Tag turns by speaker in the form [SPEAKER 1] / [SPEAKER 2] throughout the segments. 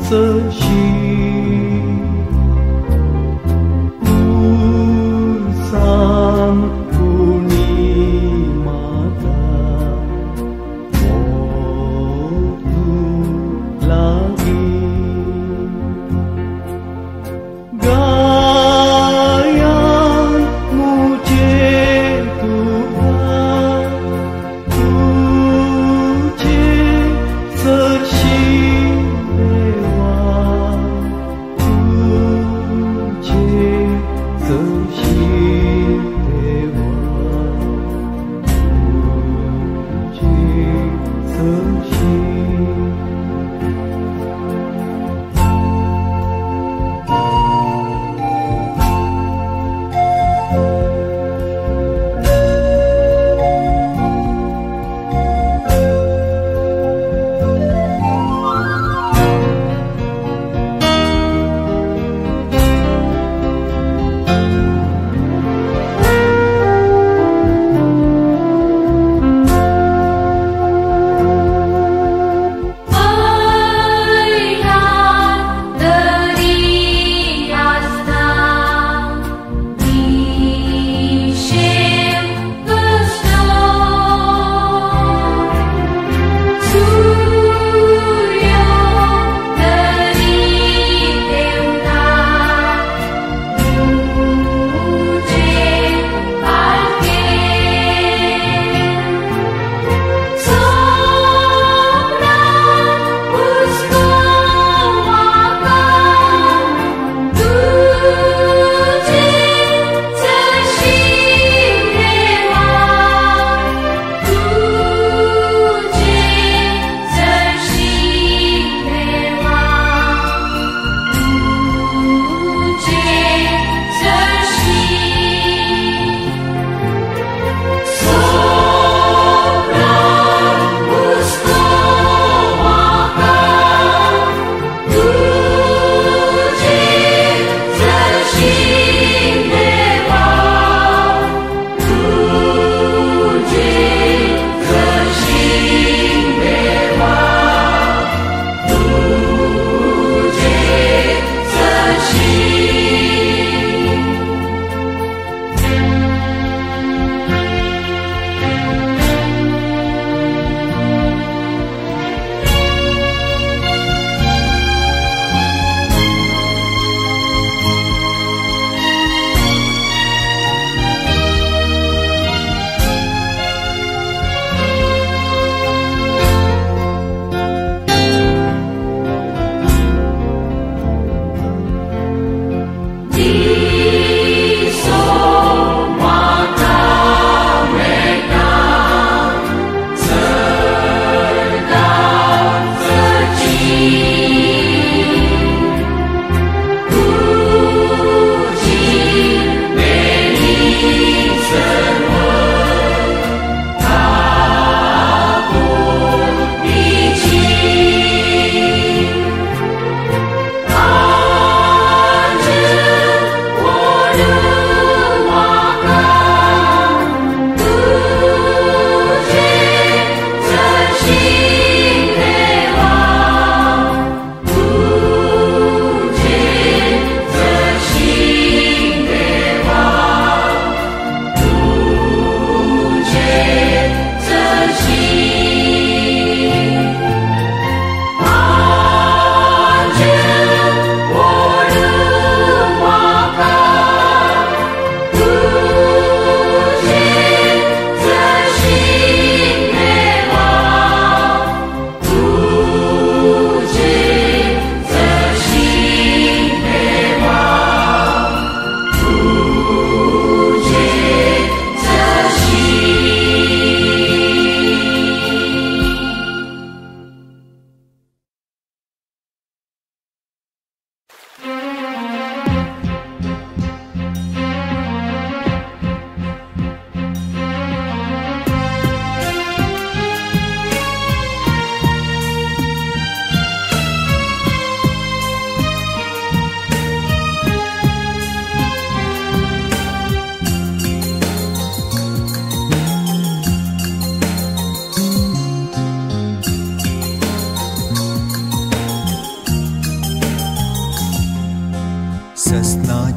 [SPEAKER 1] सरशी तूं सांग कोणी म्हाका वचूं लागीं गायान मुझे तुका तुझे सरशी देवा।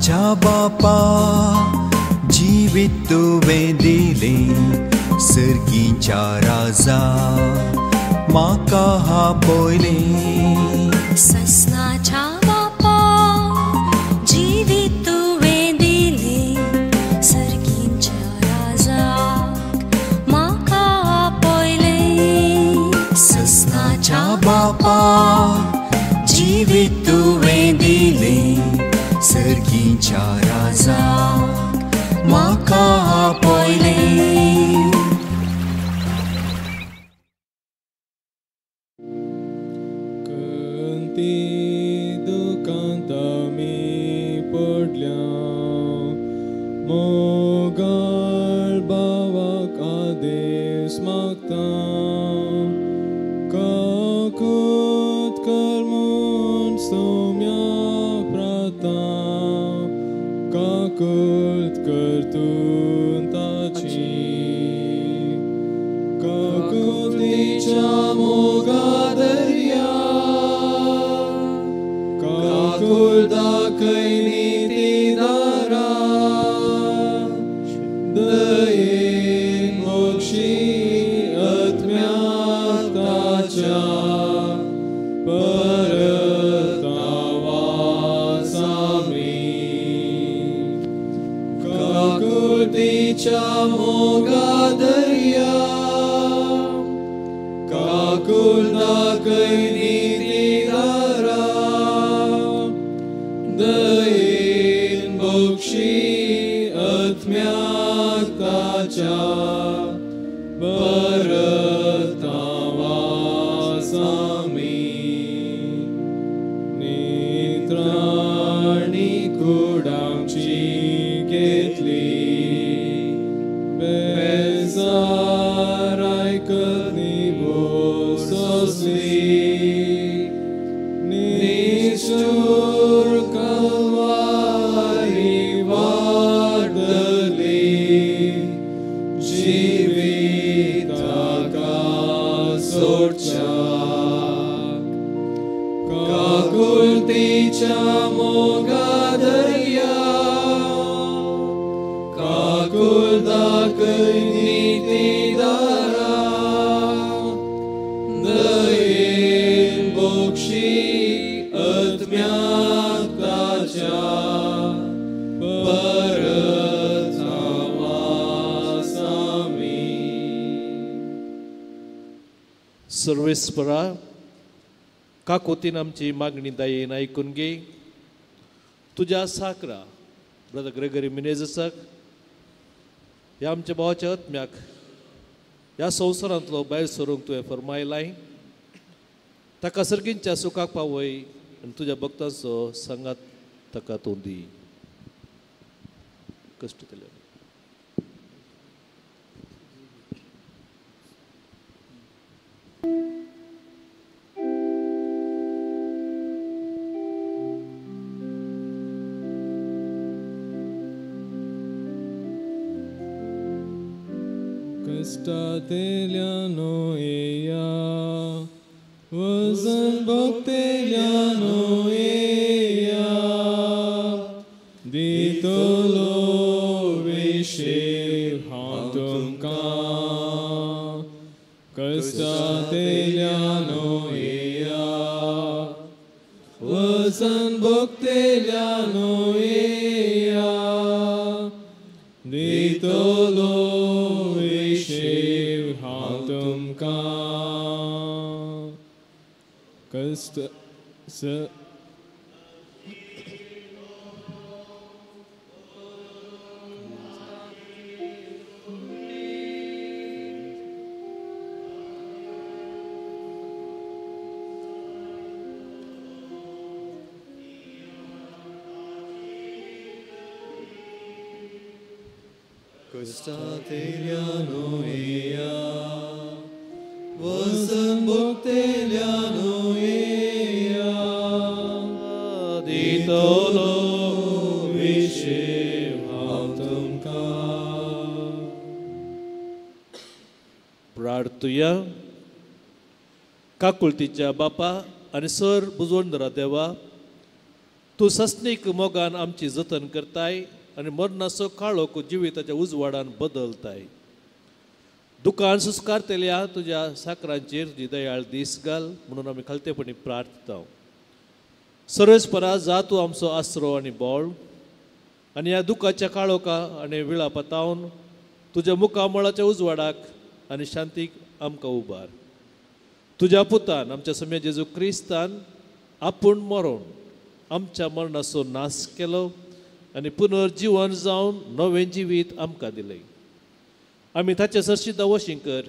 [SPEAKER 2] सस्नाच्या बापा जिवीत तुवें दिलें सर्गीच्या राजा म्हाका आपयलें.
[SPEAKER 3] सस्नाच्या बापा जिवीत तुवें दिलें सर्गीच्या राजाक म्हाका आपयलें.
[SPEAKER 2] सस्नाच्या बापा जिवीत तुवें दिलें सर्गीच्या राजाक म्हाका आपयलें.
[SPEAKER 4] कंती दुकांत आमी पडल्या मोगाळ भावाक आदेश मागता काकूत कर म्हूण सौम्या प्राता काकूत कर तूं ताची काकुतीच्या मोगा दर्या काकुल दाखय नीती दारा दयेन मोक्षी आत्म्याक ताच्या परत आवाजामी काकुतीच्या मोगा दर्या काकुल दाखय नीती दारा दयेन बक्षी आत्म्याक ताच्या परत आवाजामी. नित्राणी कूड आमची घेतली बेजार आयकत निवळ सोंसली निश्ठूर कलवारी वाडली जिविताका सोडच्याक काकुळतीच्या मोगा दर्या काकुल दाखय नीती दारा दयेन बक्षी आत्म्याक ताच्या परत आवाजामी.
[SPEAKER 5] सर्वेस्परा काकोतीन आमची मागणी दयेन आयकून घे. तुज्या साकरा ब्रदर ग्रेगरी मिनेजसाक ह्या आमच्या भावाच्या आत्म्याक ह्या संवसारांतलो भायर सरूंक तुवें फर्मायलाय. ताका सर्गींच्या सुखाक पावय आनी तुज्या भक्तांचो सांगात ताका तूं दी. कश्ट केले.
[SPEAKER 4] कश्टांतल्यानो येया वजन भोगतेल्यानो येया दितलो विशेव हांव तुमकां. कश्टांतल्यानो येया वजन भोगतेल्यानो येया दितलो विशेव हांव तुमकां. कश्ट स कश्टांतल्यानो येया वजन भोगतेल्यानो येया दितलो विशेव हांव तुमकां.
[SPEAKER 5] प्रार्थुया. काकुळतीच्या बापा आनी सर बुजवणदारा देवा, तूं सस्नीक मोगान आमची जतन करताय आनी मरणाचो काळोख जिविताच्या उजवाडान बदलताय. दुकान सुस्कारतल्या तुज्या साकरांचेर तुजी दयाळ दीस घाल म्हणून आमी खालतेपणी प्रार्थता. सर्वेस्परा जा तूं आमचो आसरो आनी बळ आनी ह्या दुखाच्या काळोखा आनी विळापतावन तुज्या मुखामळाच्या उजवाडाक आनी शांतीक आमकां उबार. तुज्या पुतान आमच्या सम्या जेजू क्रिस्तान आपूण मरोन आमच्या मरणाचो नाश केलो आनी पुनर्जिवन जावन नवें जिवीत आमकां दिलें. आमी ताचे सरशी दवशीं कर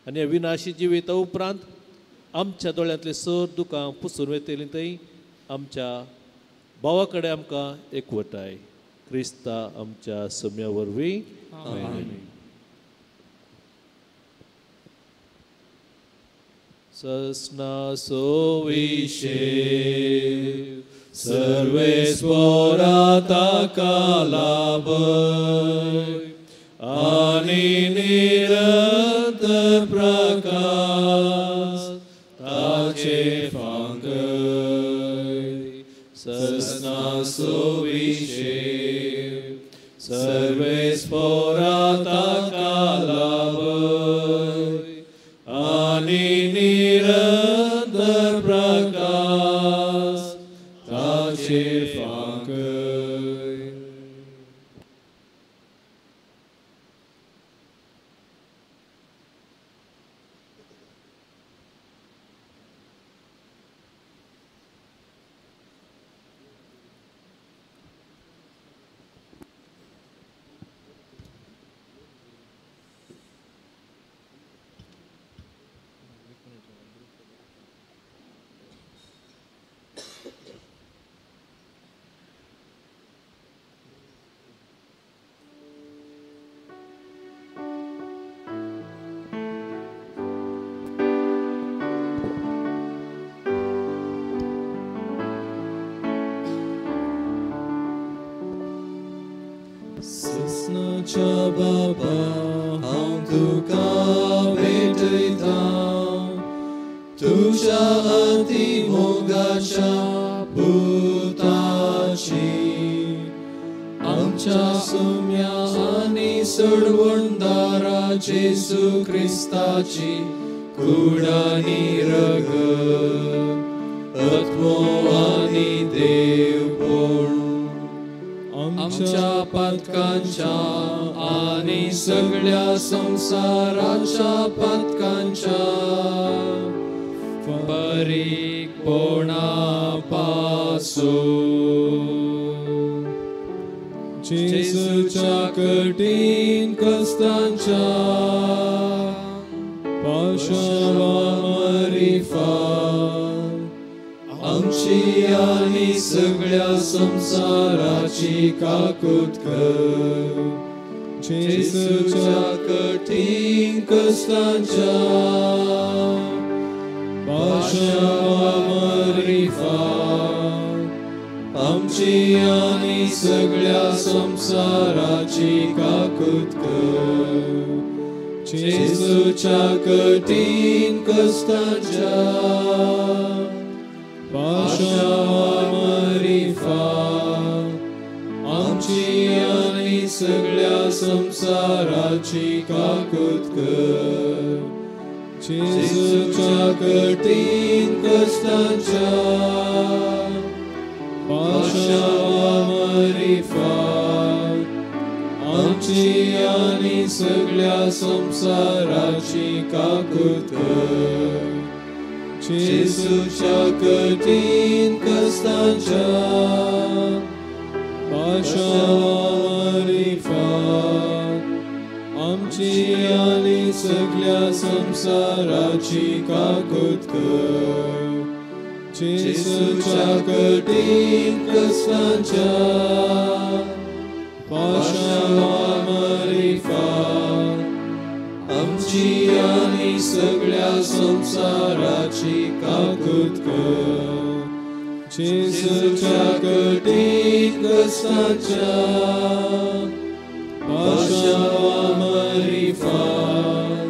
[SPEAKER 5] आनी ह्या विनाशी जिविता उपरांत आमच्या दोळ्यांतली सर दुकां पुसून वयतलीं थंय आमच्या भावा कडेन आमकां एकवटाय. क्रिस्ता आमच्या सम्या वरवीं. सस्नासो विशे
[SPEAKER 4] सर्वेस्पोरा ताका लाभय आनी निरंतर प्रकाश ताचे फांगय. सस्नासो विशे सर्वेस्पोरा ताका लाभय आनी निरंतर प्रकाश ताचे फांगय. सस्नाच्या बाबा हांव तुका भेटयता तुज्या अति मोगाच्या पुताची आमच्या सुम्या आनी सोडवणदारा जेजू क्रिस्ताची कूड आनी रगत आत्मो आनी देवपण आमच्या पातकांच्या आनी सगळ्या संवसाराच्या पातकांच्या परीकपणा पासून जेजूच्या कठीण कश्टांच्या पाशावा मरिफात आमची आनी सगळ्या संवसाराची काकूत कर. जेजूच्या कठीण कश्टांच्या पाशावा मरिफात आमची आनी सगळ्या संवसाराची काकूत कर. जेजूच्या कठीण कश्टांच्या पाशावा मरिफात आमची आनी सगळ्या संवसाराची काकूत कर. जेजूच्या कठीण कश्टांच्या पाशावा मरिफात आमची आनी सगळ्या संवसाराची काकूत कर. जेजूच्या कठीण कश्टांच्या पाशावा मरिफात आमची आनी सगळ्या संवसाराची काकूत कर. जेजूच्या कठीण कश्टांच्या पाशावा मरिफात आमची आनी सगळ्या संवसाराची काकूत कर. जेजूच्या कठीण कश्टांच्या पाशावा मरिफात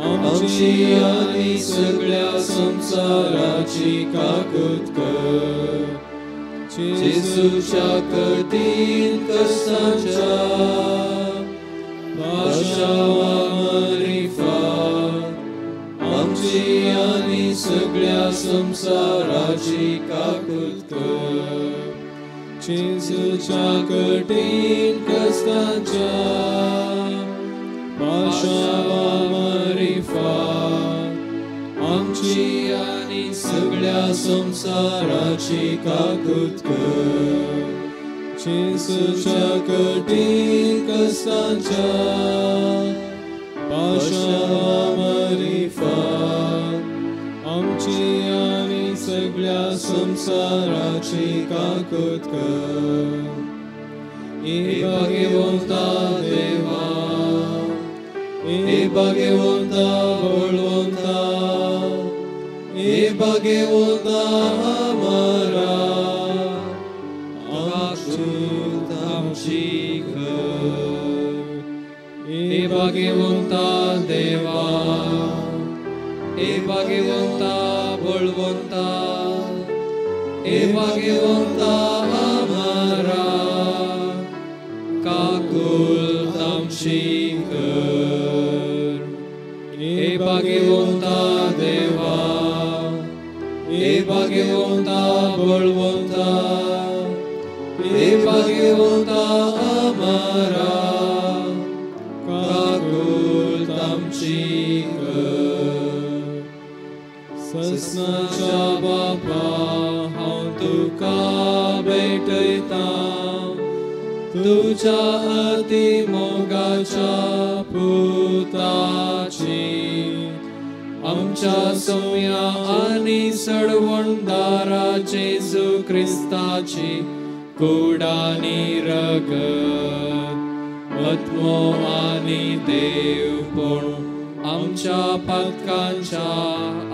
[SPEAKER 4] आमची आनी सगळ्या संवसाराची काकूत कर. जेजूच्या कठीण कश्टांच्या पाशावा मरिफात आमची आनी सगळ्या संवसाराची काकूत कर. जेजूच्या कठीण कश्टांच्या पाशावा मरिफात आमची आनी सगळ्या संवसाराची काकूत कर. जेजूच्या कठीण कश्टांच्या पाशावा मरिफात आमची आनी सगळ्या संवसाराची काकूत कर. ए भाग्यवंता देवा, ए भाग्यवंता बळवंता, ए भाग्यवंता अमरा, काकूत आमची कर. ए भाग्यवंता देवा, ए भाग्यवंता बळवंता, ए भाग्यवंता अमरा, काकूत आमची कर. ए भाग्यवंता देवा, ए भाग्यवंता बळवंता, ए भाग्यवंता अमरा, काकूत आमची कर. ससनाच्या बापा, हांव तुका भेटयतां, तुज्या अति मोगाच्या पुताची, आमच्या सोम्या आनी सडवणदारा जेजू क्रिस्ताची कूड आनी रगत, आत्मो आनी देवपण आमच्या पातकांच्या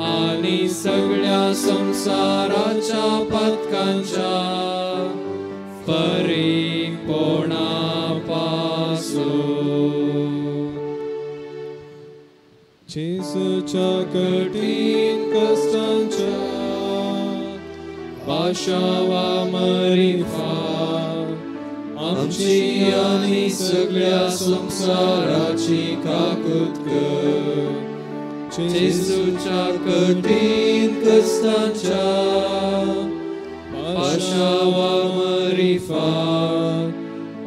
[SPEAKER 4] आनी सगळ्या संवसाराच्या पातकांच्या परिपोणा पासून. जेजूच्या कठीण कश्टांच्या पाशावा मरिफात आमची आनी सगळ्या संवसाराची काकूत कर. जेजूच्या कठीण कश्टांच्या पाशावा मरिफात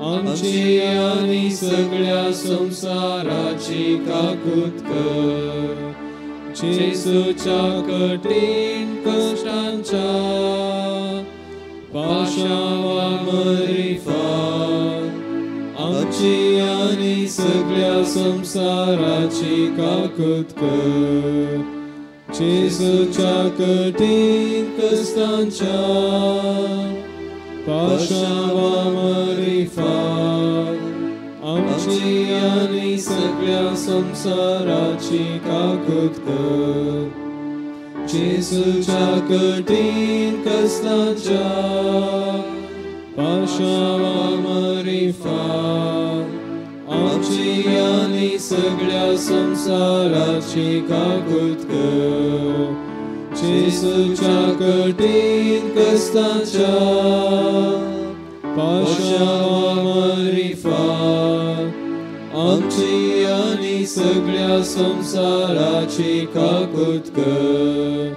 [SPEAKER 4] आमची आनी सगळ्या संवसाराची काकूत कर. जेजूच्या कठीण कश्टांच्या पाशावा मरिफात आमची आनी सगळ्या संवसाराची काकूत कर. जेजूच्या कठीण कश्टांच्या पाशावा मरिफात आमची आनी सगळ्या संवसाराची काकूत कर. जेजूच्या कठीण कश्टांच्या पाशावा मरिफात आमची आनी सगळ्या संवसाराची काकूत कर. जेजूच्या कठीण कश्टांच्या पाशावा मरिफात आमची आनी सगळ्या संवसाराची काकूत कर.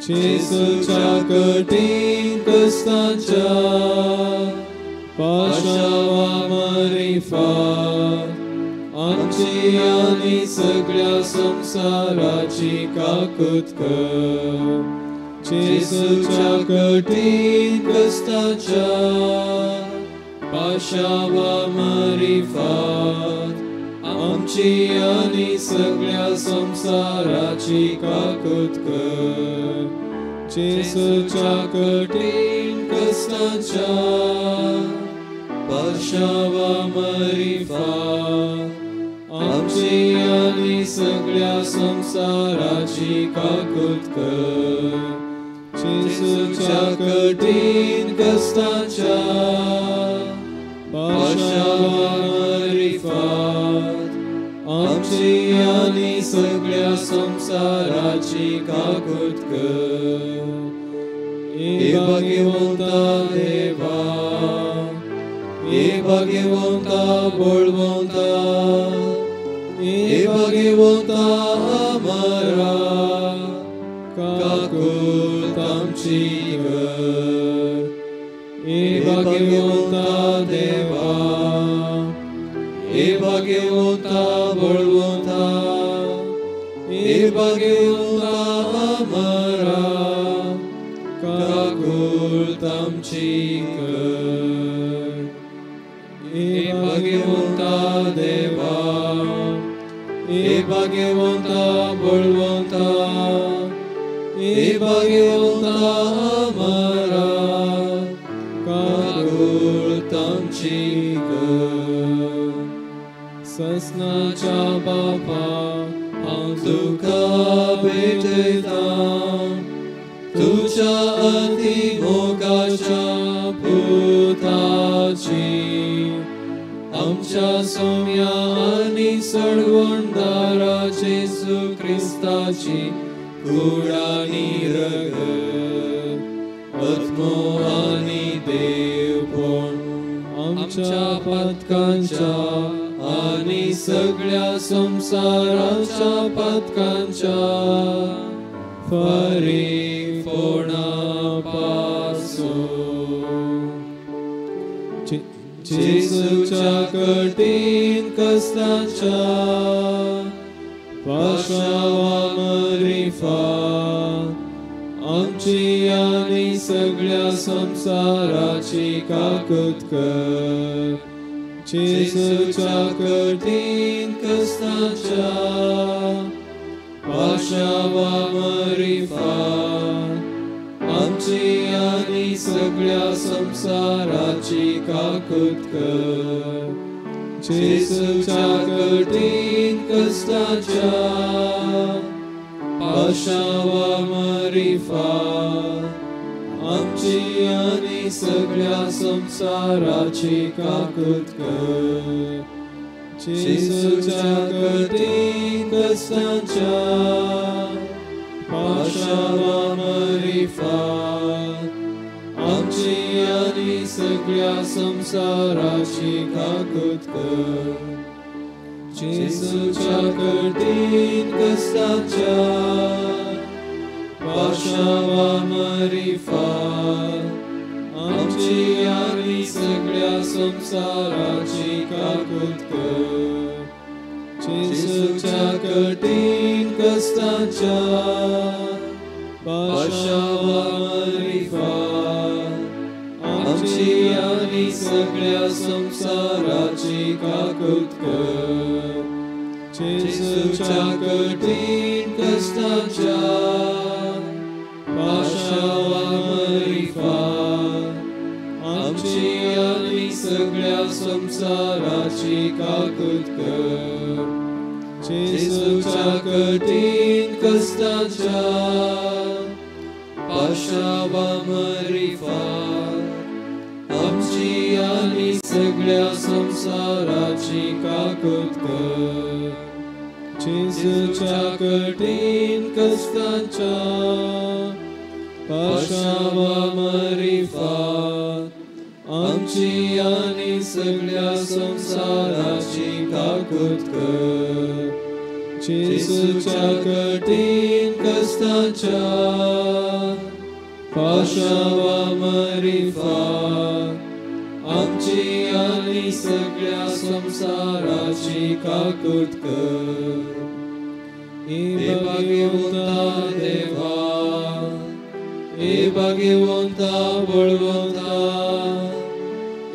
[SPEAKER 4] जेजूच्या कठीण कश्टांच्या पाशावा मरिफात आमची आनी सगळ्या संवसाराची काकूत कर. जेजूच्या कठीण कश्टांच्या पाशावा मरिफात आमची आनी सगळ्या संवसाराची काकूत कर. जेजूच्या कठीण कश्टांच्या पाशावा मरिफात आमची आनी सगळ्या संवसाराची काकूत कर. जेजूच्या कठीण कश्टांच्या पाशावा मरिफात आमची आनी सगळ्या संवसाराची काकूत कर. ए भाग्यवंता देवा, भाग्यवंता बळवंता, हे भाग्यवंता अमरा, काकूत आमची कर. हे भाग्यवंता देवा, हे भाग्यवंता बळवंता, हे भाग्यवंता अमरा, काकूत आमची कर. हे भाग्यवंता देवा, हे भाग्यवंता बळवंता, हे भाग्यवंता अमरा, काकूत आमची कर. ससनाच्या बापा, हांव तुका भेटयतां, तुज्या अति मोगाच्या पुताची, आमच्या सोम्या आनी सडवणदारा जेजू क्रिस्ताची कूड आनी रगत, आत्मो आनी देवपण आमच्या पातकांच्या आनी सगळ्या संवसाराच्या पातकांच्या फारीकपणा पासून. जेजूच्या कठीण कश्टांच्या पाशावा मरिफात आमची आनी सगळ्या संवसाराची काकूत कर. जेजूच्या कठीण कश्टांच्या पाशावा मरिफात आमची आनी सगळ्या संवसाराची काकूत कर. जेजूच्या कठीण कश्टांच्या पाशावा मरिफात आमची आनी सगळ्या संवसाराची काकूत कर. जेजूच्या कठीण कश्टांच्या पाशावा मरिफात आमची आनी सगळ्या संवसाराची काकूत कर. जेजूच्या कठीण कश्टांच्या पाशावा मरिफात आमची आनी सगळ्या संवसाराची काकूत कर. जेजूच्या कठीण कश्टांच्या पाशावा मरिफात आमची आनी सगळ्या संवसाराची काकूत कर. जेजूच्या कठीण कश्टांच्या पाशावा मरिफात आमची आनी सगळ्या संवसाराची काकूत कर. जेजूच्या कठीण कश्टांच्या पाशावा मरिफात आमची आनी सगळ्या संवसाराची काकूत कर. जेजूच्या कठीण कश्टांच्या पाशावा मरिफात आमची आनी सगळ्या संवसाराची काकूत कर. जेजूच्या कठीण कश्टांच्या पाशावा मरिफात आमची आनी सगळ्या संवसाराची काकूत कर. हे भाग्यवंता देवा, हे भाग्यवंता बळवंता,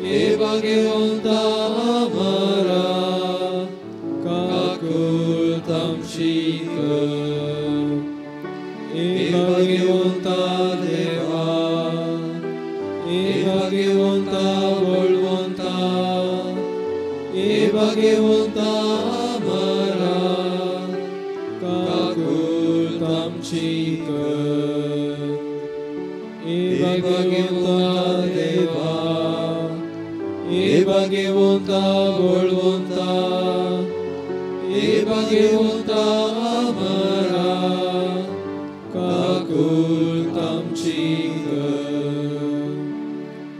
[SPEAKER 4] हे भाग्यवंता अमरा, काकूत आमची कर. हे भाग्यवंता देवा, हे भाग्यवंता बळवंता, हे भाग्यवंता अमरा, काकूत आमची कर. हे भाग्यवंता देवा, हे भाग्यवंता बळवंता, हे भाग्यवंता अमरा, काकूत आमची कर.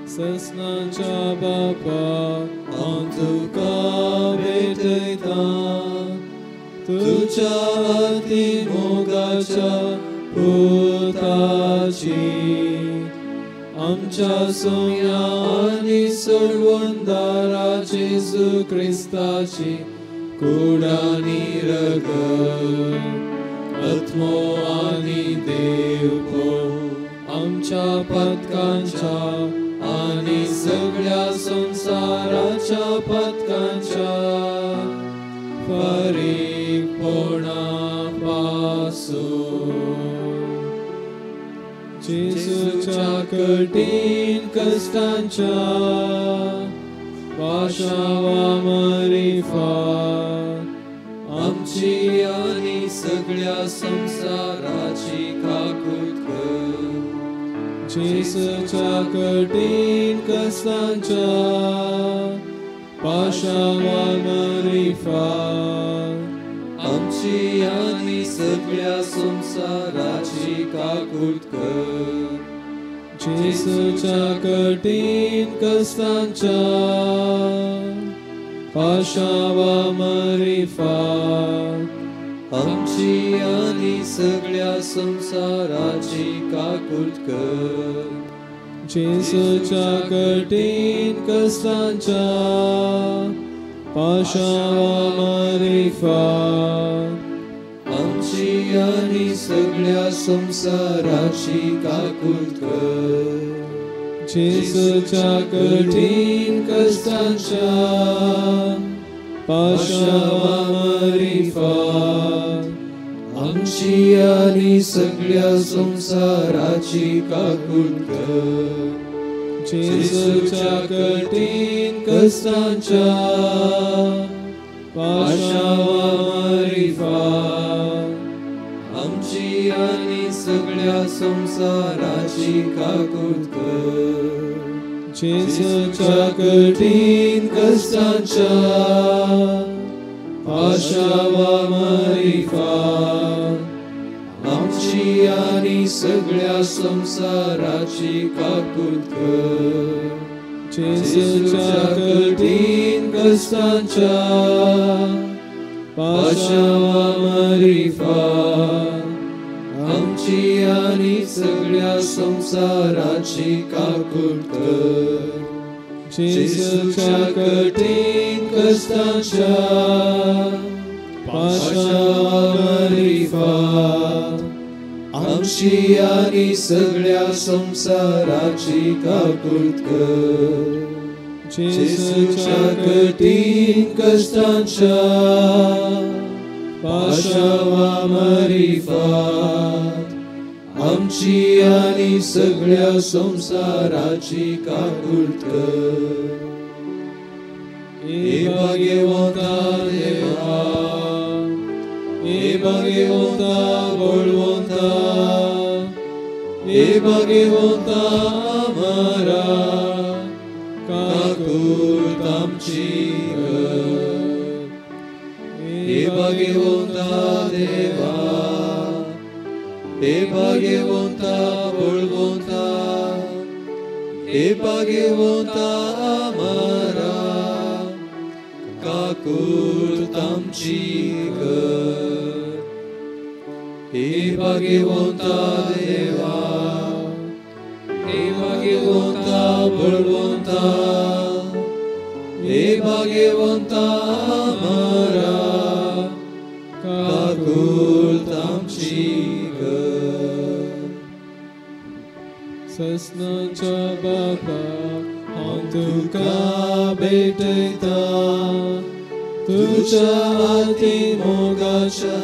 [SPEAKER 4] ससनाच्या बापा, तुका भेटयतां तुज्या अती मोगाच्या पुताची आमच्या सोम्या आनी सोडवणदारा जेजू क्रिस्ताची कूड आनी रगत आत्मो आनी देवपण आमच्या पातकांच्या आनी सगळ्या संवसाराच्या पातकांच्या फारीकपणा पासून जेजूच्या कठीण कश्टांच्या पाशावा मारिफात आमची आनी सगळ्या संवसाराची काकूत कर. जेजूच्या कठीण कश्टांच्या पाशावा मारिफात आमची आनी सगळ्या संवसाराची काकूत कर. जेजूच्या कठीण कश्टांच्या पाशावा मारिफात आमची आनी सगळ्या संवसाराची काकूत कर. जेजूच्या कठीण कश्टांच्या पाशावा मारिफात आमची आनी सगळ्या संवसाराची काकूत कर. जेजूच्या कठीण कश्टांच्या पाशावा मारिफात आमची आनी सगळ्या संवसाराची काकूत कर. जेजूच्या कठीण कश्टांच्या पाशावा मारिफात आमची आनी सगळ्या संवसाराची काकूत कर. जेजूच्या कठीण कश्टांच्या पाशावा मारिफात आमची आनी सगळ्या संवसाराची काकूत कर. जेजूच्या कठीण कश्टांच्या पाशावा मारिफात आमची आनी सगळ्या संवसाराची काकूत कर. जेजूच्या कठीण कश्टांच्या पाशावा मारिफात आमची आनी सगळ्या संवसाराची काकूत कर. जेजूच्या कठीण कश्टांच्या पाशावा मारिफात आमची आनी सगळ्या संवसाराची काकूत कर. ए भाग्यवंता देवा, ए भाग्यवंता बळवंता, ए भाग्यवंता आमारा काकूत आमची कर. ए भाग्यवंता देवा, ए भाग्यवंता बळवंता, ए भाग्यवंता आमारा काकूत आमची कर. ए भाग्यवंता देवा, ए भाग्यवंता बळवंता, ए भाग्यवंता आमारा काकूत आमची कर. ससनाच्या बापा हांव तुका भेटयतां तुज्या अती मोगाच्या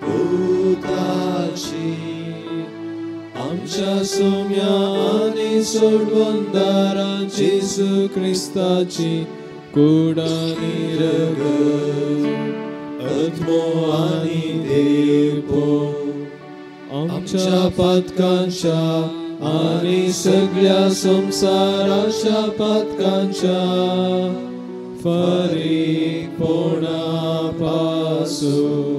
[SPEAKER 4] पुताची आमच्या सोम्या आनी सोडवणदारा जेजू क्रिस्ताची कूड आनी रगत आत्मो आनी देवपण आमच्या पातकांच्या आनी सगळ्या संवसाराच्या पातकांच्या फारीकपणा पासून.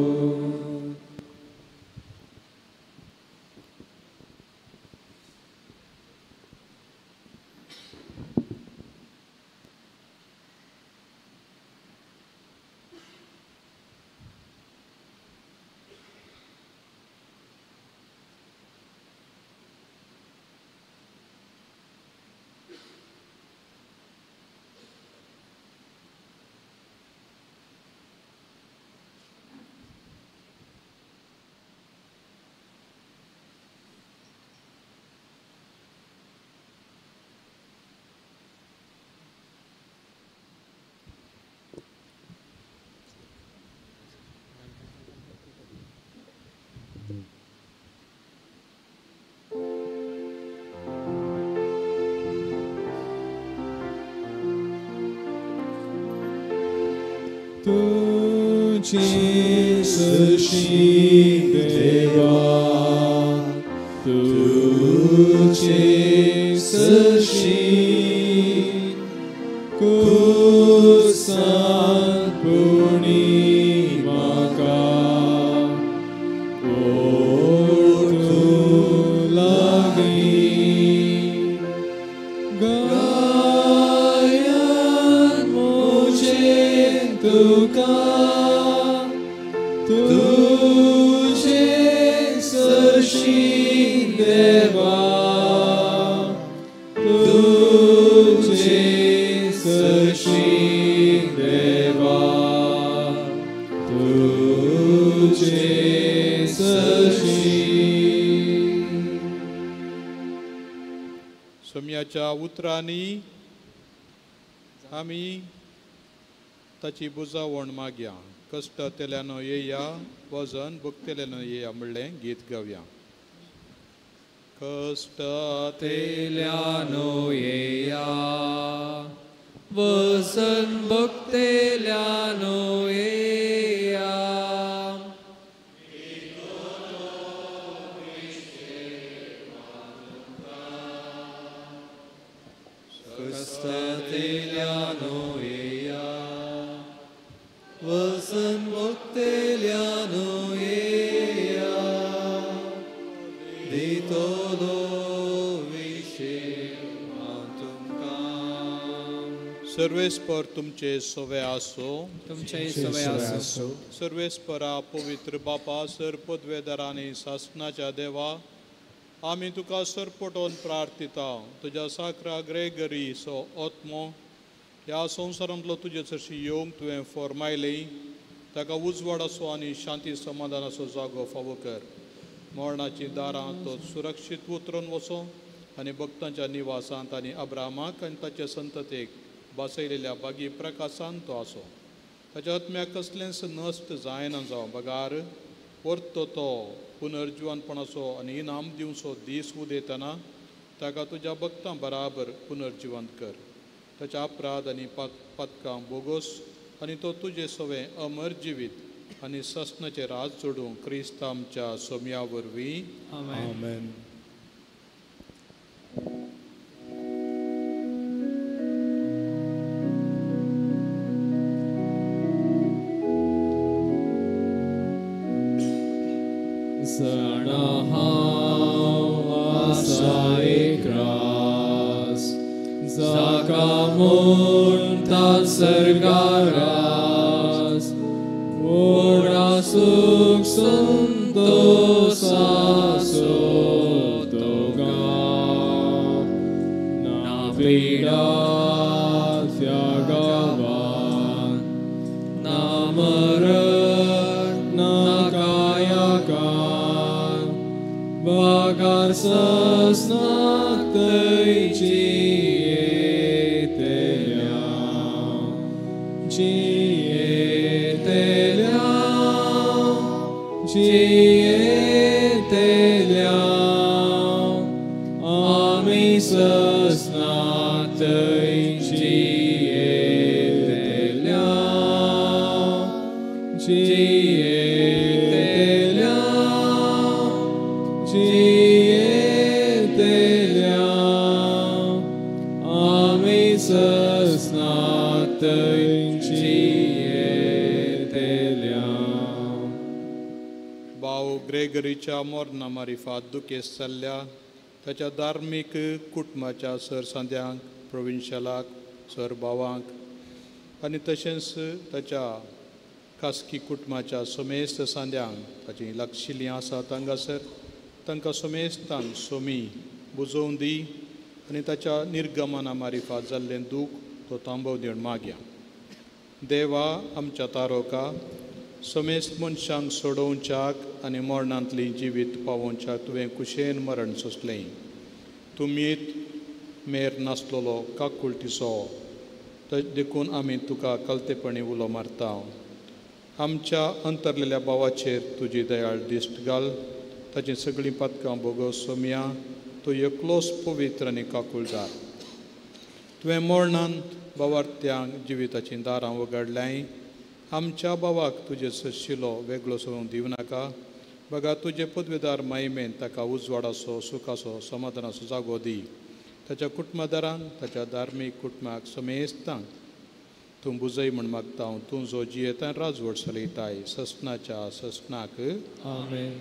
[SPEAKER 4] तुझे सरशी देवा तुझे सरशी कुसान पुणी म्हाका ओडू लागली गायन मुझे तुका तुझे सरशी देवा तुझे सरशी देवा तुझे सरशी.
[SPEAKER 6] सोम्याच्या उतरांनी आमी ताची बुजावण मागया. कश्टांतल्यान येया वजन भुगतेल्यान येया म्हणलें गीत गावया.
[SPEAKER 4] कश्टांतल्यानो येया वजन भुगतेल्यानो येया कश्टांतल्यानो येया वजन भुगतेल्यानो येया दितलो विशेम हांव तुमकां.
[SPEAKER 6] सर्वेस्पर तुमचे सवे आसो.
[SPEAKER 4] तुमचे सवे आसो.
[SPEAKER 6] सर्वेस्परा पवित्र बापा सर पदवेदारांनी सासनाच्या देवा आमी तुका सरपटोवन प्रार्थिता. तुज्या साक्रा ग्रेगरी सो आत्मो ह्या संवसारांतलो तुजे सरशी येवंक तुवें फॉर्मायली ताका उजवाडाचो आनी शांती समाधानाचो जागो फावो कर. मरणाची दारां तो सुरक्षीत उतरून वचो आनी भक्तांच्या निवासांत आनी अब्रामाक आनी ताचे संततेक बसयलेल्या बागी प्रकाशान तो आसो. ताच्या आत्म्याक कसलेंच नश्ट जायना जावं बगार परतो तो पुनर्जिवनपणाचो आनी इनाम दिवचो दीस उदेतना ताका तुज्या भक्तां बराबर पुनर्जिवंत कर. ताच्या अपराध आनी पातकां बोगोस आनी तो तुजे सवें अमर जिवीत आनी ससनाचें राज जोडूंक क्रिस्त आमच्या सोम्या वरवीं.
[SPEAKER 4] आमेन. जाणा हांव आसा एक रास जाका म्हणटा सर्गारास व्हडा सूख संतोसाचो तो गांव ना पिडा त्या गांवान ना मरण ना कायाकान बगार ससनाक थंय जियेतल्या जियेतल्या जियेतल्या आमी ससनाक थंय जियेतल्या जियेतल्या जियेतल्या आमी ससनाक थंय जियेतल्या.
[SPEAKER 6] भाव ग्रेगरीच्या मरणा मारिफात दुखेस्त जाल्ल्या ताच्या धार्मीक कुटुंबाच्या सरसांद्यांक प्रोविन्शियलाक सर भावांक आनी तशेंच ताच्या खासगी कुटुंबाच्या समेस्त सांद्यांक ताचीं लागशिल्लीं आसा हांगासर तांकां समेस्तांक सोमी बुजोवन दी आनी ताच्या निर्गमना मारिफात जाल्लें दूख तो थांबोव दिवन मागया. देवा आमच्या तारोका समेस्त मनशांक सोडोवच्याक आनी मरणांतली जिवीत पावोवच्याक तुवें कुशेन मरण सोंसलें. तुमीत मेर नासलेलो काकुळटीचो देखून आमी तुका कलतेपणी उलो मारता. आमच्या अंतरलेल्या भावाचेर तुजी दयाळ दिश्ट घाल. ताचीं सगळीं पातकां भोगोस सोमया तूं एकलोच पवित्र आनी काकुळदार. तुवें मरणांत भावार्थ्यांक जिविताचीं दारां उगडल्यांय आमच्या भावाक तुजे सशिलो वेगळो सोडून दिवं नाका बघा तुजे पदवेदार मायमेन ताका उजवाडाचो सुखाचो समाधानाचो जागो दी ताच्या कुटुंबादारांक ताच्या धार्मीक कुटुंबाक समेस्तांक तूं बुजय म्हूण मागता हांव तूं जो जियेता राजवट चलयताय ससनाच्या ससनाक
[SPEAKER 4] आमेन.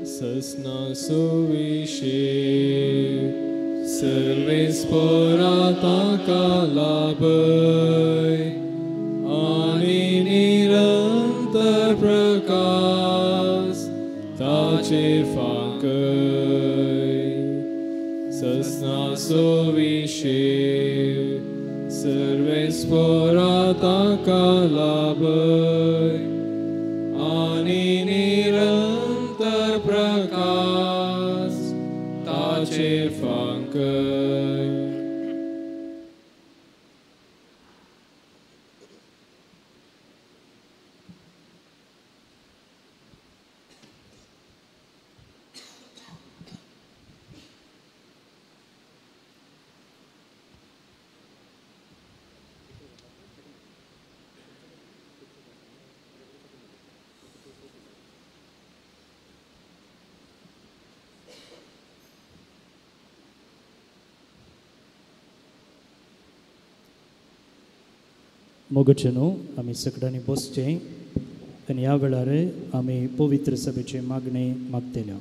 [SPEAKER 4] ससना सुविशे सर्वेस्पोरा ताका लाभय आनी निरंतर प्रकाश ताचेर फांकय. ससना सुविशे सर्वेस्पोरा ताका लाभय आनी निरंतर प्रकाश ताचेर फांकय.
[SPEAKER 7] मोगचे न्हू आमी सगळ्यांनी बसचें आनी ह्या वेळार आमी पवित्र सभेची मागणी मागतले.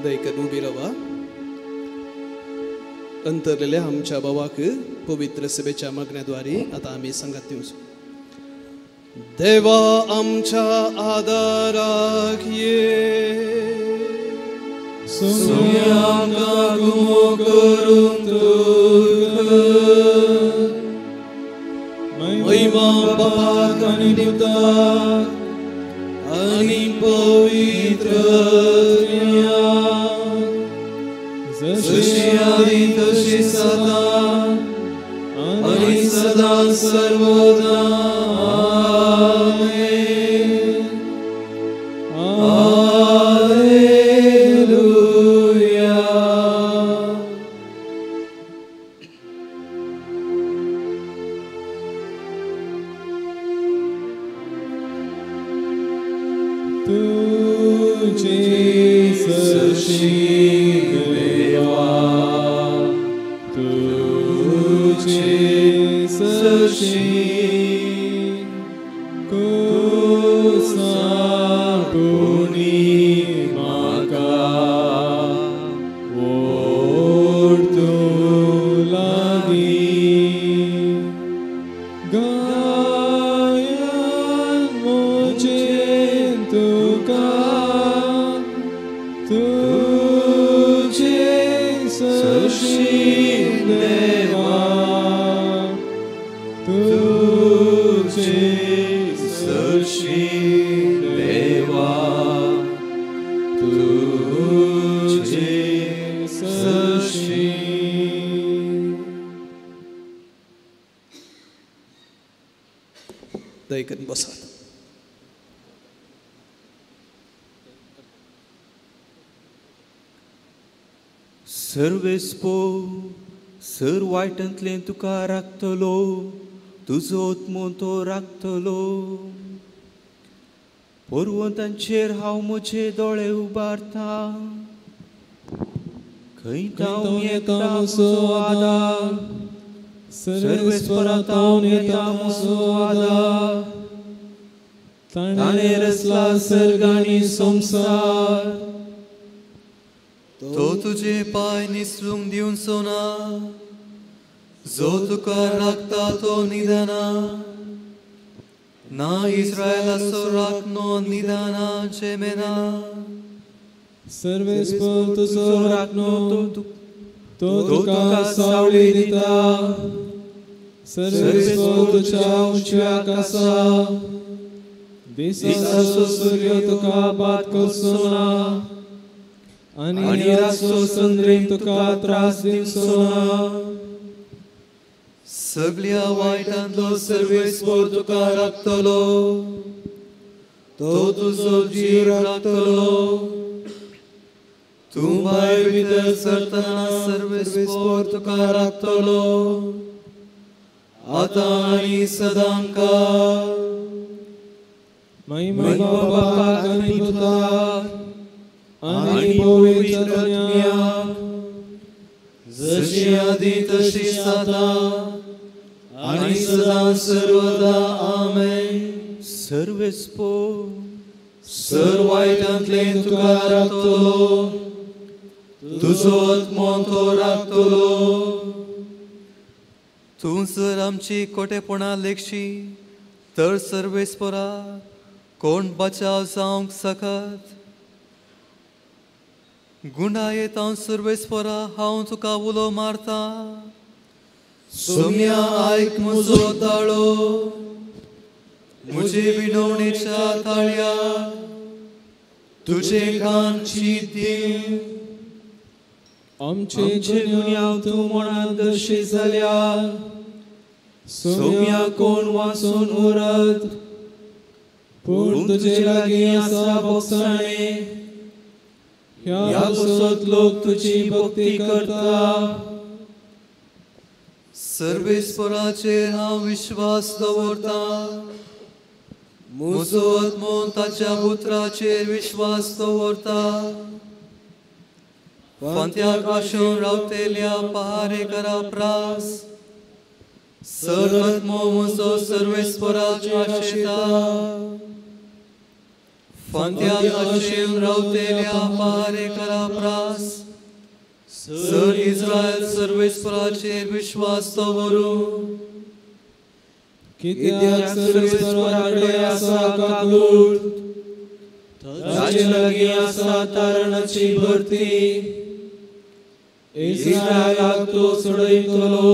[SPEAKER 8] दयकन उबी रावा. अंतरलेल्या आमच्या भावाक पवित्र सभेच्या मागण्याद्वारे आता आमी सांगात दिवचो. देवा आमच्या आदाराक ये,
[SPEAKER 4] सुम्यांका गुमो करून तुका
[SPEAKER 8] महिमा बापाक आनी पुताक आनी पवित्र
[SPEAKER 4] जशी आदी तशी सदा आनी सदा सर्वदा. आमेन. आलेलुया. तुझे सशी देवा तुझे सशी कुसापुणी म्हाका ओडतूं लागीं गायन म्हजें तुका तुझे सशी देवा तुझे सशी देवा तुझे सशी.
[SPEAKER 8] दयकन बसात.
[SPEAKER 1] सर्वेस्पो सर वायटांतलें तुका राखतलो तुजो आत्मो तो राखतलो. पर्वतांचेर हांव म्हजे दोळे उबारता खंय तावन येता म्हजो आदार सर्वेस्परा तावन येता म्हजो आदार. ताणें रचला सर्ग आनी संवसार.
[SPEAKER 2] तो तुजे पांय निसरूंक दिवचो ना
[SPEAKER 4] जो तुका राखता तो निदाना ना इस्रायलाचो राखणो निदाना जेमेना.
[SPEAKER 9] सर्वेस्पर तुजो राखणो तो तुका सावळी दिता. सर्वेस्पर तुज्या उंचव्याक आसा. दिसाचो सूर्य तुका बाद करचो ना आनी रातचो संद्रीन तुका त्रास दिवचो ना.
[SPEAKER 4] सगळ्या वायटांतलो सर्वेस्पर तुका राखतलो. तो तुजो जीव राखतलो. तूं भायर भितर सरतना सर्वेस्पर तुका राखतलो आतां आनी सदांकाळ.
[SPEAKER 9] महिमा बापाक आनी पुताक आनी पवित्र आत्म्याक,
[SPEAKER 4] जशी आदी तशी आतां आनी सदां सर्वदा. आमेन.
[SPEAKER 1] सर्वेस्पर
[SPEAKER 4] सर वायटांतलें तुका राखतलो. तुजो आत्मो तो राखतलो. तूं जर आमची कोटेपणां लेखशी तर सर्वेस्परा कोण बचाव जावंक सकत. गुंडायेत हांव सर्वेस्परा हांव तुका उलो मारता. सोम्या आयक म्हजो ताळो. म्हजे विनवणेच्या ताळ्याक तुजे कान चीत दी.
[SPEAKER 9] आमचे गुन्यांव तूं मनांत दर्शी जाल्यार सोम्या कोण वाचून उरत. पूण तुजे लागीं आसा भोगसाणें. ह्या पासत लोक तुजी भक्ती करता.
[SPEAKER 4] सर्वेस्पराचेर हांव विश्वास दवरता. म्हजो आत्मो ताच्या उतराचेर विश्वास दवरता. फांत्याक आशोवन रावतेल्या पहारेकरा प्रास सर आत्मो म्हजो सर्वेस्पराक आशेता. फांत्याक आशेवन रावतेल्या पहारेकरा प्रास सर इस्रायल सर्वेस्पराचेर विश्वास दवरूं.
[SPEAKER 9] कित्याक सर्वेस्परा कडेन आसा काकूळ, ताचे लागीं आसा तारणाची भरती. इस्रायलाक तो सोडयतलो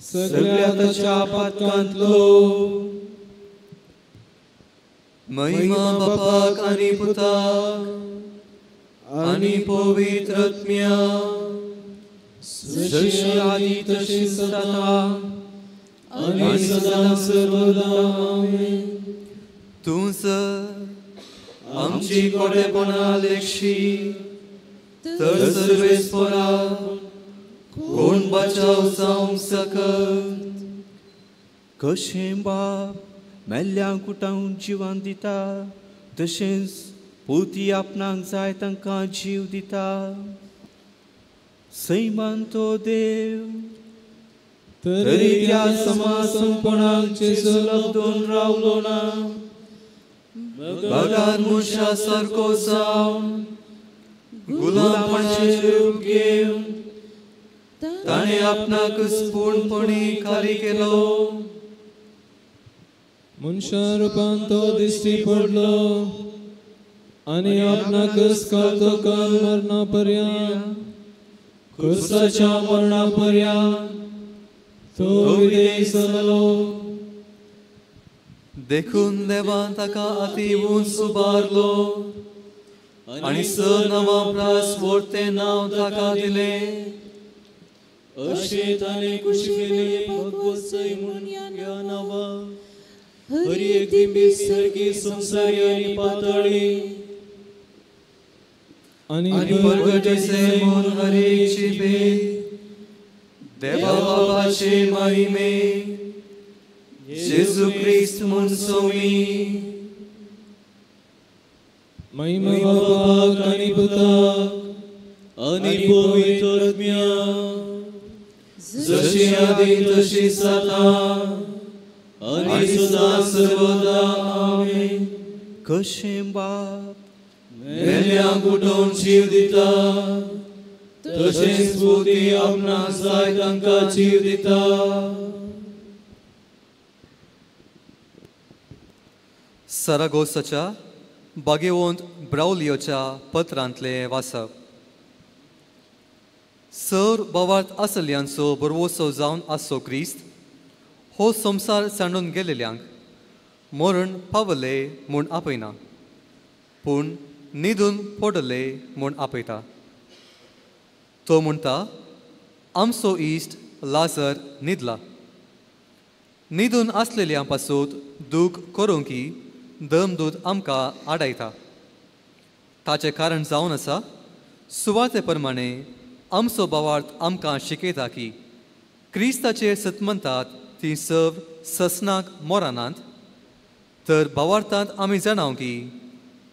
[SPEAKER 9] सगळ्या ताच्या पातकांतलो.
[SPEAKER 4] महिमा बापाक आनी पुताक आनी पवित्र आत्म्याक,
[SPEAKER 9] जशी आदी तशी आतां आनी सदां सर्वदा. आमेन.
[SPEAKER 4] तूं जर आमची कोटेपणां लेखशी तर सर्वेस्परा कोण बचाव जावंक सकत.
[SPEAKER 1] कशें बाप मेल्ल्यांक उठावन जिवन दिता तशेंच पोती आपणाक जाय तांकां जीव दिता. सैमान तो देव
[SPEAKER 9] तरी त्या समासमपणाक जेजू लब्दून रावलो ना.
[SPEAKER 4] बगार मनशा सारको जावन गुलामपणाचें रूप घेवन ताणें आपणाकच पूर्णपणी खाली केलो.
[SPEAKER 9] मनशा रुपान तो दिश्टी पडलो आनी आपणाकच कालतो काल मरणा पर्यंत, खुर्साच्या मरणा पर्यंत तो विधेय जालो.
[SPEAKER 4] देखून देवान ताका अती उंच उबारलो आनी स नांवां प्रास व्हडतें नांव ताका दिलें.
[SPEAKER 9] अशें ताणें कुशिकेली भगवत सय म्हूण ह्या नांवाक हर एक दिंबी सर्गी संवसारी आनी पातळी
[SPEAKER 4] आनी परगटीसे म्हूण हर एक जिबे देवा बाबाचे महिमे जेजू क्रिस्त म्हूण सोमी.
[SPEAKER 9] महिमा बापाक आनी पुताक आनी पवित्र आत्म्याक,
[SPEAKER 4] जशी आदी तशी आतां आनी सदां सर्वदा. आमेन.
[SPEAKER 1] कशें बाप
[SPEAKER 4] मेल्यांक उठोवन जीव दिता
[SPEAKER 9] तशेंच बुद्धी आपणाक जाय तांकां जीव दिता.
[SPEAKER 4] सरागोसाच्या बागेवंत ब्राउलियोच्या पत्रांतलें वाचप. सर बावार्थ आसल्यांचो बरवसो जावन आसचो क्रिस्त हो संवसार सांडून गेलेल्यांक मरण पावले म्हूण आपयना, पूण न्हिदून पडले म्हूण आपयता. तो म्हणटा, आमचो इश्ट लाजर न्हिदला. न्हिदून आसलेल्या पासून दूख करूंक दमदूत आमकां आडायता. ताचें कारण जावन आसा सुवाते प्रमाणे आमचो भावार्थ आमकां शिकयता की क्रिस्ताचेर सतमंतात ती सव ससनाक मोरानात, तर भावार्थांत आमी जाणाव की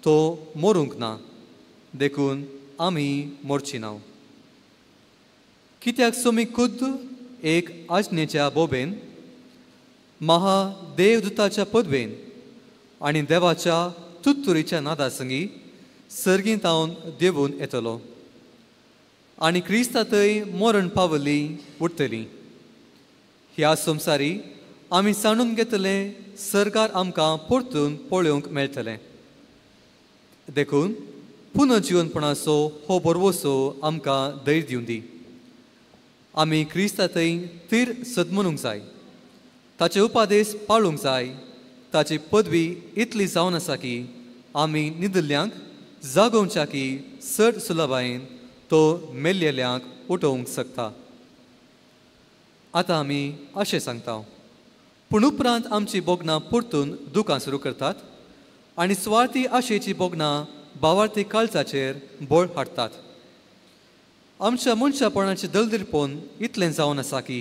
[SPEAKER 4] तो मरूंक ना, देखून आमी मोरची ना. कित्याक सोमी खुद्द एक आजनेच्या बोबेन, महा देवदूताच्या पदवेन आनी देवाच्या तुत्तुरीच्या नादा संगी सर्गींत हांव देवून येतलो आनी क्रिस्तांतय मरण पावली उरतली. ह्या संवसारी आमी सांडून घेतले सरकार आमकां परतून पळोवंक मेळटलें. देखून पुनर्जिवनपणाचो हो बरवसो आमकां धैर्य दिवं दी. आमी क्रिस्तांतय तीर सदमनूंक जाय, ताचे उपादेश पाळूंक जाय. ताची पदवी इतली जावन आसा की आमी न्हिदिल्ल्यांक जागोवच्या की चड सुलभायेन तो मेल्लेल्यांक उठोवंक शकता. आतां आमी अशें सांगता, पूण उपरांत आमची भोगणां परतून दुकां सुरू करतात आनी स्वार्थी आशेची भोगणां भावार्थी काळजाचेर बळ हाडटात. आमच्या मनशापणाचें दलदीरपण इतलें जावन आसा की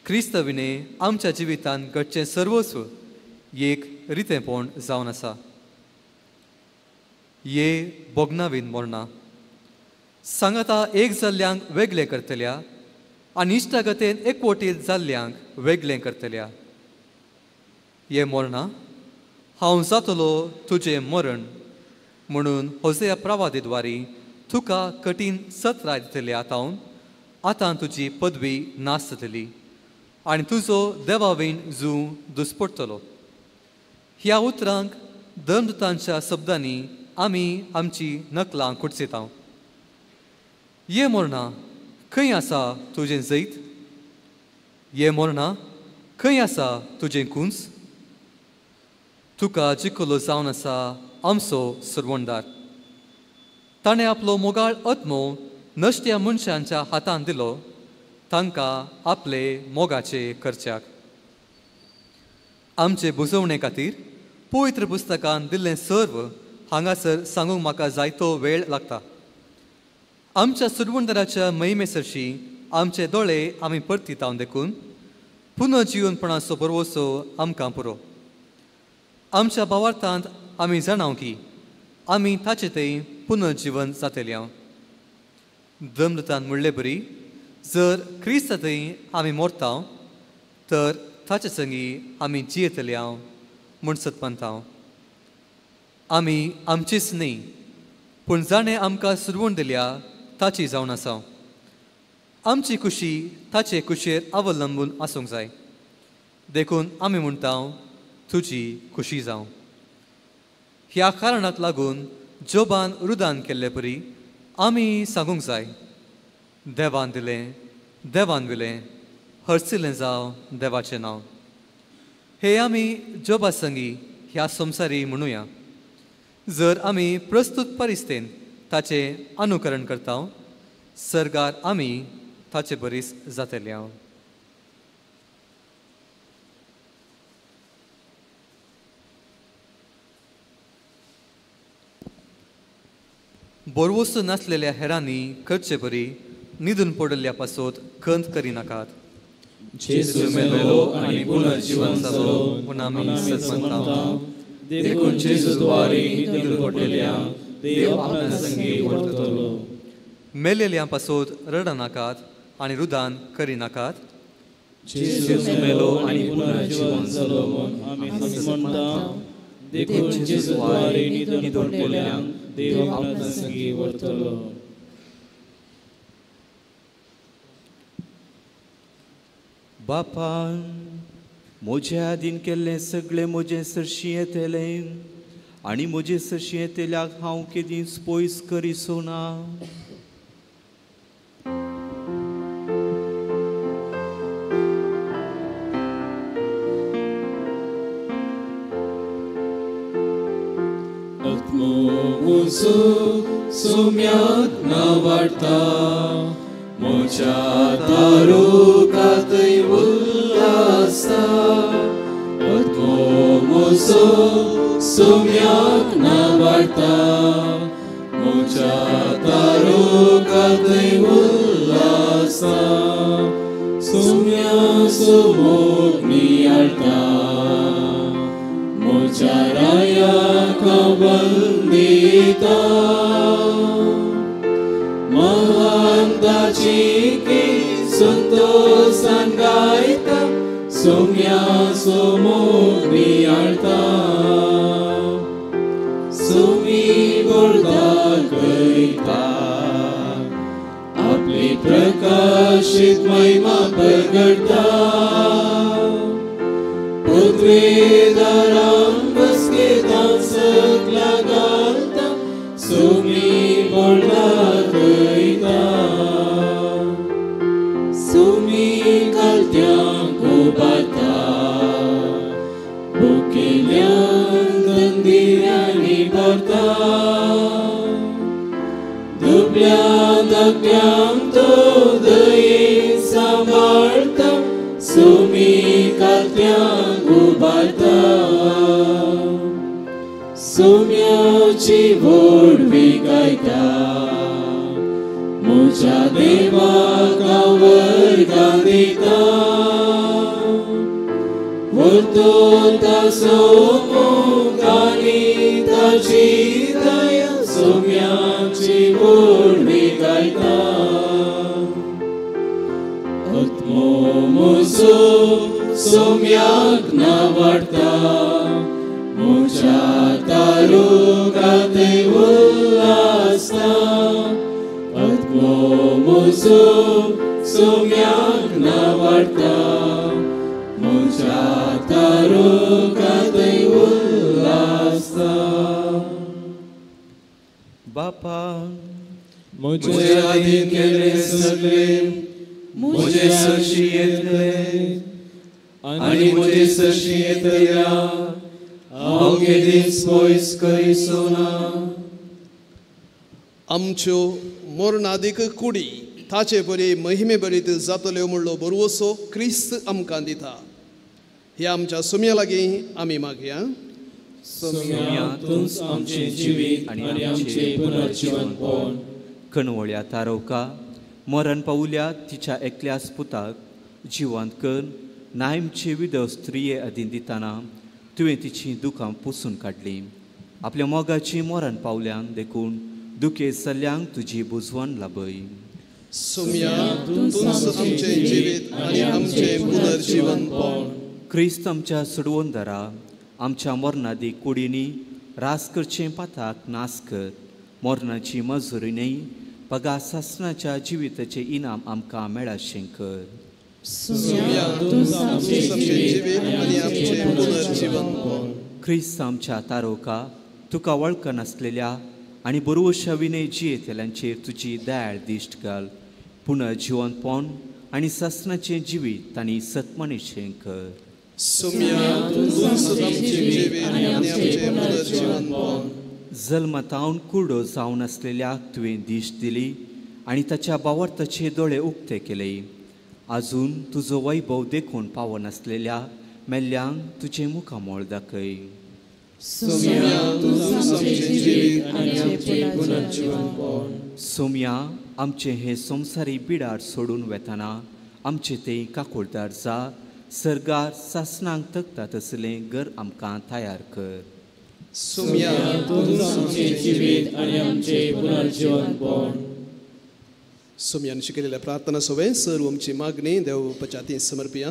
[SPEAKER 4] क्रिस्तविणे आमच्या जिवितांत घडचें सर्वस्व एक रितेंपण जावन आसा. ये भोगणावीन मरना सांगाता एक जाल्ल्यांक वेगळें करतल्या आनी इश्टागतेन एकवटीत जाल्ल्यांक वेगळें करतल्या. ये मरना हांव जातलो तुजें मरण म्हणून होसेया प्रवादीद्वारी तुका कठीण सत्राय दितले. आतां आतां तुजी पदवी नास जातली आनी तुजो देवावीण जू दुस्पडटलो. ह्या उतरांक दमदूतांच्या शब्दांनी आमी आमची नकलां कुडसिता. ये मरणा खंय आसा तुजें जैत? ये मरणा खंय आसा तुजें कुंस? तुका जिखलो जावन आसा आमचो सरवणदार. ताणें आपलो मोगाळ आत्मो नश्ट्या मनशांच्या हातान दिलो, तांकां आपले मोगाचे करच्याक. आमचे बुजवणे खातीर पवित्र पुस्तकान दिल्लें सर्व हांगासर सांगूंक म्हाका जायतो वेळ लागता. आमच्या सुरवणदाराच्या महिमे सरशी आमचे दोळे आमी परतिताव, देखून पुनर्जिवनपणाचो बरवसो आमकां पुरो. आमच्या भावार्थांत आमी जाणाव की आमी ताचे थंय पुनर्जिवन जातले. दमदतान म्हणले बरी, जर क्रिस्ता थंय आमी मोरता तर ताचे संगी आमी जियेतले म्हूण सतपंताव. आमी आमचीच न्ही, पूण जाणें आमकां सुरवण दिल्या ताची जावन आसा. आमची खुशी ताचे खुशेर अवलंबून आसूंक जाय, देखून आमी म्हणटा तुजी खुशी जावं. ह्या कारणाक लागून जोबान रुदान केल्ले परी आमी सांगूंक जाय, देवान दिलें, देवान विलें, हर्सिलें जावं देवाचें नांव. हे आमी जोबा संगी ह्या संवसारी म्हणुया. जर आमी प्रस्तुत परिस्थितीन ताचें अनुकरण करता, सर्गार आमी ताचे बरीच जातले. बोरवस्तू नासलेल्या हेरांनी करचे बरी न्हिदून पडिल्ल्या पासत खंत करिनाकात.
[SPEAKER 9] जेजू मेलो आनी पुनर्जीवन जालो
[SPEAKER 4] म्हूण आमी सत्मंताव,
[SPEAKER 9] देखून जेजू द्वारे न्हिदून पडिल्ल्यांक देव आपणा संगी व्हरतलो.
[SPEAKER 4] मेलेल्या पासत रडनाकात आनी रुदान करिनाकात.
[SPEAKER 9] जेजू मेलो आनी पुनर्जीवन जालो म्हूण आमी सत्मंताव, देखून जेजू द्वारे न्हिदून पडिल्ल्यांक देव आपणा संगी व्हरतलो.
[SPEAKER 1] बापा, म्हज्या आदीन केल्लें सगळें म्हजें सरशीं येतलें आनी म्हजें सरशीं येतल्याक हांव केदींच पयस करिसो ना.
[SPEAKER 9] सुम्याक ना वाडटा म्हज्या तारुकातय उल्लासता. आत्मो म्हजो सुम्याक ना वाडटा म्हज्या तारुकातय उल्लासता. सुम्या सुमोग नियाळटा म्हज्या रायाक वंदिता. महानताची संतोषान गायता सोम्या सोमोग नियाळटा. सुमी गोडदाखयता आपली प्रकाशीत महिमा प्रगटता. पृथ्वीधरां बसकेतां सकला घालता सुमी गोडदाखयता. सुमी घालत्यांक उबारता भुकेल्यांक दंदिऱ्यांनी भरता. दुबळ्या धाकट्यांक तो दयेन सांबाळटा सुमी घालत्यांक उबारता. सुम्याची व्हडवी गायता म्हज्या देवाक हांव वर्गां दिता. व्हरतो ताचो मोग आनी ताची दया सुम्याची व्हडवी गायता. आत्मो म्हजो सोम्याक ना वाडटा म्हज्या तारुकातय उल्लासता. आत्मो म्हजो सोम्याक ना वाडटा म्हज्या तारुकातय उल्लासता.
[SPEAKER 1] बापा,
[SPEAKER 9] म्हजे आदीन केल्लें सगळें म्हजे सरशीं येतलें आनी म्हजे सरशीं येतल्या हांव केदींच पयस करिसो ना.
[SPEAKER 8] आमच्यो मरणादीक कुडी ताचे बरी महिमे बरीत जातल्यो म्हणलो बरवसो क्रिस्त आमकां दिता. ह्या आमच्या सुम्या लागीं आमी मागया.
[SPEAKER 9] सोम्या तूंच आमचें जिवीत आनी आमचें पुनर्जीवनपण.
[SPEAKER 1] कणवळ्या तारवका मरण पावल्या तिच्या एकल्याच पुताक जिवंत कर नायमचे विधव स्त्रिये अधीन दितना तुवें तिचीं दुखां पुसून काडलीं. आपल्या मोगाची मरण पावल्यान देखून दुखे सल्ल्यांक तुजी बुजवण लाभय.
[SPEAKER 8] सोम्या तूंच आमचें जिवीत आनी आमचें पुनर्जीवनपण.
[SPEAKER 1] क्रिस्त आमच्या सोडवणदारा आमच्या मरणादी कुडींनी रास करचें पाताक नास कर. मरणाची मजुरी न्हय पगा सासणाच्या जिविताचें इनाम आमकां मेळाशें कर.
[SPEAKER 8] सोम्या तूंच आमचें जिवीत आनी आमचें पुनर्जीवनपण.
[SPEAKER 1] क्रिस्त आमच्या तारोका तुका वळखनासलेल्या आनी बरवशा विनय जियेतल्यांचेर तुजी दयाळ दिश्ट घाल. पुनर्जीवनपण आनी सासणाचें जिवीत तांणी सतमणीशें कर.
[SPEAKER 8] सोम्या तूंच आमचें जिवीत आनी आमचें पुनर्जीवनपण.
[SPEAKER 1] जल्मतावन कुडो जावन आसलेल्याक तुवें दिश्ट दिली आनी ताच्या बावर्ताचे दोळे उक्ते केले. आजून तुजो वैभव देखून पावनासलेल्या मेल्ल्यांक तुजें मुखामळ दाखय.
[SPEAKER 9] सोम्या तूंच आमचें जिवीत आनी आमचें पुनर्जीवनपण.
[SPEAKER 1] सोम्या आमचें हें संवसारी बिडार सोडून वेतना आमचें तें काकुळदार जा. सर्गार सासणांक तकता तसलें घर आमकां तयार कर.
[SPEAKER 8] सोम्या
[SPEAKER 9] तूंच आमचें जिवीत आनी आमचें पुनर्जीवनपण.
[SPEAKER 8] सोम्यान शिकयलेल्या प्रार्थना सोवे सर्व आमची मागणी देव पचाती समर्पिया.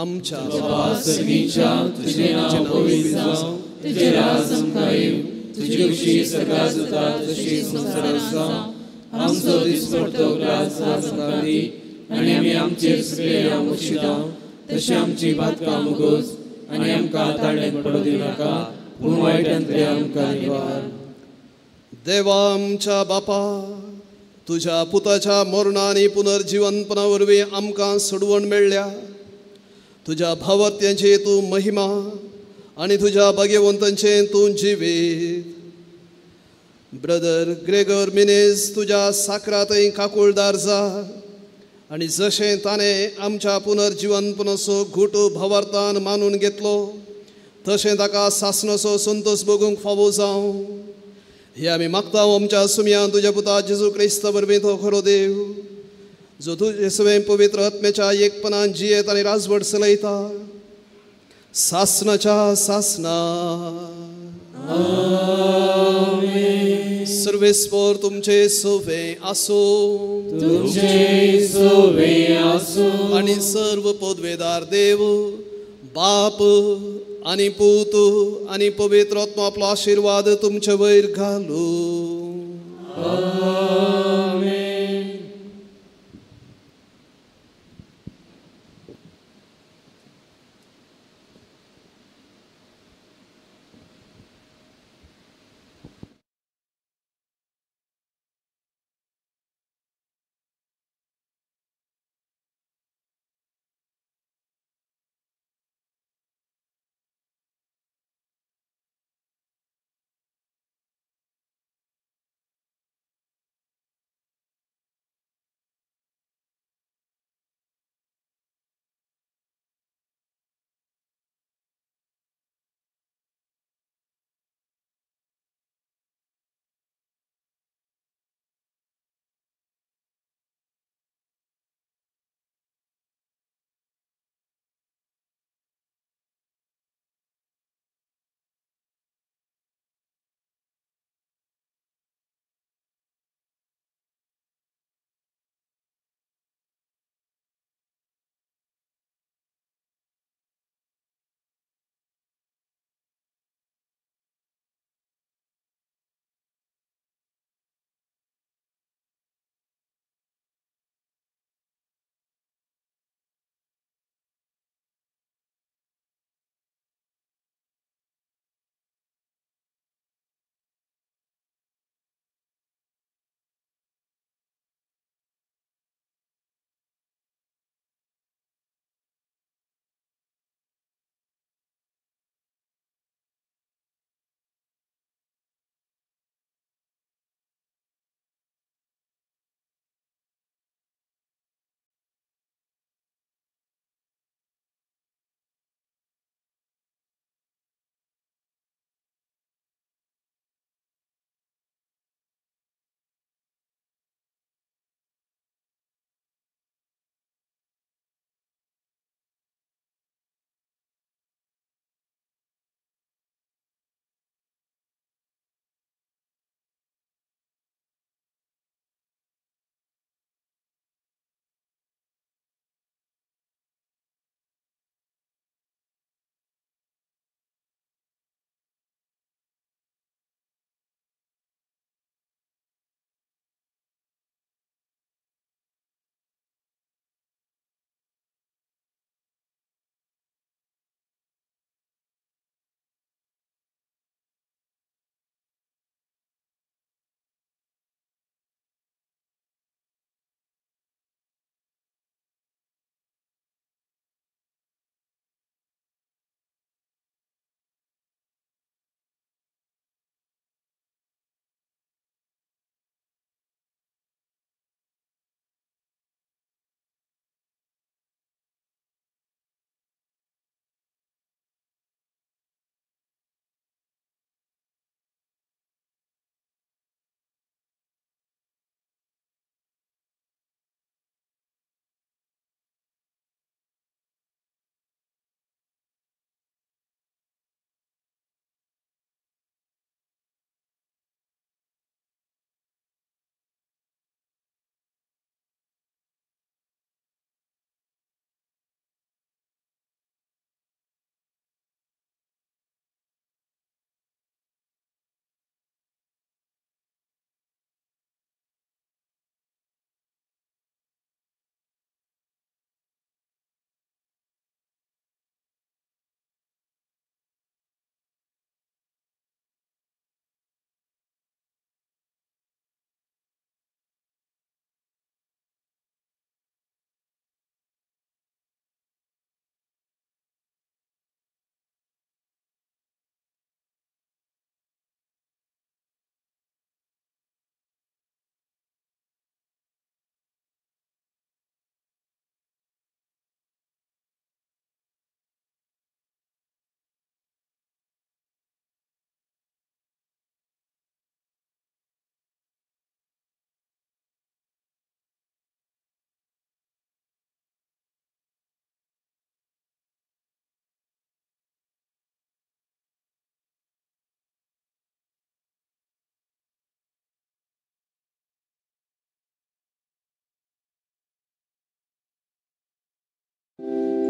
[SPEAKER 8] आमच्या
[SPEAKER 9] बापा सर्गीच्या तुजें नांव पवित्र जावं, तुजें राज आमकां येवं, तुजी खुशी सर्गार जाता तशी संवसारांत जावं. आमचो दिसपडतो ग्रास आज आमकां दी आनी आमी आमचेर चुकलेल्यांक बक्षिता तशें आमची पातकां मुगोस आनी आमकां ताळ्यांत पडूं दिनाका पूण वायटांतले आमकां निवार.
[SPEAKER 8] देवा आमच्या बापा, तुज्या पुताच्या मरणा आनी पुनर्जिवनपणा वरवीं आमकां सोडवण मेळ्ळ्या. तुज्या भावार्थ्यांची तूं महिमा आनी तुज्या भाग्यवंतांचें तूं जिवीत. ब्रदर ग्रेगर मिनेज तुज्या साकरांतय काकुळदार जा आनी जशें ताणें आमच्या पुनर्जिवनपणाचो घुट भावार्थान मानून घेतलो तशें ताका सासणाचो संतोश भोगूंक फावो जावं हे आमी मागता आमच्या सुमयान तुज्या पुता जेजू क्रिस्ता वरवीं तो खरो देव जो तुजे सवें पवित्र आत्म्याच्या एकपणान जियेत आनी राजवट चलयता सासणाच्या सासणा. सर्वेस्पर तुमचे सोवे आसूं,
[SPEAKER 9] तुमचे सोवे आसूं.
[SPEAKER 8] आनी सर्व पदवेदार देव बाप आनी पूत आनी पवित्र आत्मो आपलो आशिर्वाद तुमचे वयर घालूं.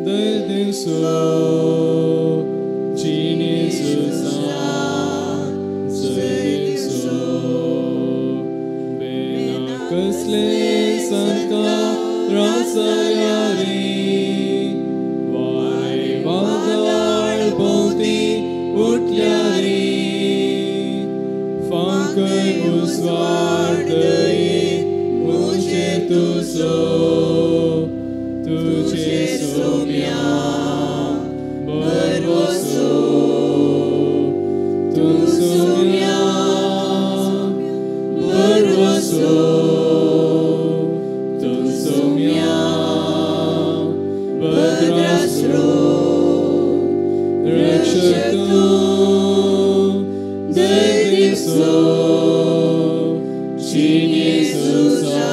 [SPEAKER 9] दयदिसो जिनेसुसा जयदिसो बेना कसले संकट रासयारी वारे वादळ भोंवती उठल्यारी फांकय उजवाड दयी मुझे तुजो तुझे सोम्या भरवसो तूं सोम्या भरवसो तूं सोम्या भद्रास्रो रक्षक तूं दयदिसो जिनेसुसा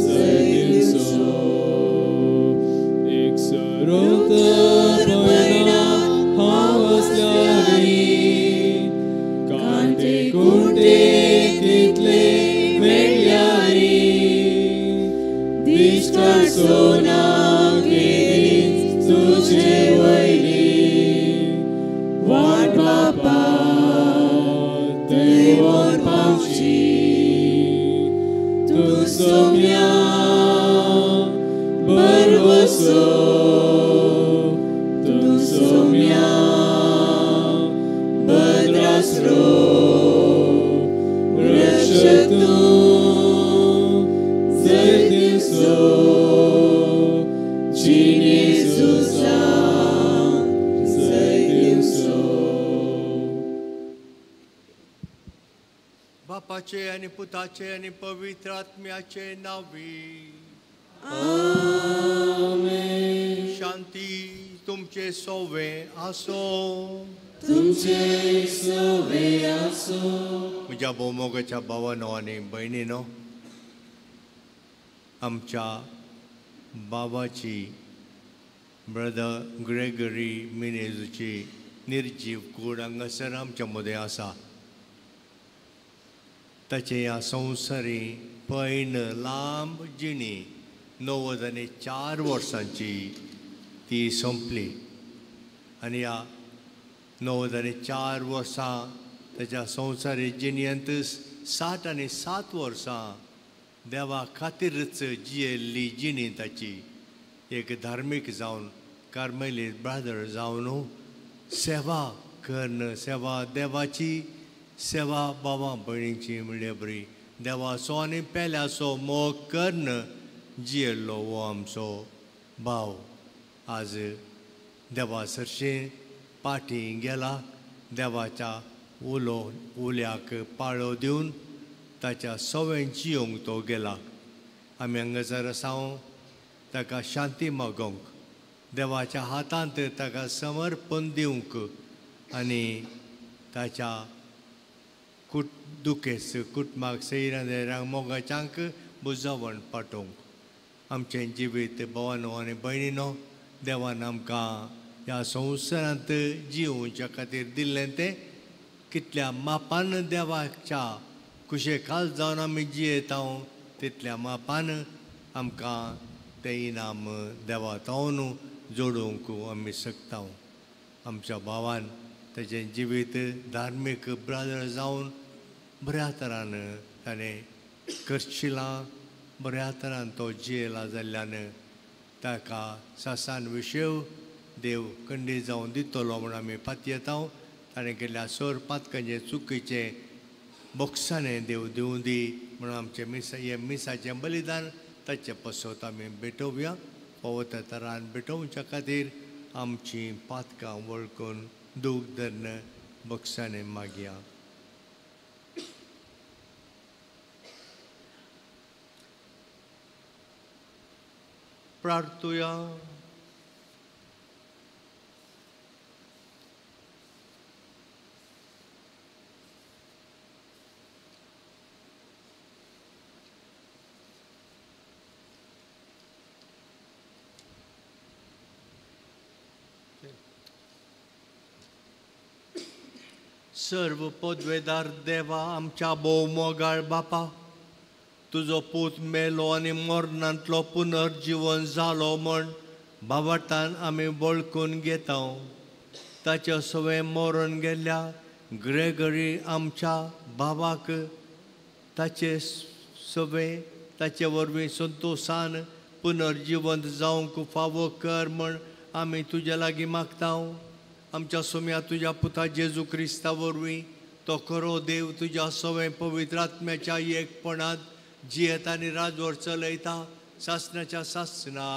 [SPEAKER 9] जयदिसो एक सरोतर पयना हांव आसल्यारी कांटे कुंटे कितले मेळ्ळ्यारी दिश्टार सोना केदीच तुजे वयली वाट बापा थंय व्हर पावची तूं सोम्या भरवसो तूं सोम्या भद्रास्रो रक्षक तूं जयदिसो जिनेसुसा जयदिसो.
[SPEAKER 10] बापाचे आनी पुताचे आनी पवित्र आत्म्याचे नांवी
[SPEAKER 9] आमेन.
[SPEAKER 10] शांती तुमचे सोवे आसो.
[SPEAKER 9] तुमचे सोवे आसो.
[SPEAKER 10] म्हज्या भोवमोगाच्या भावानो आनी भयणीनो, आमच्या बाबाची ब्रदर ग्रेगरी मिनेजूची निर्जीव कूड हांगासर आमच्या मदें आसा. ताचें ह्या संवसारी पयण लांब जिणी 94 वर्सांची ती सोंपली आनी ह्या 94 वर्सां ताच्या संवसारी जिणेंत 67 वर्सां देवा खातीरच जियेल्ली जिणी ताची. एक धार्मीक जावन कार्मेलीत ब्रादर जावन सेवा कर्ण, सेवा देवाची, सेवा बाबा भयणीची म्हणल्यार बरी देवाचो आनी पेल्याचो मोग कर्ण जियेल्लो हो आमचो भाव आज देवा सरशीं पाटी गेला. देवाच्या उलो उल्याक पाळो दिवन ताच्या सवें जियोंक तो गेला. आमी हांगासर आसा ताका शांती मागोवंक, देवाच्या हातांत ताका समर्पण दिवंक आनी ताच्या दुखेस्त कुटुंबाक सैरां दायऱ्यांक मोगाच्यांक बुजावण पाठोवंक. आमचें जिवीत भावानो आनी भयणीनो, देवान आमकां ह्या संवसारांत जियोवच्या खातीर दिल्लें तें कितल्या मापान देवाच्या कुशेखाल जावन आमी जियेता तितल्या मापान आमकां तें इनाम देवा तावन जोडूंक आमी शकता. आमच्या भावान ताचें जिवीत धार्मीक ब्रादर जावन बऱ्या तरान ताणें करशिलां, बऱ्या तरान तो जियेला जाल्ल्यान ताका सासान विशेव देव कंडी जावन दितलो म्हूण आमी पातयेता. ताणें केल्ल्या सोर पातकांचें चुकीचें बोक्साणें देव दिवं दी म्हणून आमचें मिसा हें मिसाचें बलिदान ताचे पासत आमी भेटोवया. फावो त्या तरान भेटोवच्या खातीर आमचीं पातकां वळखून दूख धरून बोक्साणें मागया. प्रार्थुया. सर्व पदवेदार देवा, आमच्या भोवमोगाळ बापा, तुजो पूत मेलो आनी मरणांतलो पुनर्जीवन जालो म्हण भावार्थान आमी वळखून घेता. ताच्या सवें मरण गेल्ल्या ग्रेगरी आमच्या भावाक ताचे सवें ताचे वरवीं संतोशान पुनर्जिवंत जावंक फावो कर म्हण आमी तुज्या लागीं मागता. आमच्या सोम्या तुज्या पुता जेजू क्रिस्ता वरवीं तो खरो देव तुज्या सवें पवित्र आत्म्याच्या एकपणांत जियेत आनी राजवट चलयता सासणाच्या सासणा.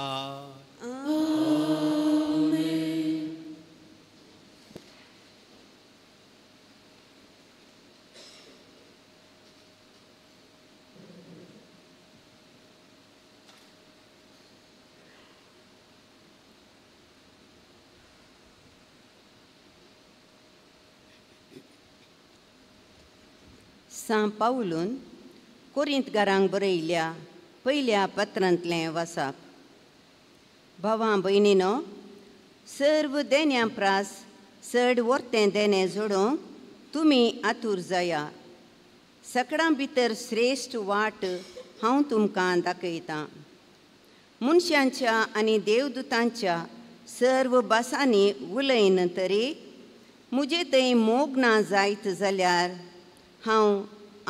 [SPEAKER 11] सां पावलून कोरिंतकारांक बरयल्या पयल्या पत्रांतलें वासाप. भावां भयणीनो, सर्व देण्या प्रास चड वर्तें देणें जोडूंक तुमी आतूर जाया. सगळ्यां भितर श्रेश्ठ वाट हांव तुमकां दाखयतां. मनशांच्या आनी देवदूतांच्या सर्व भासांनी उलयन तरी म्हजे थंय मोग ना जायत जाल्यार हांव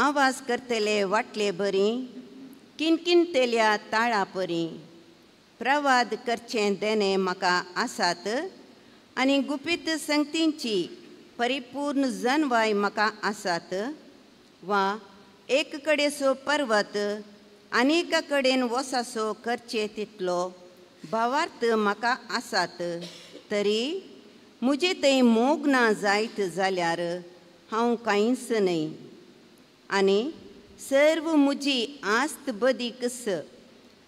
[SPEAKER 11] आवाज करतले वाटले बरी किनकिनतेल्या ताळा परी. प्रवाद करचें देणें म्हाका आसात आनी गुपीत संगतींची परिपूर्ण जनवाय म्हाका आसात. वा एक कडेचो पर्वत आनी एका कडेन वसासो करचे तितलो भावार्थ म्हाका आसात तरी म्हजे थंय मोग ना जायत जाल्यार हांव कांयच न्हय. आनी सर्व म्हजी आस्त बदीकस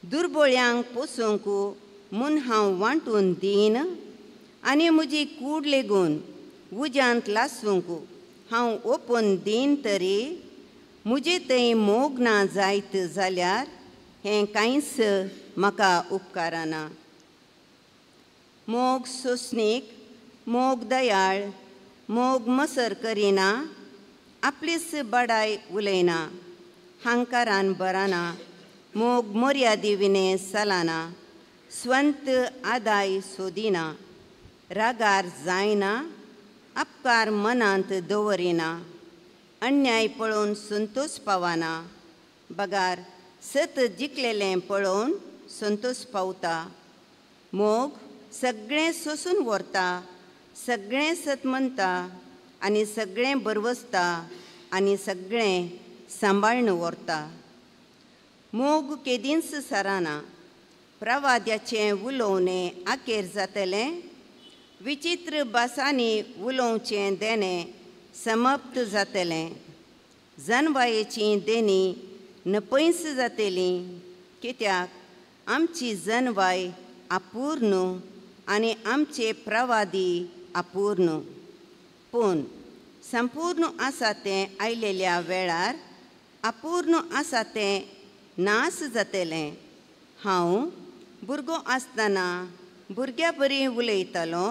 [SPEAKER 11] दुर्बोळ्यांक पोसूंक म्हूण हांव वांटून दीन आनी म्हजी कूड लेगून उज्यांत लासूंक हांव ओपून दीन तरी म्हजे थंय मोग ना जायत जाल्यार हें कांयच म्हाका उपकारना. मोग सोंसणीक, मोग दयाळ, मोग मसर करिना, आपलीच बडाय उलयना, हांकारान बराना, मोग मर्यादी विणे चलना, स्वंत आदाय सोदिना, रागार जायना, अपकार मनांत दवरिना, अन्याय पळोवन संतोष पावना, बगार सत जिखलेलें पळोवन संतोष पावता. मोग सगळें सोसून व्हरता, सगळें सत म्हणटा आनी सगळें बरवसता आनी सगळें सांबाळून व्हरता. मोग केदींच सराना. प्रवाद्याचें उलोवणें आखेर जातलें, विचित्र भासांनी उलोवचें देणें समाप्त जातलें, जनवायेची देणी नपयस जातली. कित्याक आमची जनवाय अपूर्ण आनी आमचे प्रवादी अपूर्ण. पूण संपूर्ण आसा तें आयलेल्या वेळार अपूर्ण आसा तें नास जातलें. हांव भुरगो आसतना भुरग्या बरी उलयतालो,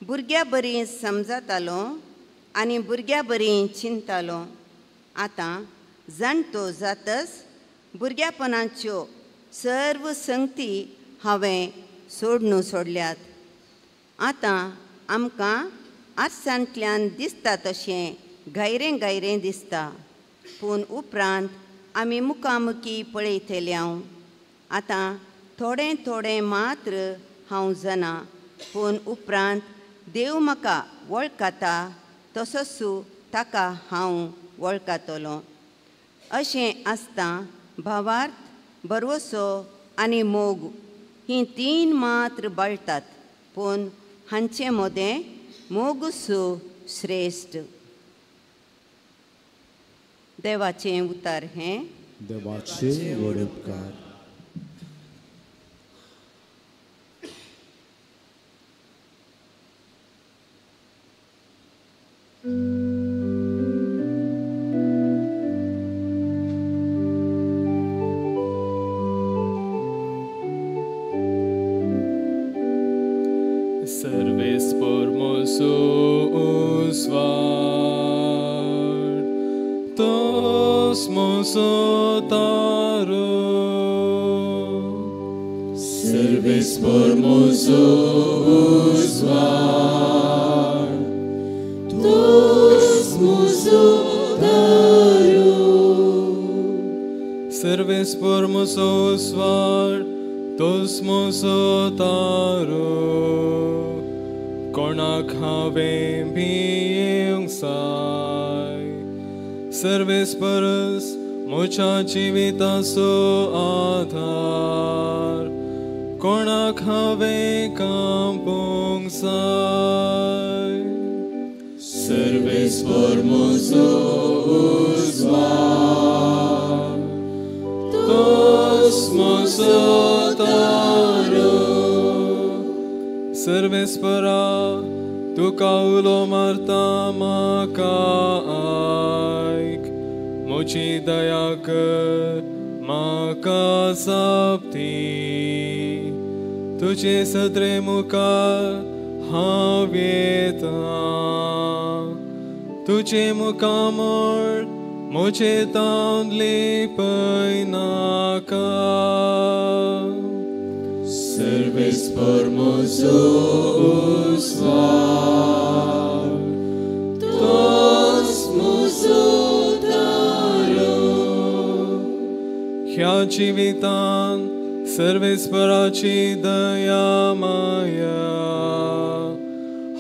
[SPEAKER 11] भुरग्या बरी समजतालो आनी भुरग्या बरी चिंतालो. आतां जाणटो जातच भुरग्यापणाच्यो सर्व संगती हांवें सोडून सोडल्यात. आतां आमकां आरसांतल्यान दिसता तशें गायरें गायरें दिसता, पूण उपरांत आमी मुखामुखी पळयतले. हांव आतां थोडें थोडें मात्र हांव जाणा, पूण उपरांत देव म्हाका वळखता तसोच ताका हांव वळखतलो. अशें आसता भावार्थ, भरवसो आनी मोग हीं तीन मात्र बळटात, पूण हांचे मदें मोगूच श्रेश्ठ. देवाचें उतर हें.
[SPEAKER 12] देवाचे व्हड उपकार.
[SPEAKER 13] Serves formosus var, tos mosotaro.
[SPEAKER 2] सर्वेस्पर म्हजो उजवाड, तोच म्हजो तारो.
[SPEAKER 13] सर्वेस्पर म्हजो उजवाड, तोच म्हजो तारो. कोणाक हांवें भियेवंक जाय? सर्वेस्परस म्हज्या जिविताचो आधार, कोणाक हांवें कांपूंक जाय?
[SPEAKER 2] सर्वेस्पर म्हजो उजवाड, तोच म्हजो तारो.
[SPEAKER 13] सर्वेस्परा तुका उलो मारता म्हाका आयक, म्हजी दया कर म्हाका जाप दी. तुजे सदरे मुखार हांव येता, तुजे मुखामळ म्हजें तावन लिपयनाका.
[SPEAKER 2] सर्वेस्पर म्हजो उजवाड, तोच म्हजो तारो.
[SPEAKER 13] ह्या जिवितान सर्वेस्पराची दया माया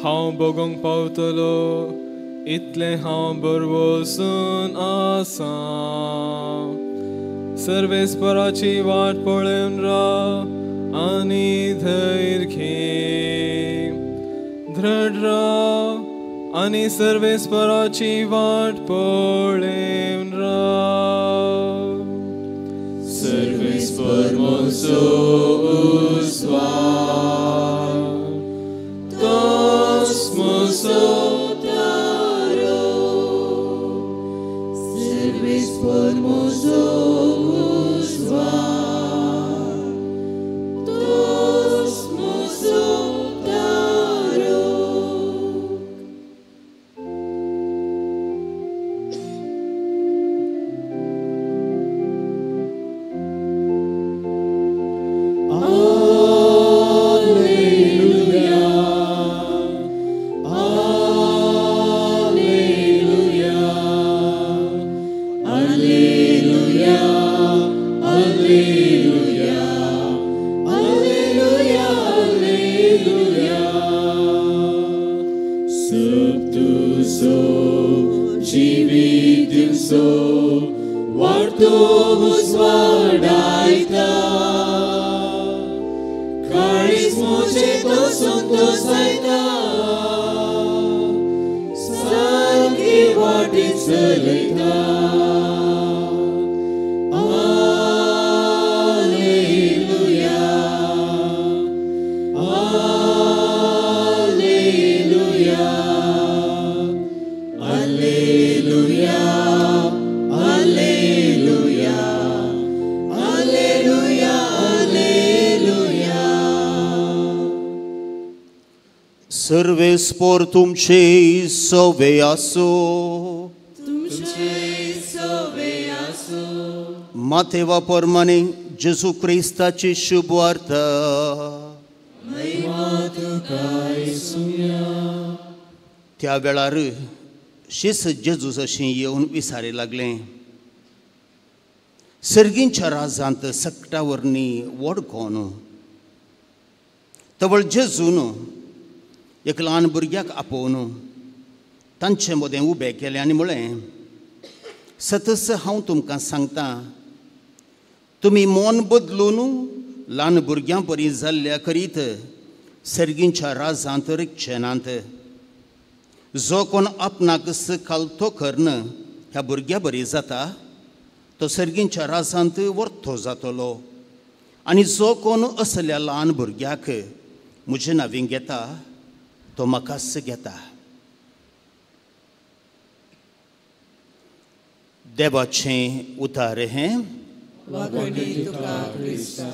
[SPEAKER 13] हांव भोगूंक पावतलो इतलें हांव बरवसून आसा. सर्वेस्पराची वाट पळोवन राव आनी धैर्य घे, दृढ राव आनी सर्वेस्पराची वाट पळोवन राव.
[SPEAKER 2] सर्वेस्पर म्हजो उजवाड, तोच म्हजो तारो. सर्वेस्पर म्हजो उजवाड, तोच म्हजो तारो. Alleluia, Alleluia, Alleluia, Alleluia, Alleluia, Alleluia. Subtuso जिवीत दिवसो वाडतो उजवाडायता, काळीज म्हजें तो संतोसायता, सारकी वाटेन चलयता. Alleluia, Alleluia, Alleluia, Alleluia, Alleluia, Alleluia.
[SPEAKER 14] सर्वेस्पर तुमचे सवे आसो.
[SPEAKER 9] तुमचे सवे आसो.
[SPEAKER 14] मातेवा प्रमाणे जेजू क्रिस्ताची शुभ वार्ता.
[SPEAKER 9] महिमा तुका येसुया.
[SPEAKER 14] त्या वेळार शिस जेजू जशी येवन विसारी लागले, सर्गींच्या राजांत सकटा वरनी व्हड कोण? तवळ जेजून एक ल्हान भुरग्याक आपोवन तांचे मदें उबें केलें आनी म्हळें, सतस हांव तुमकां सांगता, तुमी मन बदलून ल्हान भुरग्यां परी जाल्ल्या करीत सर्गींच्या राजांत रिगचे नात. जो कोण आपणाक खालतो करून ह्या भुरग्या बरी जाता तो सर्गींच्या राजांत वर्थो जातलो, आनी जो कोण असल्या ल्हान भुरग्याक म्हजे नांवीं घेता तो म्हाकाच घेता. देवाचें उतार हें.
[SPEAKER 9] वागणी तुका क्रिस्ता.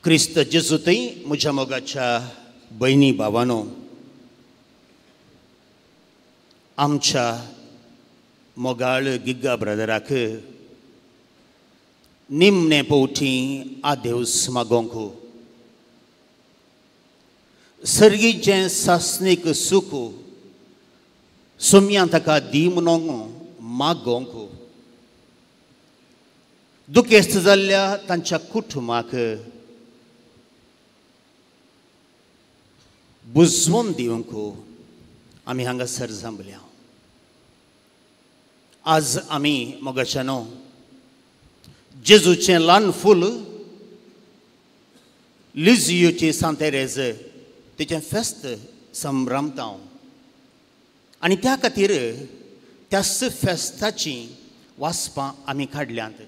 [SPEAKER 14] क्रिस्त जेजूतय म्हज्या मोगाच्या भयणी भावानो, आमच्या मोगाळ गिग्गा ब्रदराक निमणे पवटी आदेवस मागोंक सर्गीचें सासणीक सूख सोम्यां ताका दी म्हणून मागोंक दुखेस्त जाल्ल्या तांच्या कुटुंबाक बुजवून दिवंक आमी हांगासर जमल्या. आज आमी मोगाच्यानो जेजूचें ल्हान फूल लिजियोची सांत तेरेज तिचें फेस्त संभ्रमता आनी त्या खातीर त्याच फेस्ताची वाचपां आमी काडल्यांत.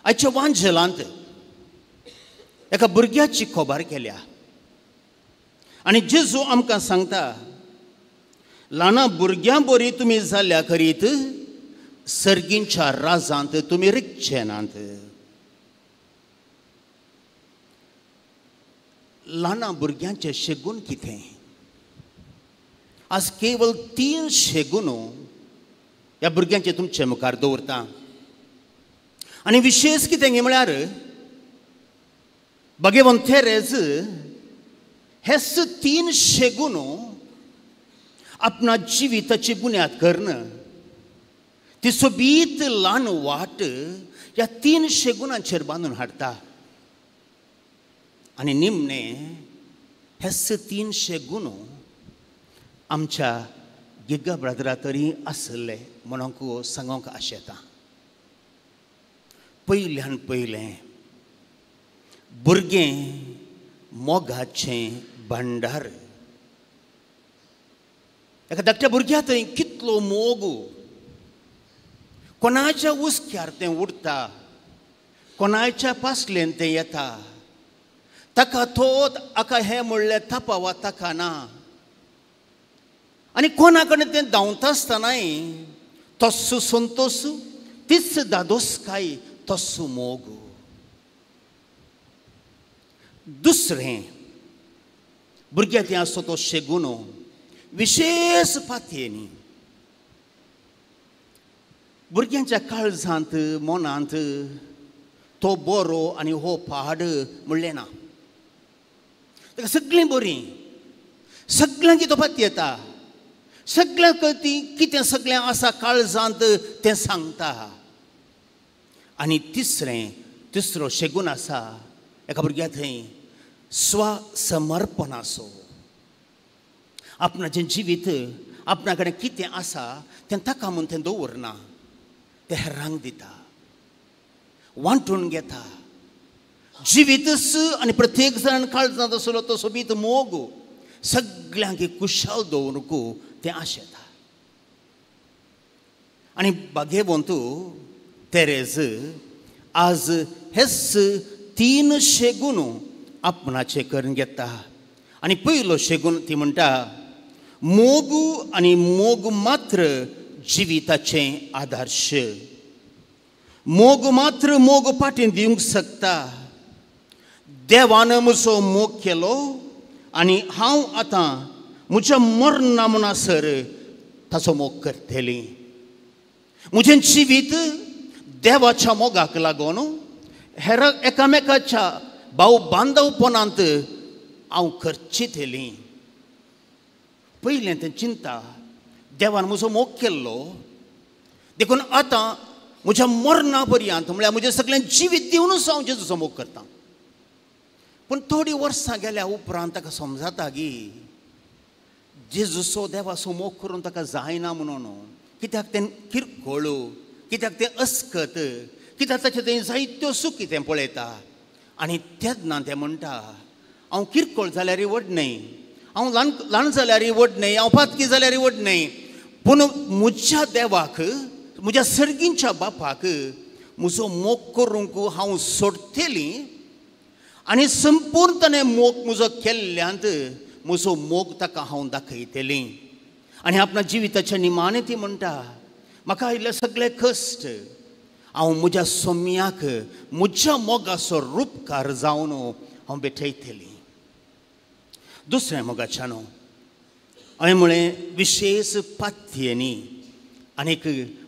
[SPEAKER 14] आयच्या वांजेलांत एका भुरग्याची खबर केल्या आनी जेजू आमकां सांगता, ल्हाना भुरग्यां बरी तुमी जाल्या करीत सर्गींच्या राजांत तुमी रिगचे नात. ल्हाना भुरग्यांचे शेगून कितें? आज केवळ 3 शेगून ह्या भुरग्यांचे तुमचे मुखार दवरता. आनी विशेश कितें म्हळ्यार भगवंत तेरेज हेच 3 शेगून आपणा जिविताची बुन्याद करून ती सोबीत ल्हान वाट ह्या 3 शेगुणांचेर बांदून हाडटा. आनी निमणे हेच 3 शेगून आमच्या गिग्गा ब्रदरा तरी आसले म्हणूंक सांगूंक आशेता. पयल्यान पयलें भुरगें मोगाचें भांडार. एका धाकट्या भुरग्या थंय कितलो मोग, कोणाच्या हुस्क्यार तें उरता, कोणाच्या पासलेन तें येता, ताका थोत आका हें म्हणलें थापावा ताका ना. आनी कोणा कडेन तें धांवता आसतनाय तस्सो संतोस, तीच दादोसकाय, तस्सो मोग. दुसरें भुरग्या तें आसता तो शेगून विशेश पातयेनी भुरग्यांच्या काळजांत मनांत तो बरो आनी हो पाड म्हणलें ना. ताका सगळीं बरीं, सगळ्यांक तो पातयेता, सगळ्यांक ती कितें सगळें आसा काळजांत तें सांगता. आनी तिसरें, तिसरो शेगून आसा एका भुरग्या थंय स्वसमर्पणाचो. आपणाचें जिवीत आपणा कडेन कितें आसा तें ताका म्हूण तें दवरना, तें हेरांक दिता, वांटून घेता. जिवीतच आनी प्रत्येक जाण काळजांत आसलो तो सोबीत मोग सगळ्यांक कुशाल दवरूंक तें आशेता. आनी बागेवंत तेरेज आज हेच 3 शेगून आपणाचे करून घेता. आनी पयलो शेगून ती म्हणटा, मोग आनी मोग मात्र जिविताचें आदर्श. मोग मात्र मोग पाटीन दिवंक शकता. देवान म्हजो मोग केलो आनी हांव आतां म्हज्या मरणा म्हणसर ताचो मोग करतली. म्हजें जिवीत देवाच्या मोगाक लागून हेर एकामेकाच्या भाव बांदवपणांत हांव खर्चितली. पयलें तें चिंता, देवान म्हजो मोग केल्लो देखून आतां म्हज्या मरणा पर्यंत म्हळ्यार म्हजें सगळें जिवीत दिवनूच हांव जेजूचो मोग करता. पूण थोडीं वर्सां गेल्या उपरांत ताका समजता की जेजूचो देवाचो मोग करून ताका जायना म्हणून. कित्याक तें किरकोळ, कित्याक तें अस्कत, कित्याक ताचें तें जायत्यो सुखी तें पळयता. आनी तेन्ना तें म्हणटा, हांव किरकोळ जाल्यार व्हड न्हय, हांव ल्हान ल्हान जाल्यार व्हड न्हय, हांव पातकी जाल्यार व्हड न्हय, पूण म्हज्या देवाक, म्हज्या सर्गींच्या बापाक म्हजो मोग करूंक हांव सोडटली आनी संपूर्णताने मोग म्हजो केल्ल्यांत म्हजो मोग ताका हांव दाखयतली. आनी आपल्या जिविताच्या निमाणें ती म्हणटा, म्हाका आयिल्ले सगळे कश्ट हांव म्हज्या सोम्याक म्हज्या मोगाचो रुपकार जावन हांव भेटयतली. दुसरें मोगाच्यान हांवें म्हळें विशेश पातयेनी आनीक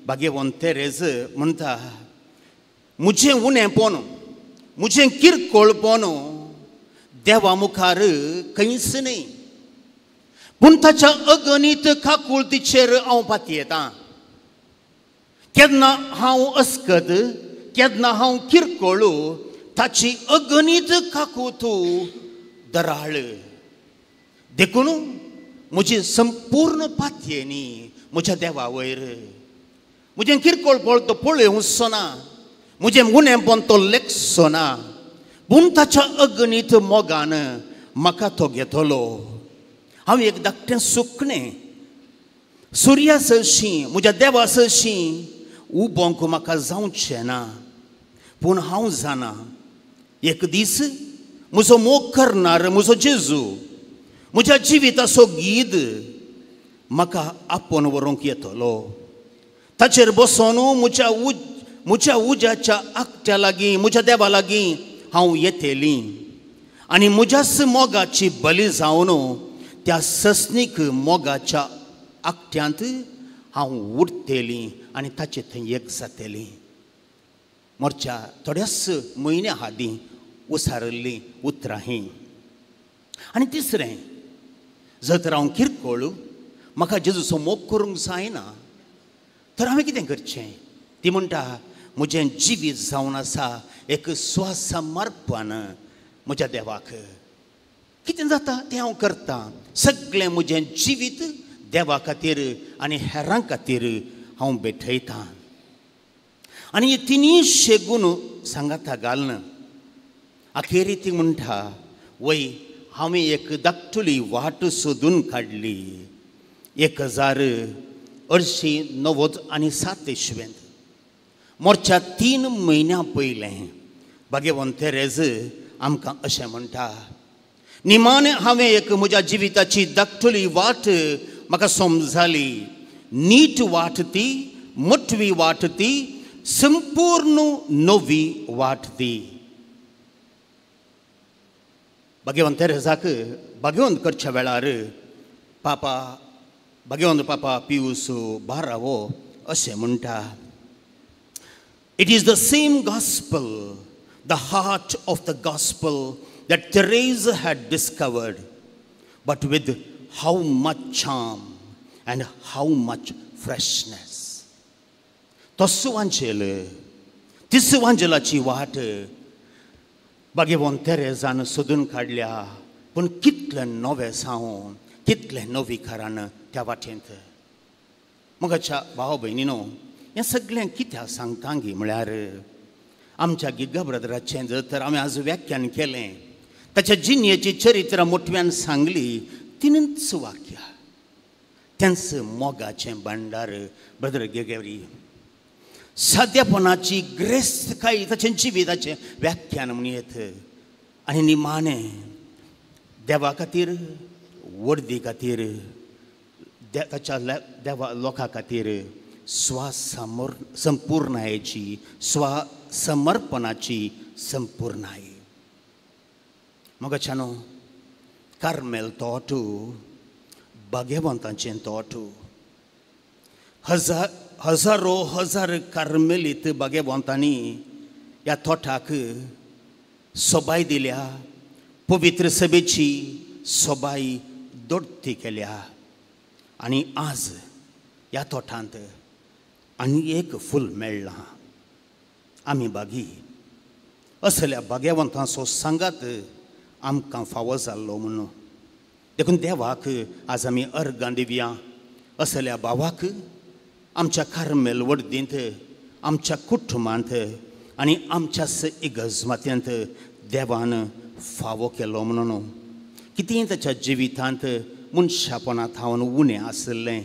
[SPEAKER 14] भाग्यवंत तेरेज म्हणटा म्हजें उणेंपण म्हजें किरकोळपण देवा मुखार खंयच न्हय, पूण ताच्या अगणीत काकुळतीचेर हांव पातयेतां. केन्ना हांव अस्कत केन्ना हांव किरकोळ ताची अगणीत काकूत दराळ. देखून म्हजी संपूर्ण पातयेनी म्हज्या देवा वयर म्हजें किरकोळपण तो पळोवचो ना, म्हजें उणेंपण तो लेखचो ना, पूण ताच्या अगणीत मोगान म्हाका तो घेतलो. हांव एक धाकटें सुकणें सुर्या सरशीं म्हज्या देवा सरशीं उबोंक म्हाका जावचें ना, पूण हांव जाणा एक दीस म्हजो मोग करणार म्हजो जेजू म्हज्या जिविताचो गीद म्हाका आपोवन व्हरूंक येतलो. ताचेर बसोन म्हज्या उज्याच्या आकट्या लागीं म्हज्या देवा लागीं हांव येतली आनी म्हज्याच मोगाची बली जावन त्या सस्नीक मोगाच्या आकट्यांत हांव उरतली आनी ताचे थंय एक जातली. मोरच्या थोड्याच म्हयन्या आदीं उसारिल्लीं उतरां हीं. आनी तिसरें, जर तर हांव किरकोळ म्हाका जेजूचो मोग करूंक जायना तर हांवें कितें करचें? ती म्हणटा म्हजें जिवीत जावन आसा एक स्वसमर्पण म्हज्या देवाक. कितें जाता तें हांव करतां, सगळें म्हजें जिवीत देवा खातीर आनी हेरां खातीर हांव भेटयतां. आनी तिनूय शेगून सांगाता घालून अखेरी ती म्हणटा वय हांवें एक धाकटुली वाट सोदून काडली 1897 इस्वेंत मोर्च्या 3 म्हयन्यां पयलें भाग्यवंत तेरेज आमकां अशें म्हणटा, निमाणें हांवें एक म्हज्या जिविताची धाकटुली वाट म्हाका समजाली. नीट वाट ती, मोटवी वाट ती, संपूर्ण नवी वाट ती. भाग्यवंत तेरेजाक भाग्यवंत करच्या वेळार पापा भाग्यवंत पापा पियूस बारावो अशें म्हणटा, It is the same gospel, the heart of the gospel that Therese had discovered, but with how much charm and how much freshness. तसो वांजेल, तिस वांजेलाची वाट भाग्यवंत तेरेजान सोदून काडल्या, पूण कितलें नवें सावन कितलें नवीकरण त्या वाटेंत. मगाच्या भाव भयणीनो, हें सगळें कित्याक सांगता गी म्हळ्यार आमच्या गिग्गा ब्रदराचें जर तर आमी आज व्याख्यान केलें, ताच्या जिणेची चरित्रां मोटव्यान सांगली, तिनूच वाक्यां तेंच मोगाचें भांडार ब्रदर गेगेरी, सादेपणाची ग्रेस्तकाय ताचें जिविताचें व्याख्यान म्हूण येत. आनी निमाणें देवा खातीर, वर्दी खातीर, ताच्या देवा लोकां खातीर संपूर्णायेची, स्वसमर्पणाची संपूर्णाय. मगाच्यानो कार्मेल तोट भाग्यवंतांचें तोट, हजारो हजार कार्मेलीत भाग्यवंतांनी ह्या तोटाक सोबाय दिल्या, पवित्र सभेची सोबाय दोडती केल्या. आनी आज ह्या तोटांत आनी एक फूल मेळ्ळां. आमी बागी असल्या भाग्यवंतांचो सांगात आमकां फावो जाल्लो म्हणून. देखून देवाक आज आमी अर्गां दिवया, असल्या भावाक आमच्या कार्मेल वर्दींत, आमच्या कुटुंबांत आनी आमच्या इगर्जमात्यांत देवान फावो केलो म्हणून. कितेंय ताच्या जिवितांत मनशापणांत हांव उणें आशिल्लें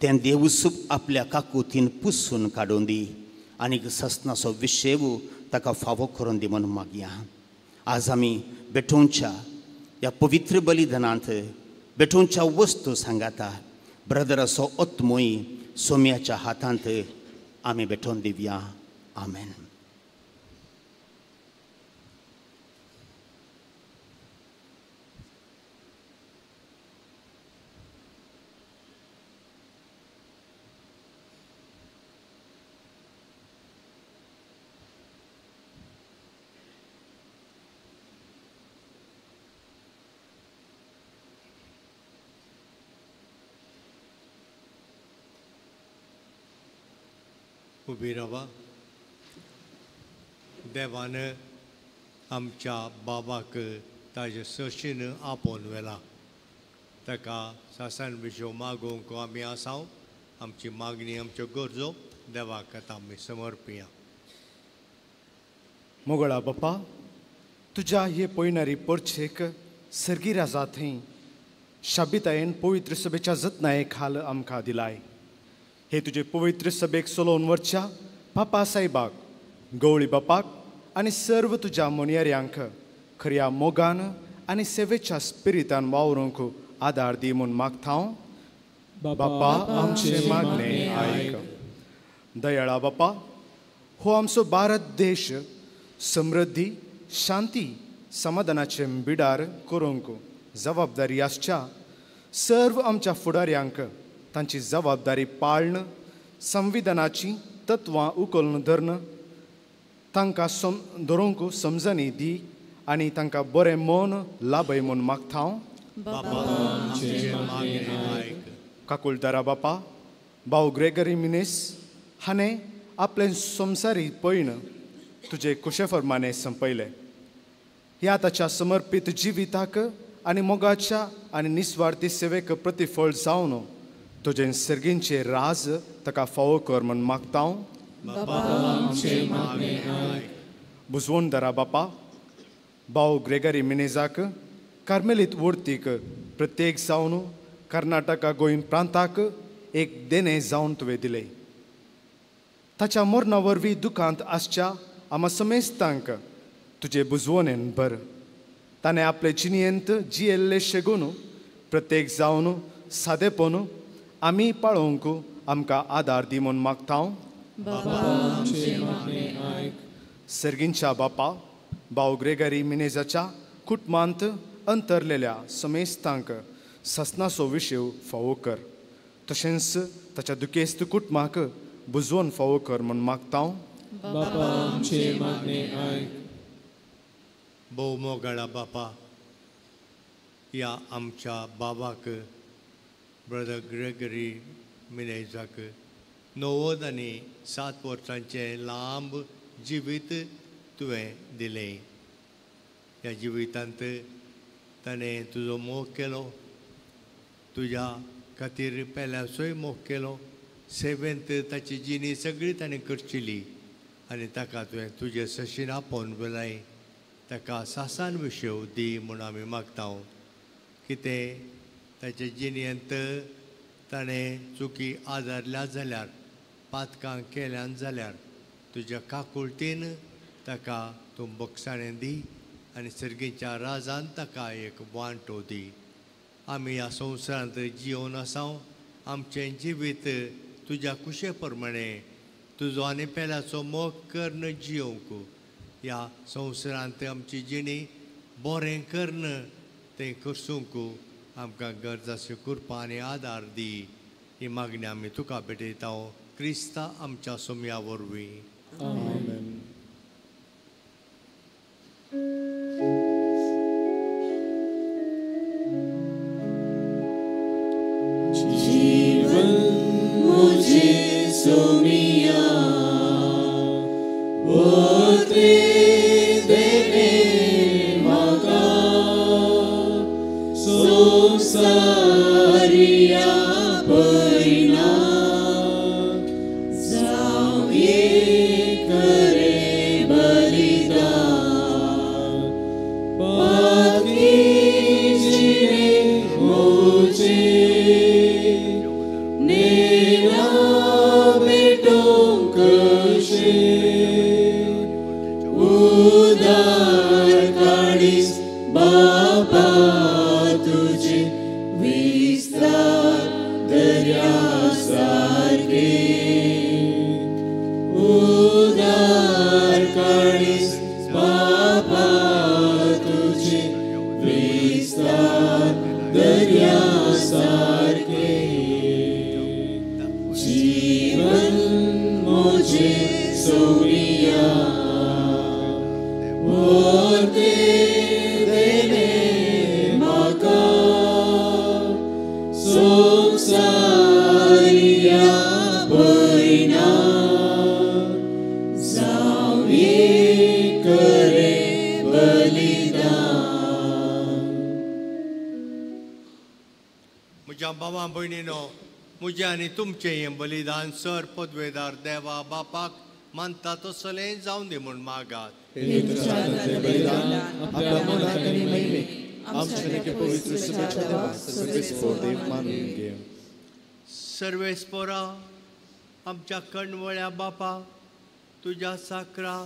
[SPEAKER 14] तें देवसूप आपल्या काकुतीन पुसून काडून दी आनी ससनाचो विशेव ताका फावो करून दी म्हणून मागया. आज आमी भेटोवच्या ह्या पवित्र बलिदानांत भेटोवच्या वस्तू सांगाता ब्रदराचो आत्मोय सोम्याच्या हातांत आमी भेटोवन दिवया. आमेन.
[SPEAKER 10] उबी रावा. देवान आमच्या बाबाक ताजे सशीन आपोवन व्हेला. ताका सासान विशो मागूंक आमी आसाव. आमची मागणी आमच्यो गरजो देवाक आतां आमी समर्पिया.
[SPEAKER 15] मोगळा बापा, तुज्या हे पयणारी परचेक सर्गी राजा थंय शाबितायेन पवित्र सभेच्या जतनाये खाल आमकां दिलाय. हे तुजे पवित्र सभेक चलोवन वरच्या पापा साहेबाक, गवळी बापाक आनी सर्व तुज्या मोनयाऱ्यांक खऱ्या मोगान आनी सेवेच्या स्पिरितान वावरूंक आदार दी म्हूण मागता हांव. बापा आमचें मागणें आयक. दयाळा बापा, हो आमचो भारत देश समृद्धी, शांती, समाधानाचें बिडार करूंक जबाबदारी आसच्या सर्व आमच्या फुडाऱ्यांक तांची जबाबदारी पाळन, संविधानाची तत्वां उखलून धरून तांकां धरूंक समजणी दी आनी तांकां बरें मन लाभय म्हूण मागता हांव. काकुळदारा बापा, भाव ग्रेगरी मिनेस हाणें आपलें संवसारी पयण तुजे कुशेफर्माने संपयलें. ह्या ताच्या समर्पीत जिविताक आनी मोगाच्या आनी निस्वार्थी सेवेक प्रतिफळ जावन तुजें सर्गींचे राज ताका फावो कर म्हूण मागता हांव. बुजवण दरा बापा, भाव ग्रेगरी मिनेजाक कार्मेलीत वोर्तीक प्रत्येक जावन कर्नाटका गोंय प्रांताक एक देणें जावन तुवें दिलें. ताच्या मरणा वरवीं दुखांत आसच्या आमा समेस्तांक तुजे बुजवणेन भर. ताणें आपले जिणेंत जियेल्ले शेगून प्रत्येक जावन सादेपण आमी पाळोवंक आमकां आदार दी म्हूण मागता हांव. सर्गींच्या बापा, भाव ग्रेगरी मिनेजाच्या कुटुंबांत अंतरलेल्या समेस्तांक ससनाचो विशय फावो कर, तशेंच ताच्या दुखेस्त कुटुंबाक बुजवण फावो कर म्हूण मागता हांव.
[SPEAKER 10] भोव मोगाळा बापा, ह्या आमच्या बाबाक ब्रदर ग्रेगरी मिनेजाक 97 वर्सांचें लांब जिवीत तुवें दिलें. ह्या जिवितांत ताणें तुजो मोग केलो, तुज्या खातीर पेल्याचोय मोग केलो. सेवेंत ताची जिणी सगळी ताणें करचिली आनी ताका तुवें तुजे सशीन आपोवन व्हेलाय. ताका सासान विशय दी म्हूण आमी मागता. कितें ताचे जिणेंत ताणें चुकी आदारल्या जाल्यार, पातकां केल्यान जाल्यार तुज्या काकुळतीन ताका तूं बक्षाणें दी आनी सर्गीच्या राजान ताका एक वांटो दी. आमी ह्या संवसारांत जियोवन आसाव. आमचें जिवीत तुज्या कुशे प्रमाणे तुजो आनी पेल्याचो मोग करून जियोवंक, ह्या संवसारांत आमची जिणी बरें करून तें करसूंक आमकां गरज आसा कृपा आनी आदार दी. ही मागणी आमी तुका भेटयता क्रिस्ता आमच्या सोम्या वरवीं.
[SPEAKER 13] आमेन.
[SPEAKER 2] जीवन मुझे सोमिया वो देने माका संसारिया परिणा जाऊं ये करे बलिदान पाकी जिने मुझे नेना बेटों कशे मोर्ते देणे म्हाका संवसारिया पयना जावं एक रे बलिदान.
[SPEAKER 10] म्हज्या भावा भयणीनो, म्हजें आनी तुमचें हें बलिदान सर पदवेदार देवा बापाक मानता तसलें जावं दी म्हूण मागात.
[SPEAKER 12] आपल्या मनाक आनी महिमेक आमच्या पवित्र सभेच्या देवा सर्वेस्पोर देव मानून घेवं.
[SPEAKER 10] सर्वेस्पोरा आमच्या कणवळ्या बापा, तुज्या साकरा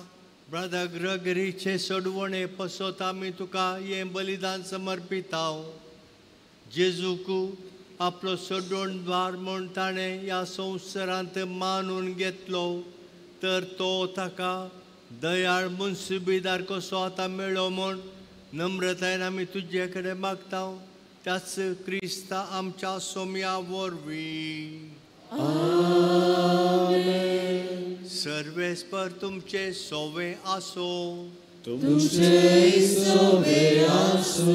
[SPEAKER 10] ब्रदर ग्रगरीचे सोडवणे पसत आमी तुका हें बलिदान समर्पिताव. जेजूक आपलो सोडवणदार म्हूण ताणें ह्या संवसारांत मानून घेतलो, तर तो ताका दयाळ मुनसुबीदार कसो आतां मेळ्ळो म्हूण नम्रतायेन आमी तुजे कडेन मागता, त्याच क्रिस्ता आमच्या सोम्या वरवीं. सर्वेस्पर तुमचे सोवे आसो,
[SPEAKER 2] तुमचे सोवे आसो.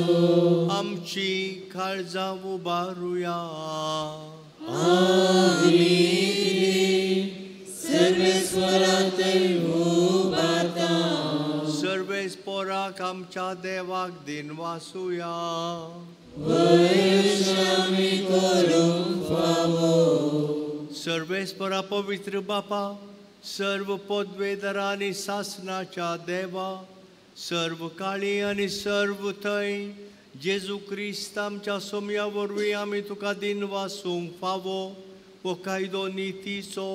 [SPEAKER 10] आमची काळजां उबारुया.
[SPEAKER 2] आमी सर्वेस्परात उबारता.
[SPEAKER 10] सर्वेस्पराक आमच्या देवाक दिनवासुया.
[SPEAKER 2] वैशामी करूंक फावो.
[SPEAKER 10] सर्वेस्परा पवित्र बापा, सर्व पदवेदारा आनी सासनाच्या देवा, सर्व काळी आनी सर्व थंय जेजू क्रिस्त आमच्या सोम्या वरवीं आमी तुका दिनवासूंक फावो हो कायदो नितीचो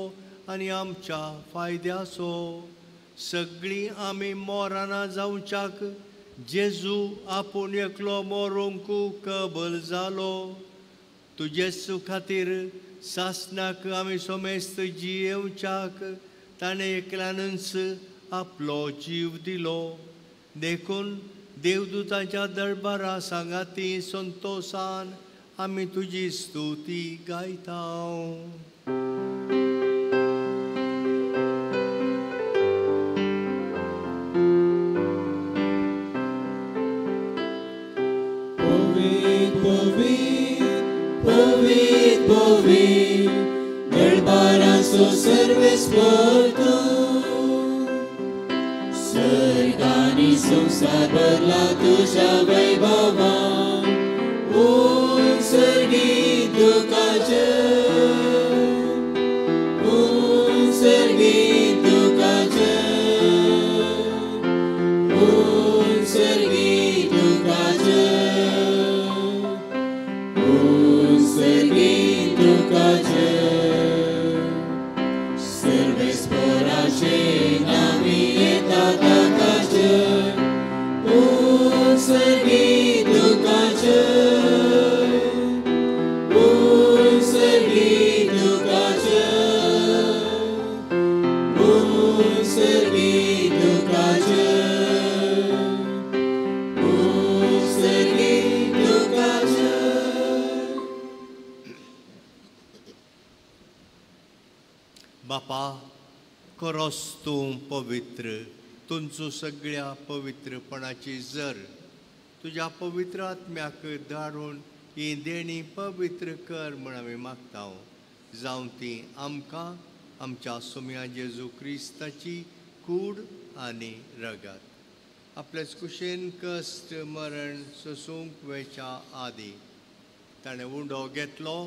[SPEAKER 10] आनी आमच्या फायद्याचो. सगळीं आमी मोराना जावच्याक जेजू आपूण एकलो मोरूंक कबल जालो. तुजेच खातीर सासनाक आमी सोमेस्त जियेवच्याक ताणें एकल्यानूच आपलो जीव दिलो. देखून देवदूताच्या दरबारा सांगाती संतोसान आमी तुजी स्तुती गायता.
[SPEAKER 2] पवीत पवीत पवीत पवीत दरबाराचो सर्वेस्पर तूं, सर्ग आनी संवसार भरला तुज्या वैभवान. ऊंच सर्गी तुका जय, ऊंच सर्गी तुका जय, ऊंच सर्गी तुका जय, ऊंच सर्गी तुका जय. सर्वेस्पराचे नांवी येता ताका जय, ऊंच सर्गी तुका जय, ऊंच सर्गी तुका जय, ऊंच सर्गी तुका जय, ऊंच सर्गी तुका जय.
[SPEAKER 10] बापा, खरोच तूं पवित्र, तुमचो सगळ्या पवित्रपणाची जर तुज्या पवित्र आत्म्याक धाडून ही देणी पवित्र कर म्हूण आमी मागता. जावं ती आमकां आमच्या सोम्या जेजू क्रिस्ताची कूड आनी रगत. आपल्याच कुशेन कश्ट मरण सोसूंक वेच्या आदी ताणें उंडो घेतलो,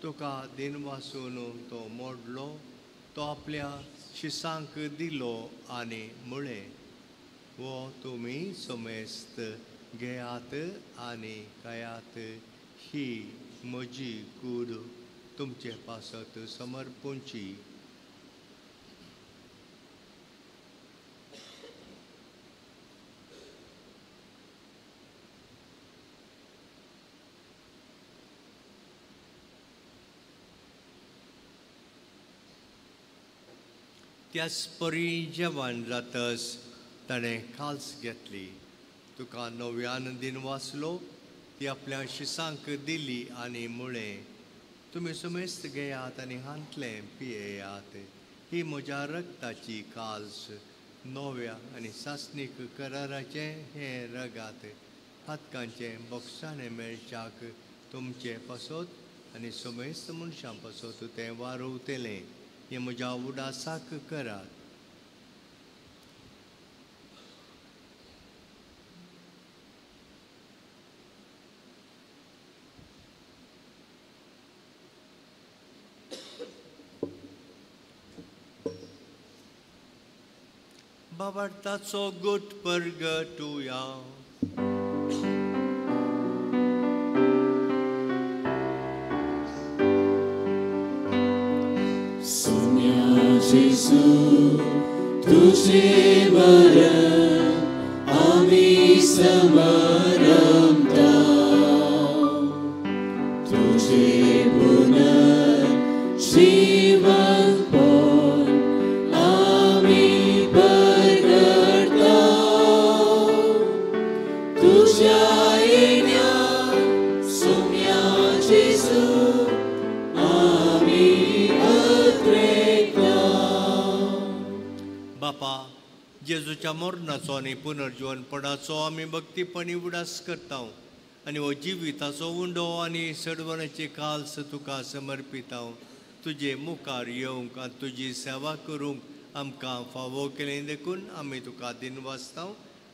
[SPEAKER 10] तुका दिनवासून तो मोडलो, तो आपल्या शिसांक दिलो आनी म्हळें, हो तुमी समेस्त घेयात आनी खायात, ही म्हजी कूड तुमचे पासत समर्पूंची. त्याच परी जेवण जातस ताणें काल्स घेतली, तुका नव्यान दिन वाचलो, ती आपल्या शिसांक दिली आनी म्हळें, तुमी समेस्त घेयात आनी हांतलें पियेयात, ही म्हज्या रक्ताची काल्स नव्या आनी सासणीक कराराचें हें रगात पातकांचें बोगसाणें मेळच्याक तुमचे पासत आनी समेस्त मनशां पासत तें वारोवतलें. हें म्हज्या उडासाक करात. बाबार्थाचो गुट परगटुया.
[SPEAKER 2] सुम्या जेजू तुझे मरण आमी समारंभता, तुझे पुनर्जीवनपण आमी परगटता, तुझ्या येण्या सुम्या जेजू आमी अत्रेता.
[SPEAKER 10] बापा, जेजूच्या मरणाचो आनी पुनर्जीवनपणाचो आमी भक्तीपणी उडास करता आनी हो जिविताचो उंडो आनी सडवणाची काल्स तुका समर्पिता. तुजे मुखार येवंक आनी तुजी सेवा करूंक आमकां फावो केलें देखून आमी तुका दिनवासता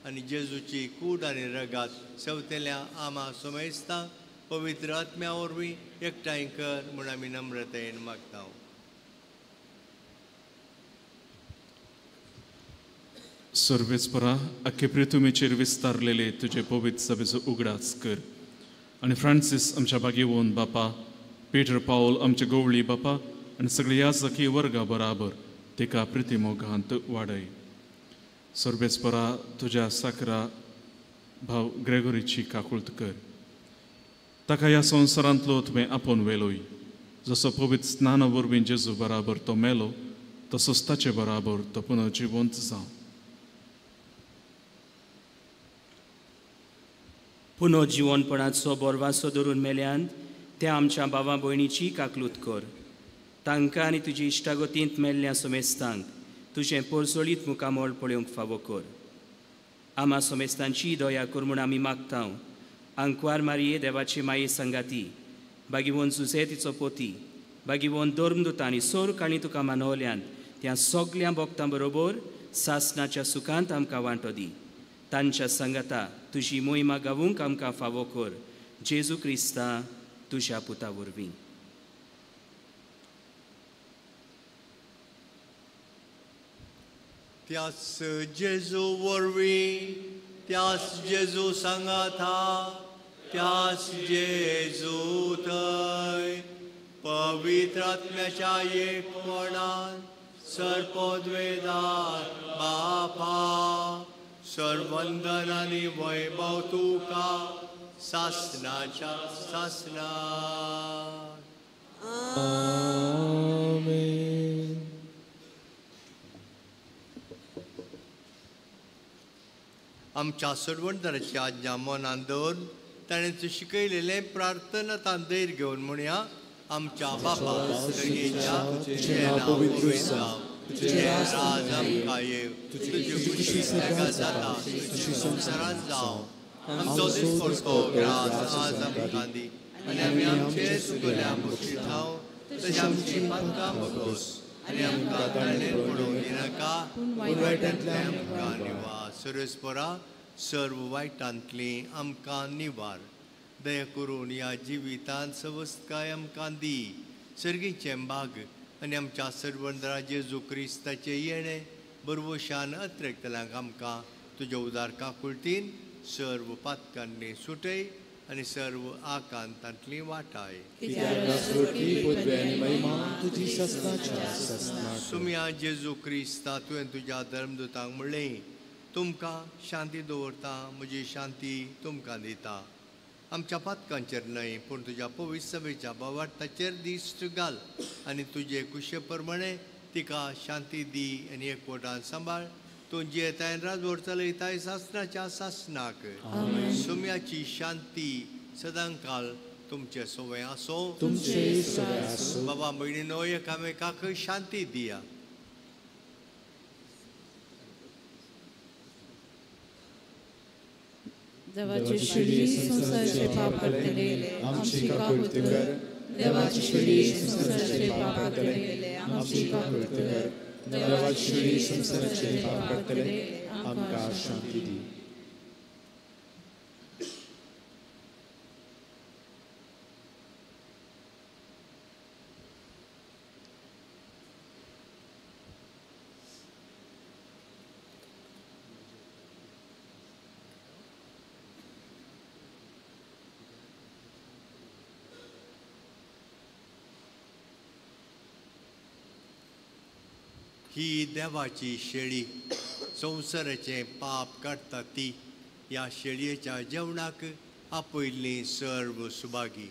[SPEAKER 10] आनी जेजूची कूड आनी रगात सेवतेल्या आमा समेस्ता पवित्र आत्म्या वरवीं एकठांय कर म्हूण आमी नम्रतायेन मागता.
[SPEAKER 16] सर्वेस्परा, आख्खे पृथ्वीचेर विस्तारलेले तुजे पवित्र सभेचो उगडास कर आनी फ्रांसीस आमच्या भागेवन बापा, पीटर पावल आमचे गवळी बापा आनी सगळे याजकी वर्गा बराबर तिका प्रितीमोगांत वाडय. सर्वेस्परा, तुज्या साकरा भाव ग्रेगोरीची काकुळत कर. ताका ह्या संवसारांतलो तुवें आपोवन व्हेलोय. जसो पवित्र स्नाना वरवीं जेजू बराबर तो मेलो तसोच ताचे बराबर तो पुनर्जिवंत जावं.
[SPEAKER 17] पुनर्जिवनपणाचो बोरवासो धरून मेल्यान त्या आमच्या भावा भयणीची काकलूत कर. तांकां आनी तुजी इश्टागतींत मेल्ल्या समेस्तांक तुजें पोरसोळीत मुखामळ पळोवंक फावो कर. आमा समेस्तांची दया कर म्हूण आमी मागता. आंकवार मारये देवाची माये संगाती, बागीवन जुजे तिचो पोती, बागीवन धर्मदूत आनी सोर काणी तुका मानवल्यान त्या सगल्या भक्तां बरोबर सासनाच्या सुखांत आमकां वांटो दी. तांच्या संगाता तुजी मोहिमा गावूंक आमकां फावो कर. जेजू क्रिस्ता तुज्या पुता वरवीं.
[SPEAKER 10] त्यास जेजू वरवीं, त्यास जेजू सांगाता, त्यास जेजू थंय पवित्र आत्म्याच्या एकपणान सर्पद्वेदार बापा सर्वंदन आनी वैभव तुका सासनाच्या सासना.
[SPEAKER 13] आमेन.
[SPEAKER 10] आमच्या सर्वंदराची आज्ञा मनान दवरून ताणें शिकयलेलें प्रार्थना तांदैर घेवन म्हणया. आमच्या बापा सर्गेच्या, तुजें नांव पवित्र जावं, तुजें राज आमकां येवं, तुजी खुशी स्वर्गांत जाता तशी संवसारांत जावं. आमचो दिसपडतो ग्रास आज आमकां दी आनी आमी आमचे चुकल्या बक्षितांव तशें आमची पातकां बगोस आनी आमकां ताणें पडोवंक दिनाका, पूण वायटांतल्यान आमकां निवार. सर्वेस्परा, सर्व वायटांतली आमकां निवार. दया करून ह्या जिवितांत सवस्तकाय आमकां दी. सर्गीचें भाग आनी आमच्या सर्वंदरा जेजू क्रिस्ताचें येणें बरवशान अत्रेकतल्यांक आमकां तुज्या उदार काकुळतीन सर्व पातकांनी सुटय आनी सर्व आकांतांतली वाटाय. सुम्या जेजू क्रिस्ता, तुवें तुज्या धर्मदूतांक म्हणलें, तुमकां शांती दवरता, म्हजी शांती तुमकां दिता. आमच्या पातकांचेर न्हय पूण तुज्या पवित्र सभेच्या भावार्थाचेर दिश्ट घाल आनी तुजे कुशे प्रमाणे तिका शांती दी आनी एकवटान सांबाळ. तूं जियेताय राजवट चलयताय सासनाच्या सासनाक. सुम्याची शांती सदांकाल तुमचे सवय आसो. बाबा भयणीनो, एकामेकाक शांती दिया.
[SPEAKER 12] देवाची शेळी संवसाराचे पाप काडटले आमची काकूळत कर. देवाची शेळी संवसाराचे पाप काडटले आमची काकूळत कर. देवाची शेळी संवसाराचे पाप काडटले आमकां शांती दी.
[SPEAKER 10] ही देवाची शेळी संवसाराचें पाप काडटा ती ह्या शेळयेच्या जेवणाक आपयल्ली सर्व सुभागी.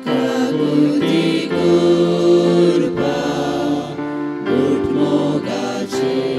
[SPEAKER 2] Kakuti kurpa, gutmogache.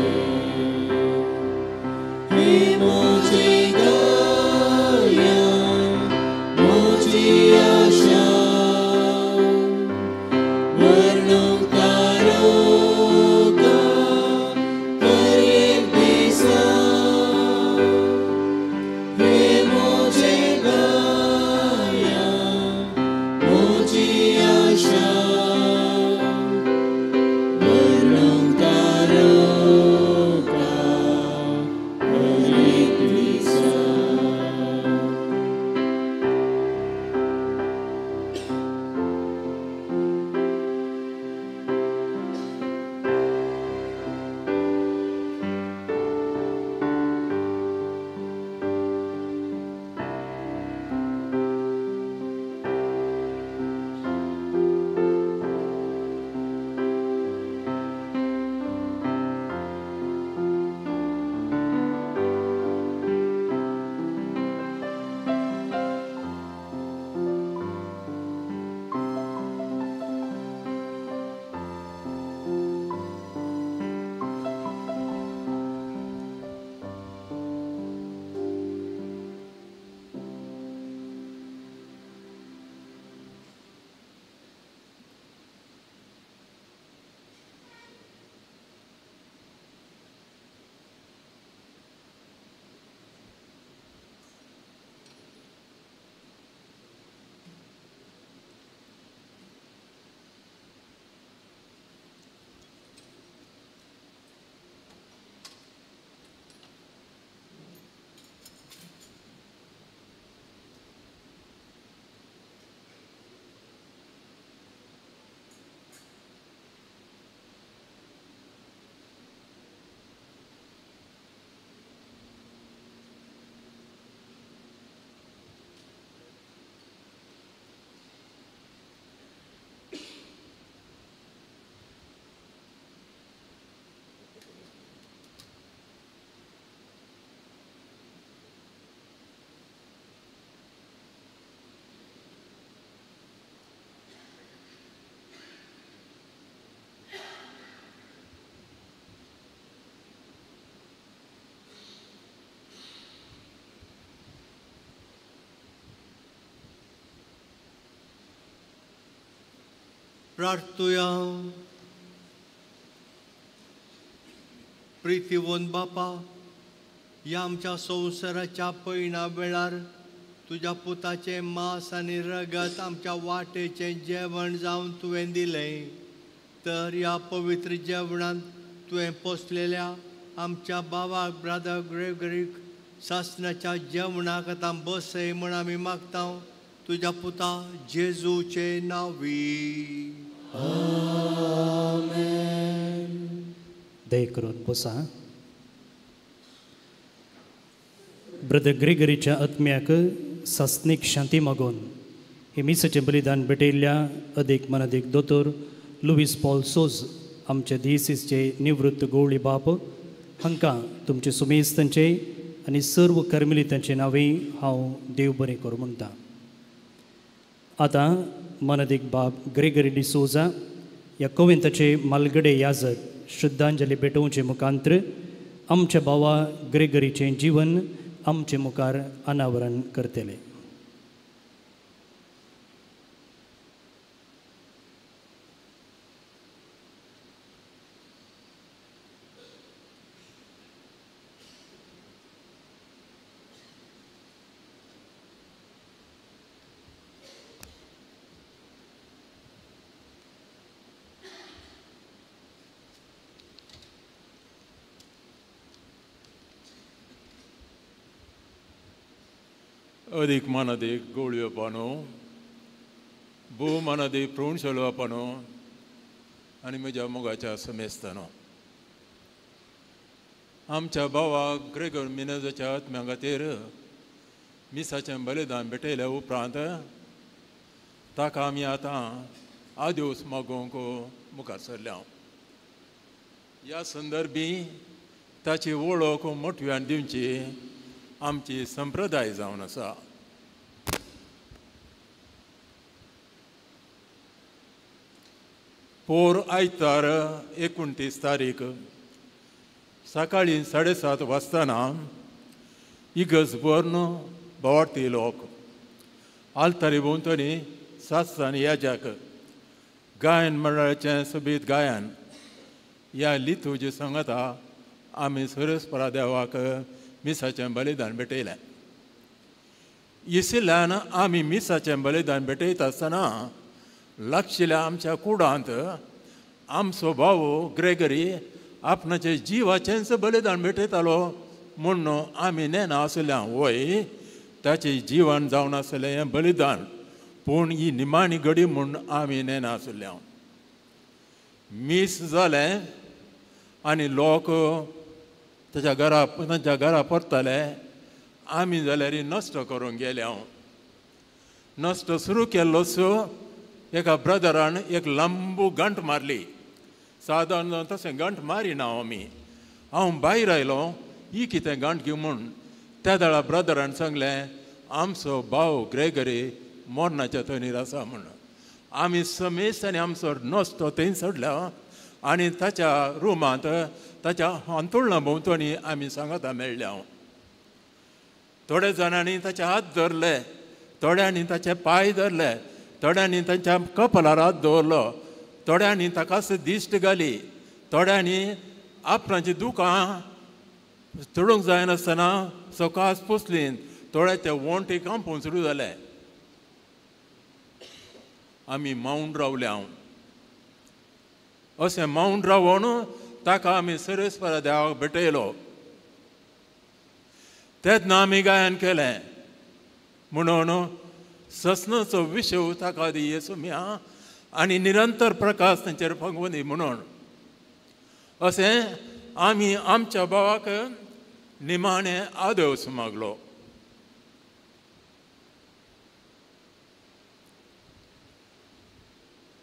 [SPEAKER 10] प्रार्थुया. प्रितीवंत बापा, ह्या आमच्या संवसाराच्या पयणा वेळार तुज्या पुताचें मांस आनी रगत आमच्या वाटेचें जेवण जावन तुवें दिलें, तर ह्या पवित्र जेवणांत तुवें पोसलेल्या आमच्या बाबाक ब्रादर ग्रेगरीक सासणाच्या जेवणाक आतां बसय म्हूण आमी मागता तुज्या पुता जेजूचे नांवी.
[SPEAKER 7] आमेन. दया करून बसा. ब्रदर ग्रेगरीच्या आत्म्याक सासणीक शांती मागून हे मिसाचें बलिदान भेटयल्ल्या अदीक मनादीक दोतोर लुवीस पॉल सोज आमच्या दियसीसचे निवृत्त गवळी बाप हांकां तुमचे सुमेस्तांचे आनी सर्व कर्मिलितांचे नांवी हांव देव बरें करूं म्हणटा. आतां मनादीक बाब ग्रेगरी डिसोजा ह्या कविंताचे मालगडे याजक श्रद्धांजली भेटोवचे मुखांत्र आमच्या भावा ग्रेगरीचें जीवन आमचे मुखार अनावरण करतले.
[SPEAKER 18] अदीक मानादीक गवळयो पानो, भोव मानादीक प्रोणशेलो पानो आनी म्हज्या मोगाच्या समेस्तानो, आमच्या भावाक ग्रेगर मिनेजाच्या आत्म्या खातीर मिसाचें बलिदान भेटयल्या उपरांत ताका आमी आतां आदेवस मागोवंक मुखार सरल्या. ह्या संदर्भी ताची वळख मोठव्यान दिवची आमची संप्रदाय जावन आसा. पोर आयतार 29 तारीख सकाळीं 7:30 वाजताना इगर्ज भरून भावार्थी लोक आल्तारी भोंवतणी सात याजाक गायन मंडळाचें सोबीत गायन ह्या लिथूजी सांगता आमी सुरेशपरा देवाक मिसाचें बलिदान भेटयलें. इसिल्यान आमी मिसाचें बलिदान भेटयता आसतना लागशिल्ल्या आमच्या कुडांत आमचो भाव ग्रेगरी आपणाचे जिवाचेंच बलिदान भेटयतालो म्हूण आमी नेना आसल्या वय ताचें जिवन जावन आसलें हें बलिदान, पूण ही निमाणी घडी म्हूण आमी नेना आसल्या. मीस जालें आनी लोक ताच्या घरा तांच्या घरा परतले. आमी जाल्यार नश्ट करूंक गेले. हांव नश्ट सुरू केल्लोच एका ब्रदरान एक लांबू गांठ मारली. सादारण तशें गांठ मारिना आमी. हांव भायर आयलो ही कितें गांठ घेवं म्हूण. त्या वेळार ब्रदरान सांगलें आमचो भाव ग्रेगरी मरणाच्या थंय आसा म्हूण. आमी समेस्त आनी आमचो नश्टो थंय सोडलो आनी ताच्या रुमांत ताच्या हांतुळणा भोंवतणी आमी सांगाता मेळ्ळे. हांव थोड्या जाणांनी ताचे हात धरले, थोड्यांनी ताचे पांय धरले, थोड्यांनी तांच्या कपलार हात दवरलो, थोड्यांनी ताकाच दिश्ट घाली, थोड्यांनी आपणाची दुकां चडूंक जायनासतना सकास पोसली, थोड्या ते वण्टी कांपून सुरू जाले. आमी मावन रावले. हांव अशें मावन रावून ताका आमी सरेस्परा देवाक भेटयलो. तेन्ना आमी गायन केलें म्हणून ससनाचो विशय ताका दी येसुम्या आनी निरंतर प्रकाश तांचेर फगवून दी म्हणून. अशें आमी आमच्या भावाक निमाणें आदेवस मागलो.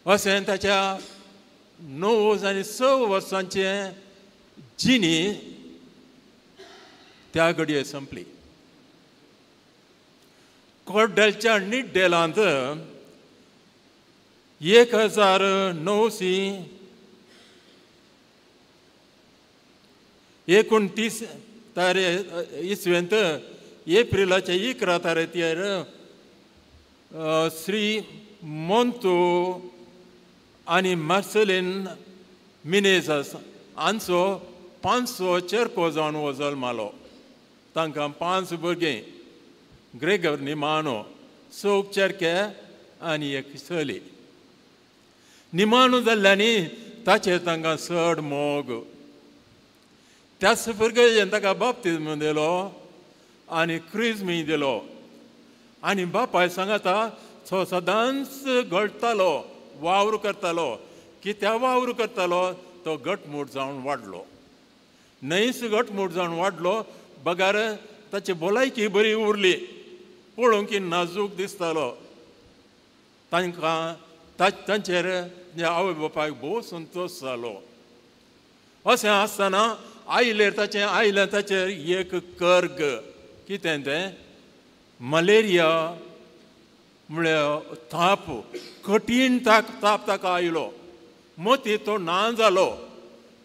[SPEAKER 18] अशें ताच्या 9 आनी 6 वर्सांचे जिणी त्या घडये संपली. कोड्डेलच्या निड्डेलांत 1929 तारीख इसवेंत एप्रिलाच्या 11 तारखेर श्री मोंतू आनी मार्सेलीन मिनेझस हांचो 500 चेरको जावन हो जल्मालो. तांकां 5 भुरगीं, ग्रेगर निमानो, 4 चेरके आनी एक चली. निमानो जाल्ल्यांनी ताचेर तांकां चड मोग. त्याच भुरग्यान ताका बाप्तिज्म दिलो आनी क्रिज्मूय दिलो. आनी बापाय सांगाता तो सदांच घडटालो, वावर करतालो. कित्याक वावर करतालो? तो घटमूट जावन वाडलो. न्हयच घटमूट जावन वाडलो बगार ताची भलायकी बरी उरली. पळोवंक नाजूक दिसतालो. तांकां तांचेर आवय बापायक भोव संतोश जालो. अशें आसतना आयलें ताचें आयलें ताचेर एक कर्ग, कितें तें मलेरिया म्हळ्यार ताप, कठीण ताप ताका आयलो. मती तो ना जालो.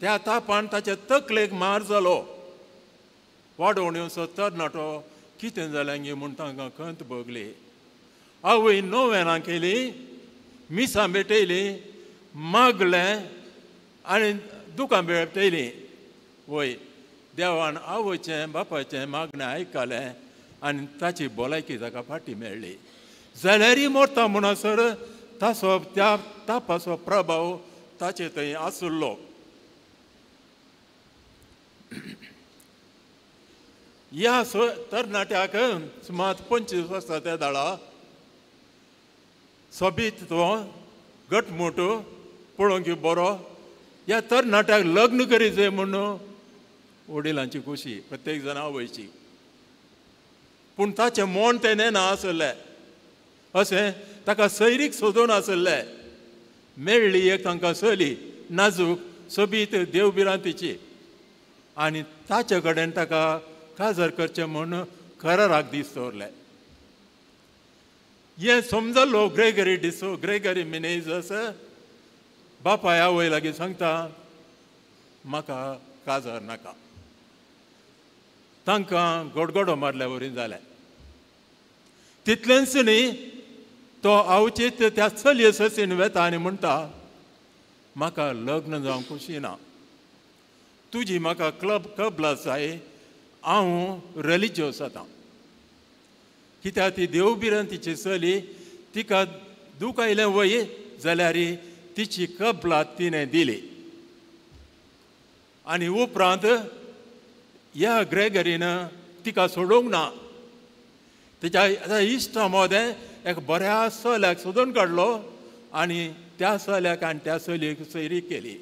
[SPEAKER 18] त्या तापान ताचे तकलेक मार जालो. वाडोवन येवचो तरणाटो कितें जालें गे म्हूण तांकां खंत भोगली. आवय नोवेनां केली, मिसां भेटयली, मागलें आनी दुकां भेटयलीं. वय देवान आवयचें बापायचें मागणें आयकलें आनी ताची भलायकी ताका फाटी मेळ्ळी. जाल्यारय मरता म्हणसर ताचो त्या तापाचो प्रभाव ताचे थंय आशिल्लो. ह्या तरणाट्याक सुमार 25 वर्सां त्या दाळा, सोबीत तो घटमूट, पळोवंक बरो. ह्या तरणाट्याक लग्न करी जाय म्हूण वडिलांची खुशी, प्रत्येक जाण आवयची. पूण ताचें मन तें नेना आसलें. अशें ताका सैरीक सोदून आसलें. मेळ्ळी एक तांकां चली, नाजूक सोबीत, देवभिरांतीची. आनी ताचे कडेन ताका काजार करचें म्हूण कराराक दीस दवरले. हें समजलो ग्रेगरी डिसो, ग्रेगरी मिनेझस बापाय आवय लागीं सांगता, म्हाका काजार नाका. तांकां गोडगोडो मारल्या वरी जालें. तितलेंच न्ही, तो आवचीत त्या चलये ससीन वेता आनी म्हणटा, म्हाका लग्न जावंक खुशी ना, तुजी म्हाका कबलात जाय, हांव रिलिजियस आतां. कित्याक ती देवभिरांतीची चली, तिका दूख आयलें वय जाल्यार तिची कबलात तिणें दिली. आनी उपरांत ह्या ग्रेगरीन तिका सोडूंक ना. तिच्या इश्टा मदें एक बऱ्या चल्याक सोदून काडलो आनी त्या चल्याक आनी त्या चलयेक सयरी केली.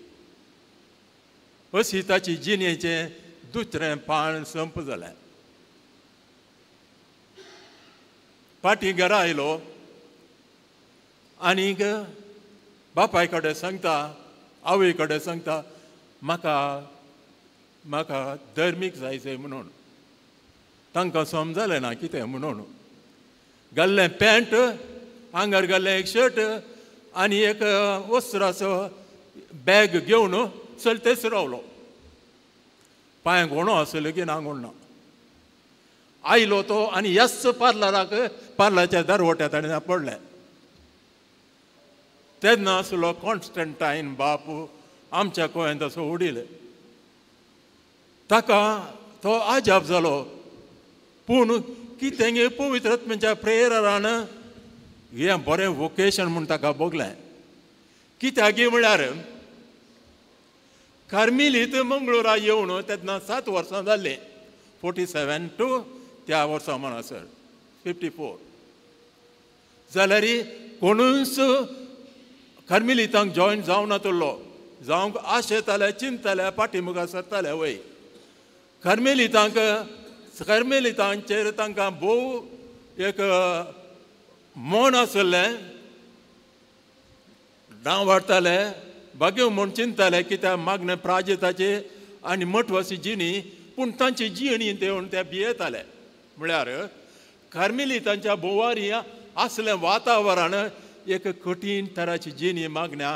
[SPEAKER 18] अशी ताची जिणेचें दुसरें पान संप जालें. फाटीं घरा आयलो आनीक बापाय कडेन सांगता, आवय कडेन सांगता, म्हाका म्हाका धर्मीक जाय जाय म्हणून. तांकां समजलें ना कितें म्हणून. घाल्लें पॅन्ट, आंगार घाल्लें एक शर्ट आनी एक वस्त्राचो बॅग घेवन चलतेच रावलो. पांय गोणो आसलो की ना गोण ना. आयलो तो आनी ह्याच पार्लराक, पार्लराच्या दरवट्या ताणें पडलें. तेन्ना आसलो कॉन्स्टंटायन बाप आमच्या गोंयांत असो वडील. ताका तो आजाप जालो. पूण कितें गे पवित्र आत्म्याच्या प्रेयरान हें बरें वोकेशन म्हूण ताका भोगलें. कित्याक म्हळ्यार कार्मेलीत मंगळुरा येवन तेन्ना 7 वर्सां जाल्लीं, 47 टू त्या वर्सा म्हणसर 54. जाल्यार कोणूच कार्मेलितांक जॉयन जावं नातलो. जावंक आशेताले, चिंतताले, फाटी मुखार सरताले वय. कार्मेलितांक, कार्मेलितांचेर तांकां भोव एक मन आसलें. नांव वाडटाले, बागेव म्हूण चिंतताले कित्याक मागणें प्राजिताची आनी मठवासी जिणी. पूण तांची जिणी देवन ते भियेताले. म्हळ्यार कार्मेलितांच्या भोवारी आसलें वातावरण एक कठीण तराची जिणी मागण्या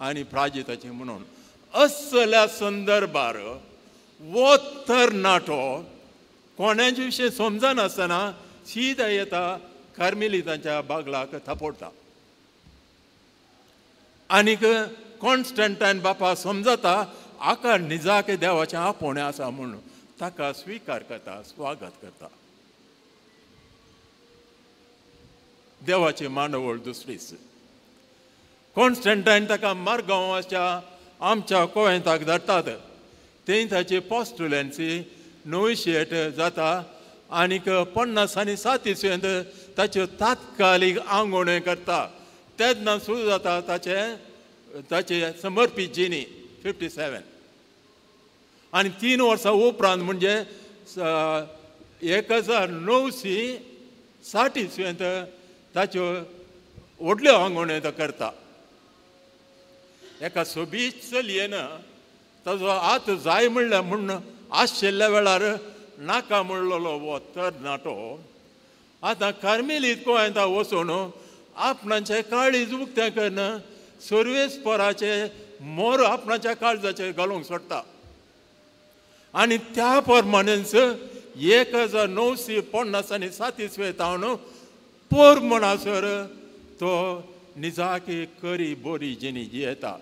[SPEAKER 18] आनी प्राजिताची म्हणून. असल्या संदर्भार वो तरणाटो कोणाचे विशय समजनासतना सीधा येता कार्मेलितांच्या बागलाक थापोडटा. आनीक कॉन्स्टंटायन बापा समजता आका निजाक देवाचें आपोवणें आसा म्हूण ताका स्विकार करता, स्वागत करता. देवाची मांडवळ दुसरीच. कॉन्स्टंटायन ताका मारगांवाच्या आमच्या कोवेंताक धाडटात. थंय ताची पोस्टुलन्सी नोविशिएट जाता आनीक 50 आनी 7 इसवेंत ताच्यो तात्कालीक आंगोवण्यो करता. तेन्ना सुरू जाता ताचें ताचे समर्पीत जिणी 57. आनी 3 वर्सां उपरांत म्हणजे 1960 इसवेंत ताच्यो व्हडल्यो आंगोवण्यो तो करता. एका सोबीत चलयेन ताजो आत जाय म्हणल्यार म्हूण आशिल्ल्या वेळार नाका म्हणलेलो हो तरणाटो आतां कार्मेलीत गोंयांत वचून आपणाचें काळीज उक्तें करून सर्वेस्पराचें मोर आपणाच्या काळजाचेर घालूंक सोडटा. आनी त्या प्रमाणेच 1950 आनी 7 इसवे तावन पोर म्हणसर तो निजाकी करी बोरी जिणी जियेता.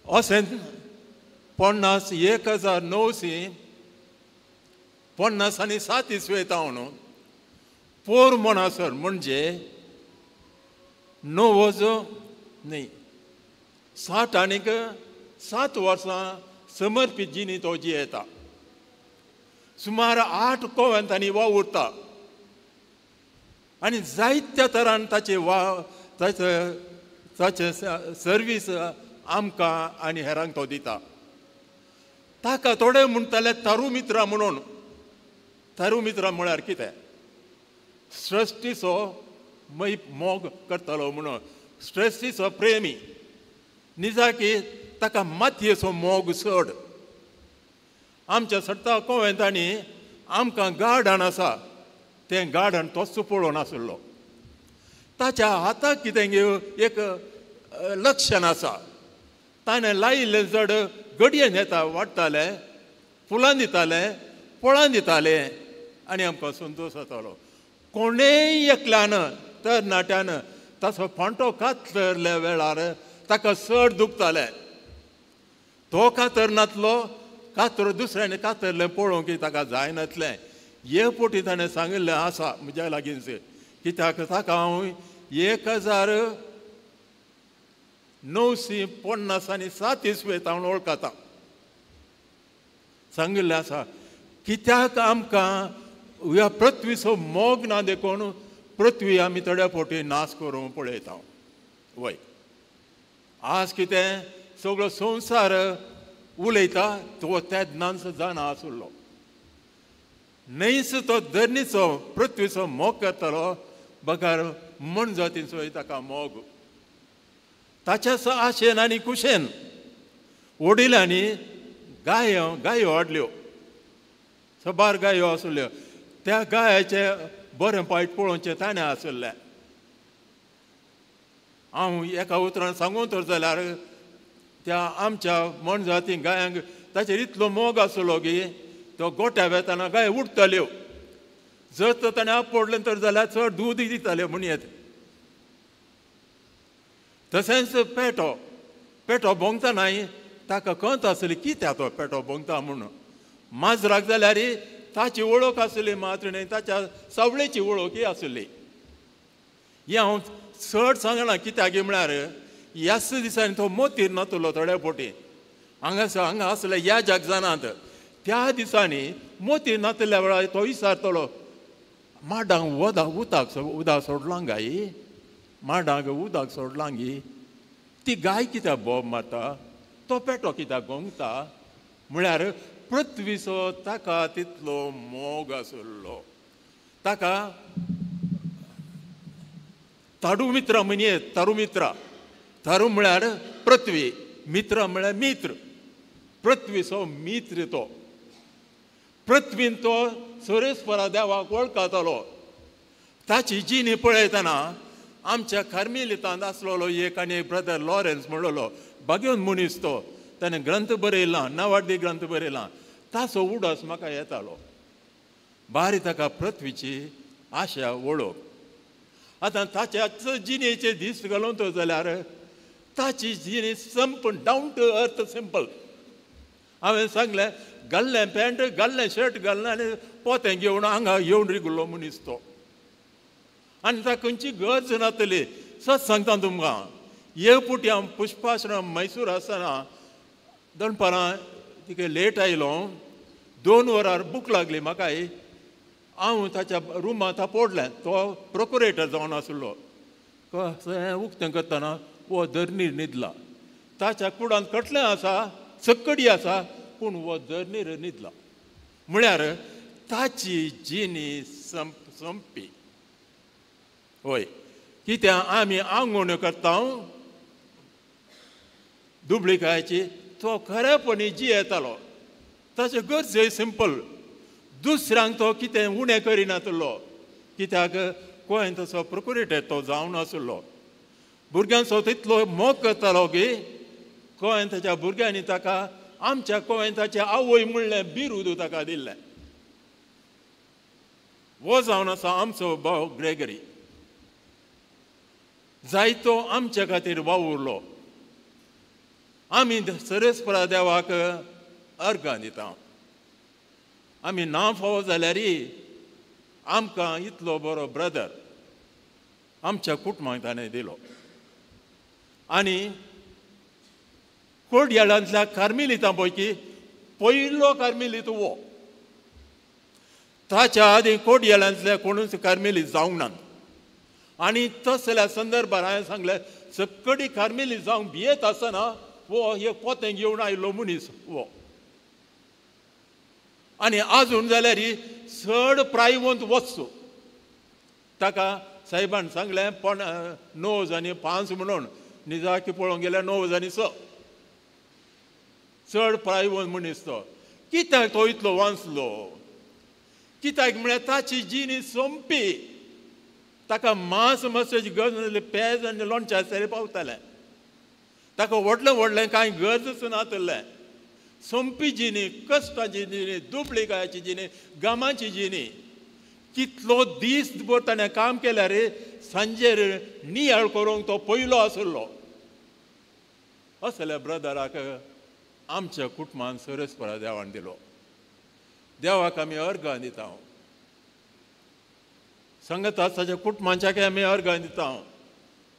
[SPEAKER 18] अशें 50 1950 आनी 7 इसवे तावन पोर म्हणसर म्हणजे 9 न्ही 60 आनीक 7 वर्सां समर्पीत जिणी तो जियेता. सुमार 8 कोवेंतांनी वावुरता आनी जायत्या तरान ताचे ताचे सर्वीस आमकां आनी हेरांक तो दिता. ताका थोडे म्हणटाले तारुमित्रा म्हणून. तारुमित्रा म्हळ्यार कितें? सृश्टीचो मोग करतालो म्हणून, सृश्टीचो प्रेमी. निजाकी ताका मातयेचो मोग चड. आमच्या सट्टा कोवेंतांनी आमकां गार्डन आसा, तें गार्डन तोच पळोवन आशिल्लो. ताच्या हाताक कितें एक लक्षण आसा. ताणें लायिल्लें चड गडयेन येता वाडटाले, फुलां दिताले, फळां दिताले आनी आमकां संतोश जातालो. कोणेय एकल्यान तरणाट्यान ताचो फांटो कातरल्या वेळार ताका चड दुखतालें. तो कातरनातलो, कातर दुसऱ्याने कातरलें पळोवंक ताका जायनातलें. हे पोटी ताणें सांगिल्लें आसा म्हज्या लागींच, कित्याक ताका हांव 1950 आनी 7 इसवे हांव वळखता. सांगिल्लें आसा कित्याक आमकां ह्या पृथ्वीचो मोग ना देखून पृथ्वी आमी थोड्या फावटी नाश करूंक पळयता. वय आज कितें सगळो संवसार उलयता तो तेन्नाच जाणा आसलो. न्हयच तो धरणीचो पृथ्वीचो मोग करतालो बगर मनजातीचोय ताका मोग. ताच्याच आशेन आनी कुशेन वडिलांनी गायो गायो हाडल्यो, सबार गायो आसल्यो. त्या गायाचे बरें पायट पळोवचें ताणें आसलें. हांव एका उतरान सांगूं तर जाल्यार त्या आमच्या मनजाती गायांक ताचेर इतलो मोग आसलो की तो गोट्या वेताना गाय उडटाल्यो. जर तर ताणें आपडलें तर जाल्यार चड दूद दिताल्यो म्हणयेत. तशेंच पेटो पेटो भोंगतानाय ताका खंत आसली कित्याक तो पेटो भोंगता म्हूण. माजराक जाल्यार ताची वळख आसली मात्र न्हय, ताच्या सावळेची वळखय आसली. हें हांव चड सांगना कित्याक म्हळ्यार ह्याच दिसांनी तो मोतीर नातलो थोड्या फावटी हांगा हांगा आसले ह्या जगजानांत. त्या दिसांनी मोतीर नातल्या वेळार तो विचारतलो माडांक वदाक उदक उदक सोडलां गाय, माडांक उदक सोडलां गी, ती गाय कित्याक बोब मारता, तो पेटो कित्याक गोंगता. म्हळ्यार पृथ्वीचो ताका तितलो मोग आसलो. ताका ताडू मित्र म्हणये, तारुमित्रा. तारू म्हळ्यार पृथ्वी, मित्र म्हळ्यार मित्र, पृथ्वीचो मित्र तो. पृथ्वीन तो सोरेस्परा देवाक वळखतालो. ताची जिणी पळयतना आमच्या कार्मेलितांत आसलेलो एक आनी एक ब्रदर लॉरेन्स म्हणलेलो बागेवन मनीस तो, ताणें ग्रंथ बरयला, नावार्दी ग्रंथ बरयला. ताचो उडास म्हाका येतालो. बारी ताका पृथ्वीची आशा वळख. आतां ताच्याच जिणेचे दीस घालून तो जाल्यार ताची जिणी संप डावन टू अर्थ सिंपल. हांवें सांगलें घाल्लें पॅन्ट घाल्लें शर्ट घाल्लें आनी पोतें घेवन हांगा येवन रिगलो मनीस तो. आनी ताका खंयची गरज नातली. सत सांगता तुमकां, एक पुटी हांव पुष्पाश्रम मैसूर आसतना दनपारां तिका लेट आयलो, 2 वरार भूक लागली म्हाका. हांव ताच्या रुमांत पडलें. तो प्रोकुरेटर जावन आसलो. कशें उक्तें करतना हो धरणीर न्हिदला. ताच्या कुडांत कटलें आसा, सक्कडी आसा, पूण हो धरणीर न्हिदला. म्हळ्यार ताची जिणी संपी. हय, कित्याक आमी आंगवण्यो करता दुबळिकायची, तो खरेपणी जियेतालो. ताचे गरजय सिंपल. दुसऱ्यांक तो कितें उणें करिनातलो. कित्याक गोंयांत तसो प्रोकुरेटर तो जावन आसलो. भुरग्यांचो तितलो मोग करतालो की गोंयांत ताच्या भुरग्यांनी ताका आमच्या गोंयांताचे आवय म्हणलें बिरूद ताका दिल्लें. हो जावन आसा आमचो भाव ग्रेगरी. जायतो आमच्या खातीर वावुरलो. आमी सरस्परा देवाक अर्गां दिता. आमी ना फावो जाल्यार आमकां इतलो बरो ब्रदर आमच्या कुटुंबाक ताणें दिलो. आनी कोडयाळांतल्या कार्मेलितां पैकी पयलो कार्मेलीत हो. ताच्या आदीं कोडयाळांतल्या कोणूच कार्मेलीत जावंक नात. आनी तसल्या संदर्भार हांवें सांगलें सक्कडी कार्मेली जावंक भियेत आसतना हो एक पोतें घेवन आयलो मनीस हो. आनी आजून जाल्यार चड प्रायवंत वस्तू ताका साहेबान सांगलें पण 9 आनी 5 म्हणून निजाकी पळोवंक गेल्यार 9 आनी 6. चड प्रायवंत मनीस तो. कित्याक तो इतलो वांचलो? कित्याक म्हळ्यार ताची जिणी सोंपी. ताका मांस मसाची गरज नासली, पेज आनी लोणचें आसल्यार पावतालें. ताका व्हडलें व्हडलें कांय गरजच नासलें. सोंपी जिणी, कश्टाची जिणी, दुबळिकायेची जिणी, गामाची जिणी. कितलो दीस भर ताणें काम केल्यार सांजेर नियाळ करूंक तो पयलो आसलो. असल्या ब्रदराक आमच्या कुटुंबान सरस्परा देवान दिलो. देवाक आमी अर्गां दिता. सांगता ताच्या कुटुंबाच्याकय आमी अर्गां दिता.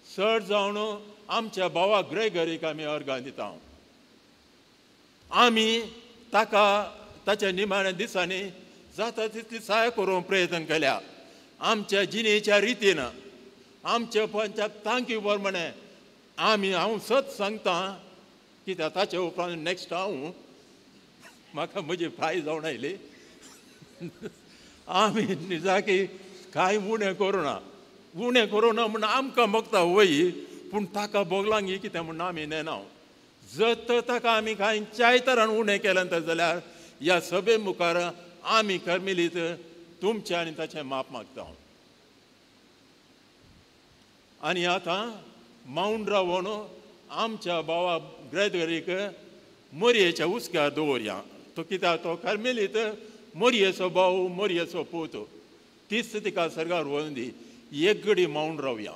[SPEAKER 18] चड जावन आमच्या भावा ग्रेगरीक आमी अर्गां दिता. आमी ताका ताच्या निमाण्या दिसांनी जाता तितली सहाय करूंक प्रयत्न केल्या. आमच्या जिणेच्या रितीन, आमच्या पंच्या तांकी प्रमाणे आमी, हांव सत सांगता कित्याक ताचे उपरांत नॅक्स्ट हांव म्हाका म्हजी प्राय जावन आयली. आमी निजाकी कांय उणें करुना, उणें करुना म्हूण आमकां भोगता वय, पूण ताका भोगलां कितें म्हूण आमी नेना. जर तर ताका आमी खंयच्याय तरान उणें केलें तर जाल्यार ह्या सभे मुखार आमी कर्मेलीत तुमचें आनी ताचें माप मागता. आनी आतां माउंट रावन आमच्या भावा ग्रेगरीक मोरयेच्या हुस्क्यार दवरया. तो कित्याक तो कार्मेलीत मोरयेचो भाव, मोरयेचो पूत, तीच तिका सर्गार व्हरून दी. एक घडी माउंट रावया.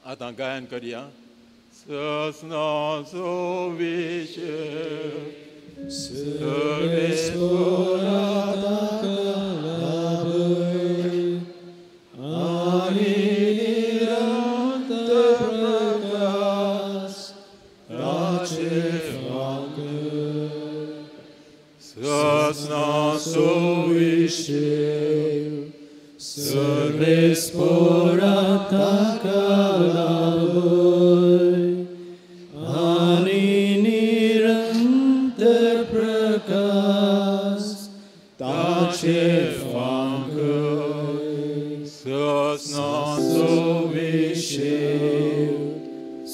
[SPEAKER 18] आतां गायन करया. ससनाचो विशय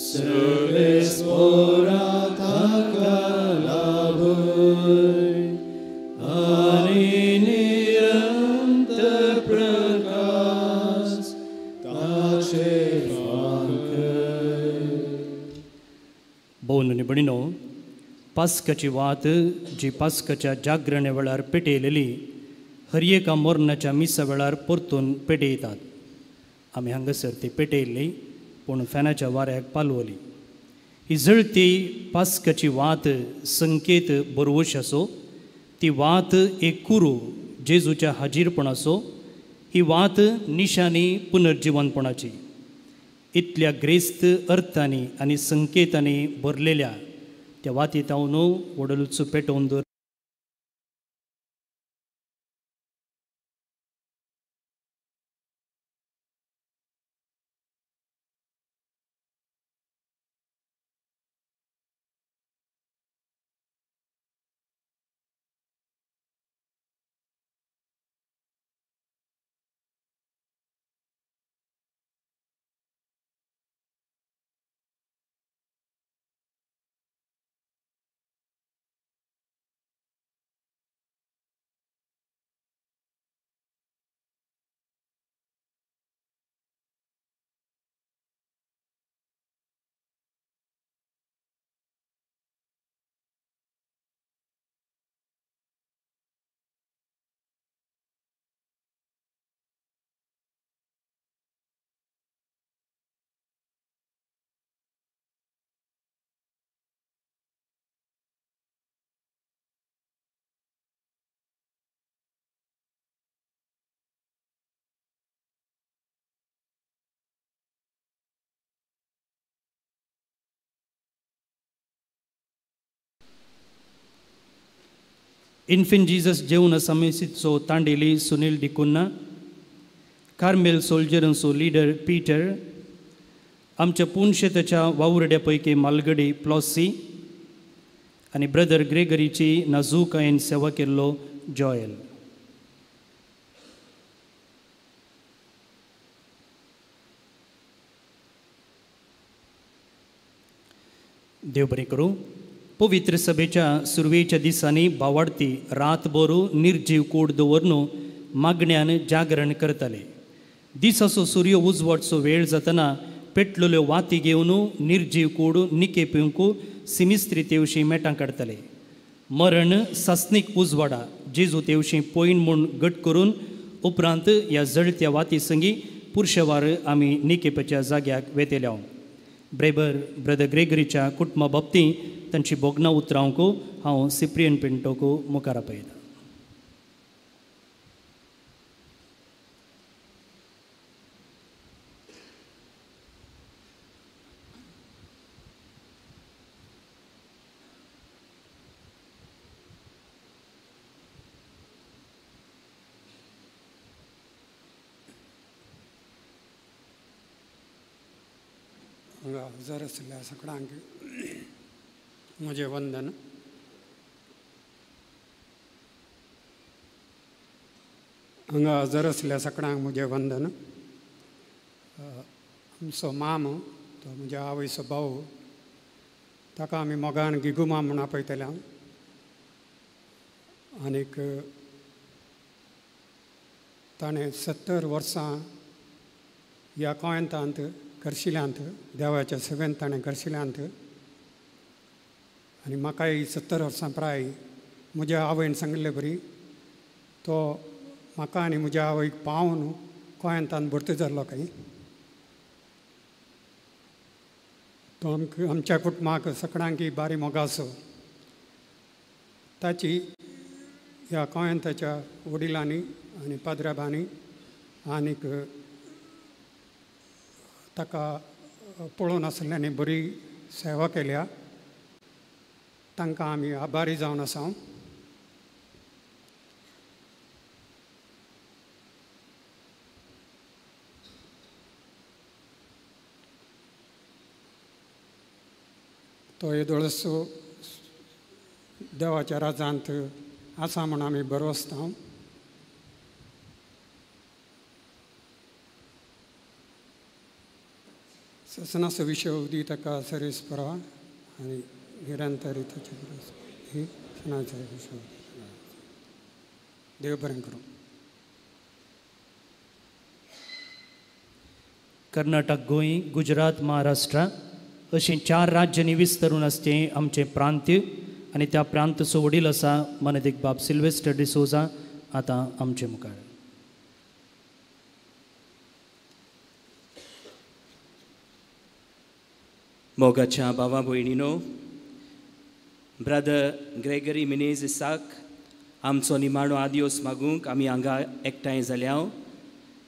[SPEAKER 9] सर्वेस्पोरा ताका लाभय आनी निरंतर प्रकाश ताचे फांकय.
[SPEAKER 7] भोवन आनी भयणीनो, पास्काची वात जी पास्काच्या जागरणे वेळार पेटयलेली हर एका मरणाच्या मिसा वेळार परतून पेटयतात. आमी हांगासर ती पेटयल्ली पूण फॅनाच्या वाऱ्याक पालवली. ही जळती पास्काची वात संकेत बरवशाचो, ती वात एक कुरू जेजूच्या हाजीरपणाचो, ही वात निशानी पुनर्जिवनपणाची. इतल्या ग्रेस्त अर्थांनी आनी संकेतांनी भरलेल्या त्या वातीत हांव न्हू वडलूच पेटोवन दवर. इन्फिन जीजस जेवन समितीचो तांडेली Sunil D'Cunha, Carmel सोल्जरांचो leader Peter, आमच्या पुनशेताच्या वावुरड्या पैकी मालगडी प्लॉसी आनी ब्रदर ग्रेगरीची नाजूकायेन सेवा केल्लो जॉयल. देव बरें करूं. पवित्र सभेच्या सुरवेच्या दिसांनी बावाडती रातभर निर्जीव कूड दवरून मागण्यान जागरण करताले. दिसाचो सूर्य उजवाडचो वेळ जातना पेटलेल्यो वाती घेवन निर्जीव कूड निके पिवंक सिमिस्त्री तेवशी मेटां काडटाले. मरण सासणीक उजवाडा जेजू तेवशी पॉयंट म्हूण गट करून उपरांत ह्या जळत्या वाती संगी पुरशेवार आमी निकेपाच्या जाग्याक वेतेल्या. ब्रेबर ब्रदर ग्रेगरीच्या कुटुंबा बाबतींत तांची भोगणां उतरावंक हांव सिप्रियन पिंटोक मुखार आपयतां.
[SPEAKER 19] हांगा हजर आशिल्ल्या सगळ्यांक म्हजें वंदन. हांगा हजर आशिल्ल्या सगळ्यांक म्हजें वंदन. आमचो माम तो म्हज्या आवयचो भाव, ताका आमी मोगान गिगू माम म्हूण आपयतले. आनीक ताणें 70 वर्सां ह्या कोयंतांत करशिल्यांत, देवाच्या सेवेंत ताणें करशिल्यांत. आनी म्हाकाय 70 वर्सां प्राय म्हज्या आवयन सांगिल्ले बरी तो म्हाका आनी म्हज्या आवयक पावून कोयंतान भरती जाल्लो खंय. तो आमकां आमच्या कुटुंबाक सगळ्यांक बारी मोगाचो. ताची ह्या कोयंताच्या वडिलांनी आनी पाद्राबांनी आनीक ताका पळोवन आसल्ल्यांनी बरी सेवा केल्या. तांकां आमी आभारी जावन आसा. तो येदोळसो देवाच्या राजांत आसा म्हूण आमी बरोसता. ससनाचो विशय दी ताका सर्वेस्परा आनी निरंतर ताचे ही सणाचो विशय. देव बरें करूं.
[SPEAKER 7] कर्नाटक, गोंय, गुजरात, महाराष्ट्र अशीं 4 राज्यांनी विस्तरून आसचें आमचें प्रांत्य आनी त्या प्रांताचो वडील आसा मानादीक बाब सिल्वेस्टर डिसोजा आतां आमचे मुखार.
[SPEAKER 17] मोगाच्या भावा भयणीनो, ब्रदर ग्रेगरी मिनेझिसाक आमचो निमाणो आदियोस मागूंक आमी हांगा एकठांय जाल्या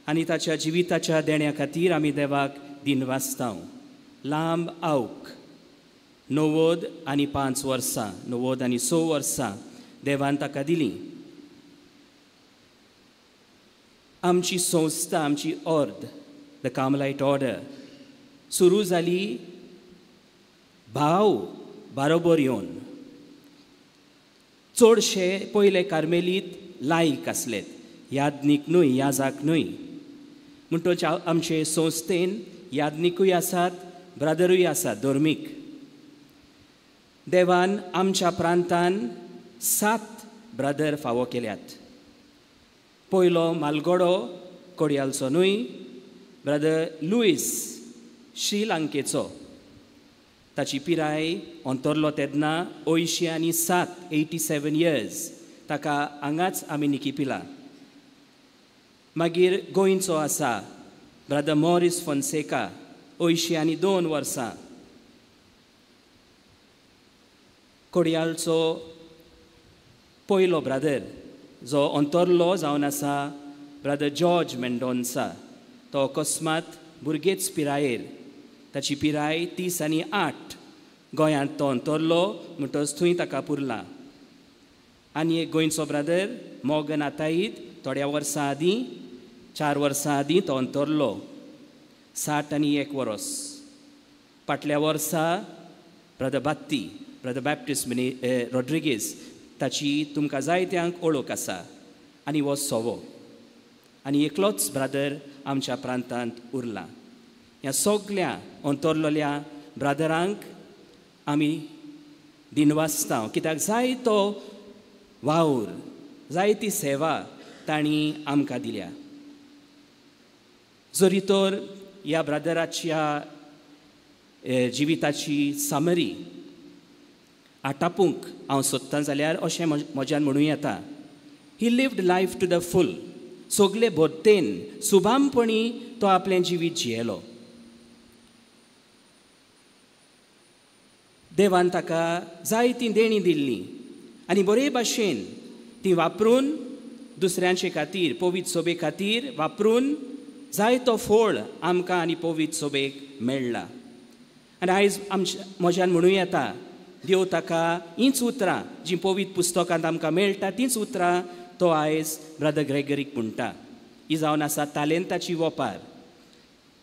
[SPEAKER 17] आनी ताच्या जिविताच्या देण्या खातीर आमी देवाक दिनवासतांव. लांब आवक 95 वर्सां, 96 वर्सां देवान ताका दिलीं. आमची संस्था, आमची ऑर्द, the Carmelite order सुरू जाली भाव बारोबर येवन. चडशे पयले कार्मेलीत लायक आसलेत, याज्ञीक न्हय, याजाक न्हय. म्हणटच आमचे संस्थेन याज्ञिकूय आसात, ब्रदरूय आसात, धर्मीक. देवान आमच्या प्रांतान 7 ब्रदर फावो केल्यात. पयलो मालगोडो कोडयालचो न्हय, ब्रदर लुईस श्रीलंकेचो. ताची पिराय अंतरलो तेन्ना 87, 87 इयर्स. ताका हांगाच आमी निकिपिला. मागीर गोंयचो आसा ब्रदर मॉरिस फोन्सेका, 82 वर्सां. कोडयालचो पयलो ब्रदर जो अंतरलो जावन आसा ब्रदर जॉर्ज मेंडोन्सा, तो अकस्मात भुरगेच पिरायेर, ताची पिराय 38, गोंयांत तो अंतरलो म्हणटच थंय ताका पुरला. आनी एक गोंयचो ब्रदर मोगन आताईत थोड्या वर्सां आदीं, 4 वर्सां आदीं तो अंतरलो, 61 वर्स. फाटल्या वर्सा ब्रदर बात्ती, ब्रदर बॅप्टिस्ट रॉड्रिगीज, ताची तुमकां जायत्यांक ओळख आसा आनी हो सवो आनी एकलोच ब्रदर आमच्या प्रांतांत उरला. ह्या सगल्या अंतरलेल्या ब्रदरांक आमी दिनवासता, कित्याक जायतो वावर, जायती सेवा तांणी आमकां दिल्या. जरी तर ह्या ब्रदराच्या जिविताची समरी आटापूंक हांव सोदतां जाल्यार अशें म्हज्यान म्हणूं येता, he lived life to the full. सगले भरतेन सुभामपणी तो आपलें जिवीत जियेलो. देवान ताका जायतीं देणीं दिल्लीं आनी बरे भाशेन ती वापरून दुसऱ्यांचे खातीर, पवित्र सोबे खातीर वापरून जायतो फोळ आमकां आनी पवित्र सोबेक मेळ्ळा. आनी आयज आमच्या म्हज्यान म्हणूं येता, देव ताका हींच उतरां जीं पवित्र पुस्तकांत आमकां मेळटा तींच उतरां तो आयज ब्रदर ग्रेगरीक म्हणटा. ही जावन आसा तालेंताची वपार.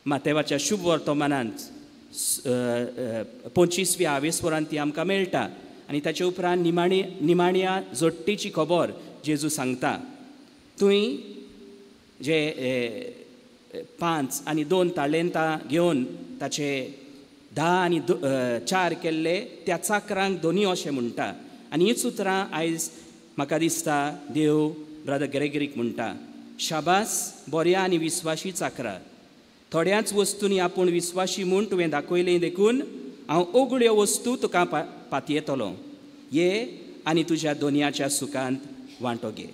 [SPEAKER 17] मातेवाच्या शुभ वर्तमानांत 25व्या आवेस्वरांत ती आमकां मेळटा आनी ताचे उपरांत निमाण्या जोडटेची खबर जेजू सांगता. थंय जे 5 आनी 2 तालेंतां घेवन ताचे 10 आनी 4 केल्ले त्या चाकरांक दोनी अशें म्हणटा. आनी हीच उतरां आयज म्हाका दिसता देव ब्रदर ग्रेगरीक म्हणटा, शाबास बऱ्या आनी विस्वाशी चाकरा, थोड्याच वस्तूंनी आपूण विस्वाशी म्हूण तुवें दाखयलें देखून हांव ओगळ्यो वस्तू तुका पातयेतलो, ये आनी तुज्या दोनयाच्या सुखांत वांटो घे.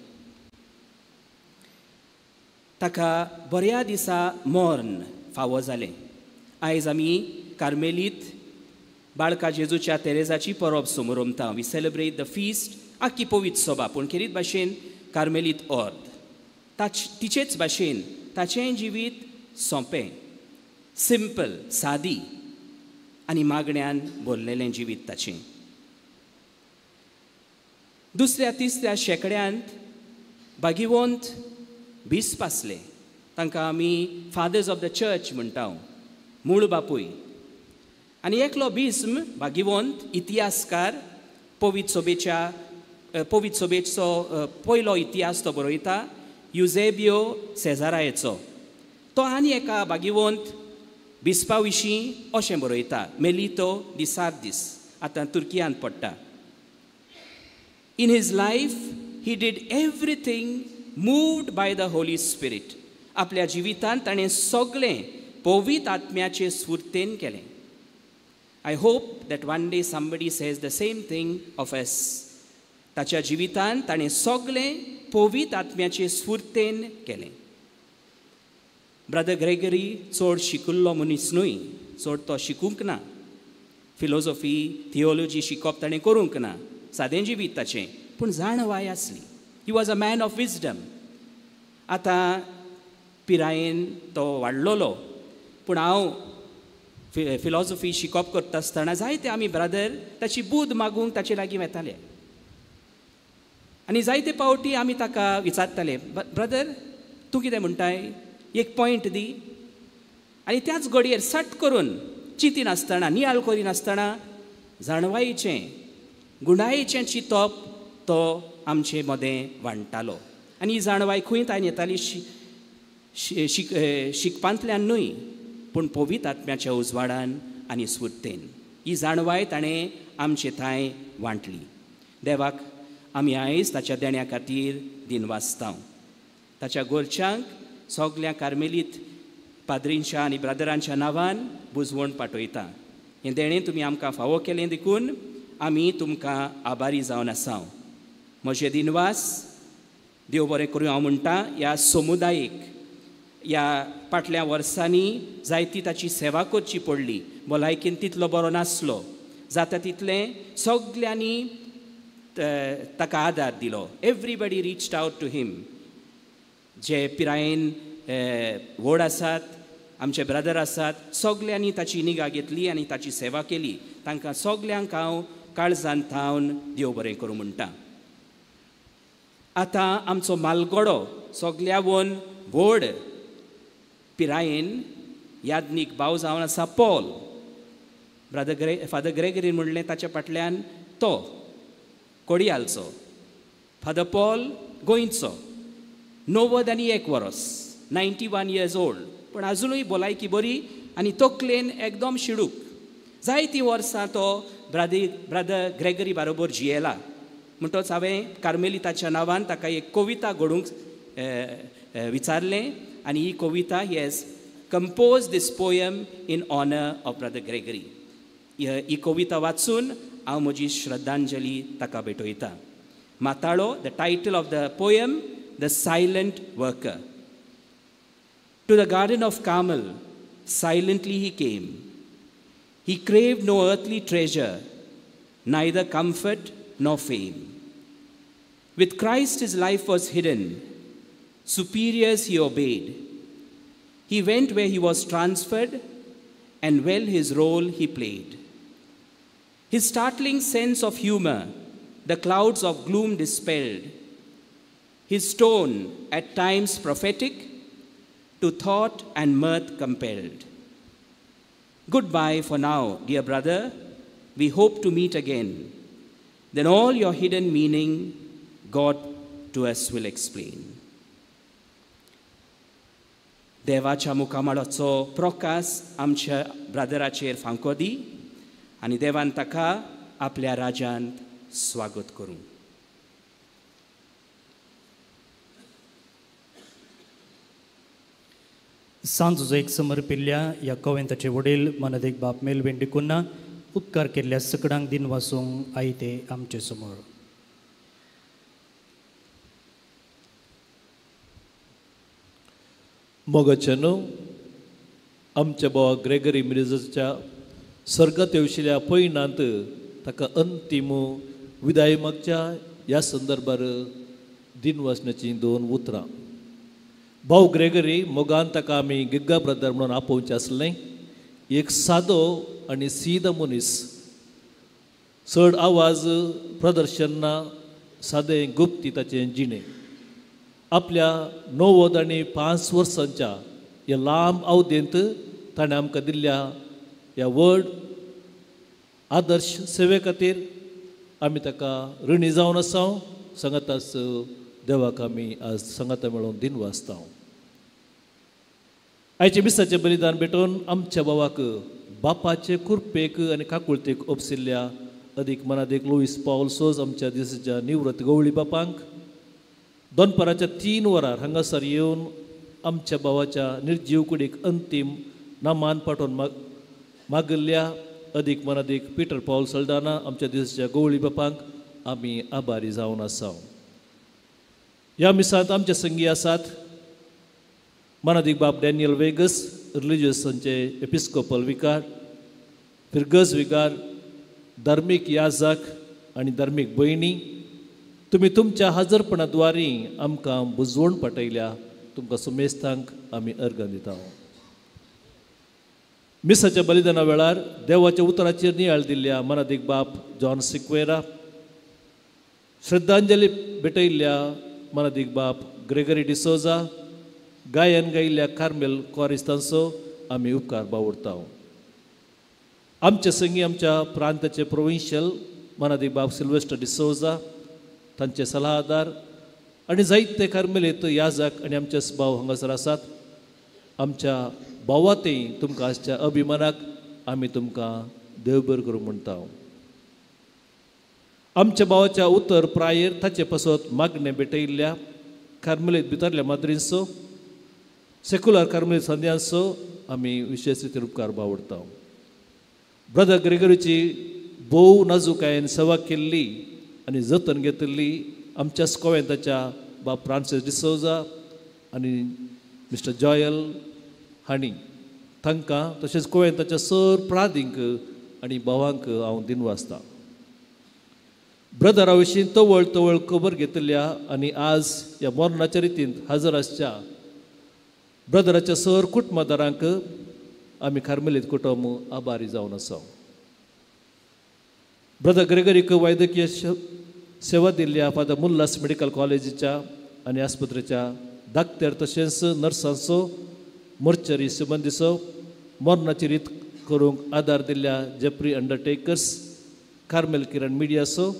[SPEAKER 17] ताका बऱ्या दिसा मर्ण फावो जालें. आयज आमी कार्मेलीत बाळका जेजूच्या तेरेजाची परब समरोमता. We celebrate the feast आख्खी पवित्र सभा, पूण खेरीत भाशेन कार्मेलीत ऑर्द तिचेच भाशेन ताचें जिवीत सोंपें, सिंपल, सादी आनी मागण्यान भरलेलें जिवीत ताचें. दुसऱ्या तिसऱ्या शेंकड्यांत भागिवंत बिस्प आसले, तांकां आमी फादर्स ऑफ the church म्हणटा, मूळ बापूय. आनी एकलो बिस्म भागिवंत इतिहासकार पवित्र सभेचो पयलो इतिहास तो बरयता, युजेबियो सेजारायेचो. तो आनी एका भागिवंत बिस्पा विशीं अशें बरयता, मेलितो दी सार्दीस, आतां तुर्कियांत पडटा. In his life he did everything moved by the Holy Spirit. आपल्या जिवितांत ताणें सगळें पवित्र आत्म्याचे स्फूर्तेन केलें. I hope that one day somebody says the same thing of us. ताच्या जिवितांत ताणें सगळें पवित्र आत्म्याचे स्फूर्तेन केलें. ब्रदर ग्रेगरी चड शिकिल्लो मनीस न्हय, चड तो शिकूंक ना, फिलोसॉफी थियोलॉजी शिकप ताणें करूंक ना, सादें जिवीत ताचें, पूण जाणवाय आसली. He was a man of wisdom. आतां पिरायेन तो वाडलोलो, पूण हांव फिलॉसॉफी शिकप करता आसतना जायते आमी ब्रदर ताची बूद मागूंक ताचे लागीं वेताले आनी जायते पावटी आमी ताका विचारताले, ब्रदर तूं कितें म्हणटाय, एक पॉयंट दी. आनी त्याच घडयेर सट करून चिंतिनासतना, नियाळ करिनासतना जाणवायेचें गुणायेचें चिंतप तो आमचे मदें वांट्टालो. आनी ही जाणवाय खंय ताणें येताली? शिकपांतल्यान न्हय, पूण पवित्र आत्म्याच्या उजवाडान आनी स्फूर्तेन ही जाणवाय ताणें आमचे थंय वांटली. देवाक आमी आयज ताच्या देण्या खातीर दिनवासता. ताच्या गोरच्यांक सगल्या कार्मेलीत पाद्रींच्या आनी ब्रदरांच्या नांवान बुजवण पाठयता. हें देणें तुमी आमकां फावो केलें देखून आमी तुमकां आभारी जावन आसा. म्हजें दिनवास देव बरें करूं हांव म्हणटा ह्या समुदायेक. ह्या फाटल्या वर्सांनी जायती ताची सेवा करची पडली, भलायकेन तितलो बरो नासलो, जाता तितलें सगल्यांनी ताका आदार दिलो. Everybody reached out to him. जे पिरायेन व्हड आसात, आमचे ब्रदर आसात, सगल्यांनी ताची निगा घेतली आनी ताची सेवा केली. तांकां सगल्यांक हांव काळजान थावन देव बरें करूं म्हणटा. आतां आमचो मालगडो सगल्यावन व्हड पिरायेन याज्ञीक भाव जावन आसा पॉल. ब्रदर फादर ग्रेगरीन म्हणलें ताच्या फाटल्यान तो कोडियालचो फादर पॉल गोंयचो, 91 वर्स, 91 years old, पूण आजुनूय भलायकी बरी आनी तकलेन एकदम शिडूक. जायतीं वर्सां तो ब्रदर ग्रेगरी बरोबर जियेला. म्हणटच हांवें कार्मेलिताच्या नांवान ताका एक कविता घडोवंक विचारलें आनी ही कविता he has compose this poem in honour of brother Gregory. ही कविता वाचून हांव म्हजी श्रद्धांजली ताका भेटयता. माताळो, the title of the poem, the silent worker. To the garden of Carmel silently he came. He craved no earthly treasure, neither comfort nor fame. With Christ his life was hidden, superiors he obeyed. He went where he was transferred, and well his role he played. His startling sense of humor, the clouds of gloom dispelled. His tone, at times prophetic, to thought and mirth compelled. Goodbye for now, dear brother. We hope to meet again. Then all your hidden meaning, God to us will explain. देवाच्या मुखामळाचो प्रकाश आमच्या ब्रदराचेर फांको दी आनी देवान ताका आपल्या राज्यांत स्वागत करूं.
[SPEAKER 7] सांजो एक समर्पिल्ल्या ह्या कवेंताचे वडील मनदेक बाप मेलविन डिकुन्हा उपकार केल्ल्या सकडांक दिन वासूंक आयते आमचे समोर.
[SPEAKER 5] मोगाच्यानो आमच्या भावा ग्रेगरी मिनेझाच्या सर्गात येवशिल्या पयणांत ताका अंतीम विदाय मागच्या ह्या संदर्भार दिन वाचण्याचीं दोन उतरां. भाव ग्रेगरी मोगान ताका आमी गिग्गा ब्रदर म्हणून आपोवचें आसलें. एक सादो आनी सीद मनीस, चड आवाज प्रदर्शन ना, सादें गुप्ती ताचें जिणें. आपल्या 95 वर्सांच्या ह्या लांब अवधेंत ताणें आमकां दिल्ल्या ह्या व्हड आदर्श सेवे खातीर आमी ताका ऋणी जावन आसा. सांगाताच देवाक आमी आज सांगाता मेळोवन दिन वाचता. आयचे मिसाचें बलिदान भेटोवन आमच्या भावाक बापाचे कुरपेक आनी काकुळतेक ओपसिल्ल्या अदीक मनादीक लुईस पावल सोज आमच्या दिसाच्या निवृत्त गवळी बापांक दनपाराच्या 3 वरार हांगासर येवन आमच्या भावाच्या निर्जीव कुडीक अंतीम नामान पाठोवन मागिल्ल्या अदीक मनादीक पिटर पावल सल्डाना आमच्या दिसाच्या गवळी बापांक आमी आभारी जावन आसा. ह्या मिसांत आमचे संगी आसात मनादीक बाब डॅनियल वेगस रिलिजियसांचे एपिस्कोपल विकार, फिरगज विकार, धार्मीक याजक आनी धार्मीक भयणी. तुमी तुमच्या हाजरपणाद्वारी आमकां बुजवण पाठयल्या. तुमकां सुमेस्तांक आमी अर्गां दिता. मिसाच्या बलिदाना वेळार देवाच्या उतराचेर नियाळ दिल्ल्या मनादीक बाप जॉन सिक्वेरा, श्रद्धांजली भेटयल्ल्या मनादीक बाप ग्रेगरी डिसोजा, गायन गायिल्ल्या कार्मेल कॉरिस्तांचो आमी उपकार बावडता. आमचे संगी आमच्या प्रांताचे प्रोविन्शियल मनादीक बाब सिल्वेस्टर डिसोजा, तांचे सलाहादार आनी जायते कार्मेलीत याजक आनी आमचे भाव हांगासर आसात. आमच्या भावातय तुमकां आसच्या अभिमानाक आमी तुमकां देव बरें करूं म्हणटा. आमच्या भावाच्या उतर प्रायेर ताचे पासत मागणें भेटयल्ल्या कार्मेलीत भितरल्या माद्रींचो, सेक्युलर कार्मेलीत संद्यांचो आमी विशेश रितीन उपकार बावडता. ब्रदर ग्रेगरीची भोव नाजूकायेन सेवा केल्ली आनी जतन घेतिल्ली आमच्या कोवेंताच्या बाब फ्रांसीस डिसोजा आनी मिस्टर जॉयल हांणी तांकां तशेंच कोवेंताच्या सर प्रादींक आनी भावांक हांव दिनवासता. ब्रदरा विशीं तवळ तवळ खबर घेतिल्ल्या आनी आज ह्या मरणाच्या रितींत हजर आसच्या ब्रदराच्या सर कुटुंबदारांक आमी कार्मेलीत कुटुंब आभारी जावन आसा. ब्रदर ग्रेगरीक वैद्यकीय सेवा दिल्ल्या फादर मुल्लास मेडिकल कॉलेजीच्या आनी आस्पत्रेच्या डाक्टर तशेंच नर्सांचो, मोर्चरी सिबंदीचो, मरणाची रीत करूंक आदार दिल्ल्या जेप्री अंडरटेकर्स, कार्मेल किरण मिडियाचो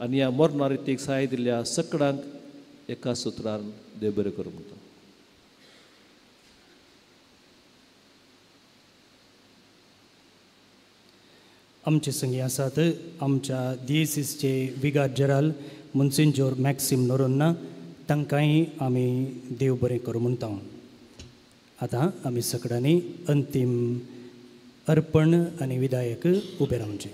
[SPEAKER 5] आनी ह्या मरणा रितीक सहाय दिल्ल्या सकडांक एका सुत्रान देव बरें करूं म्हणटा.
[SPEAKER 7] आमचे संगी आसात आमच्या दियेसीसचे विगार जेराल मुन्सिंजोर मॅक्सिम नोरोन्ना, तांकांय आमी देव बरें करूं म्हणटा. आतां आमी सगळ्यांनी अंतीम अर्पण आनी विधायक उबें रावचें.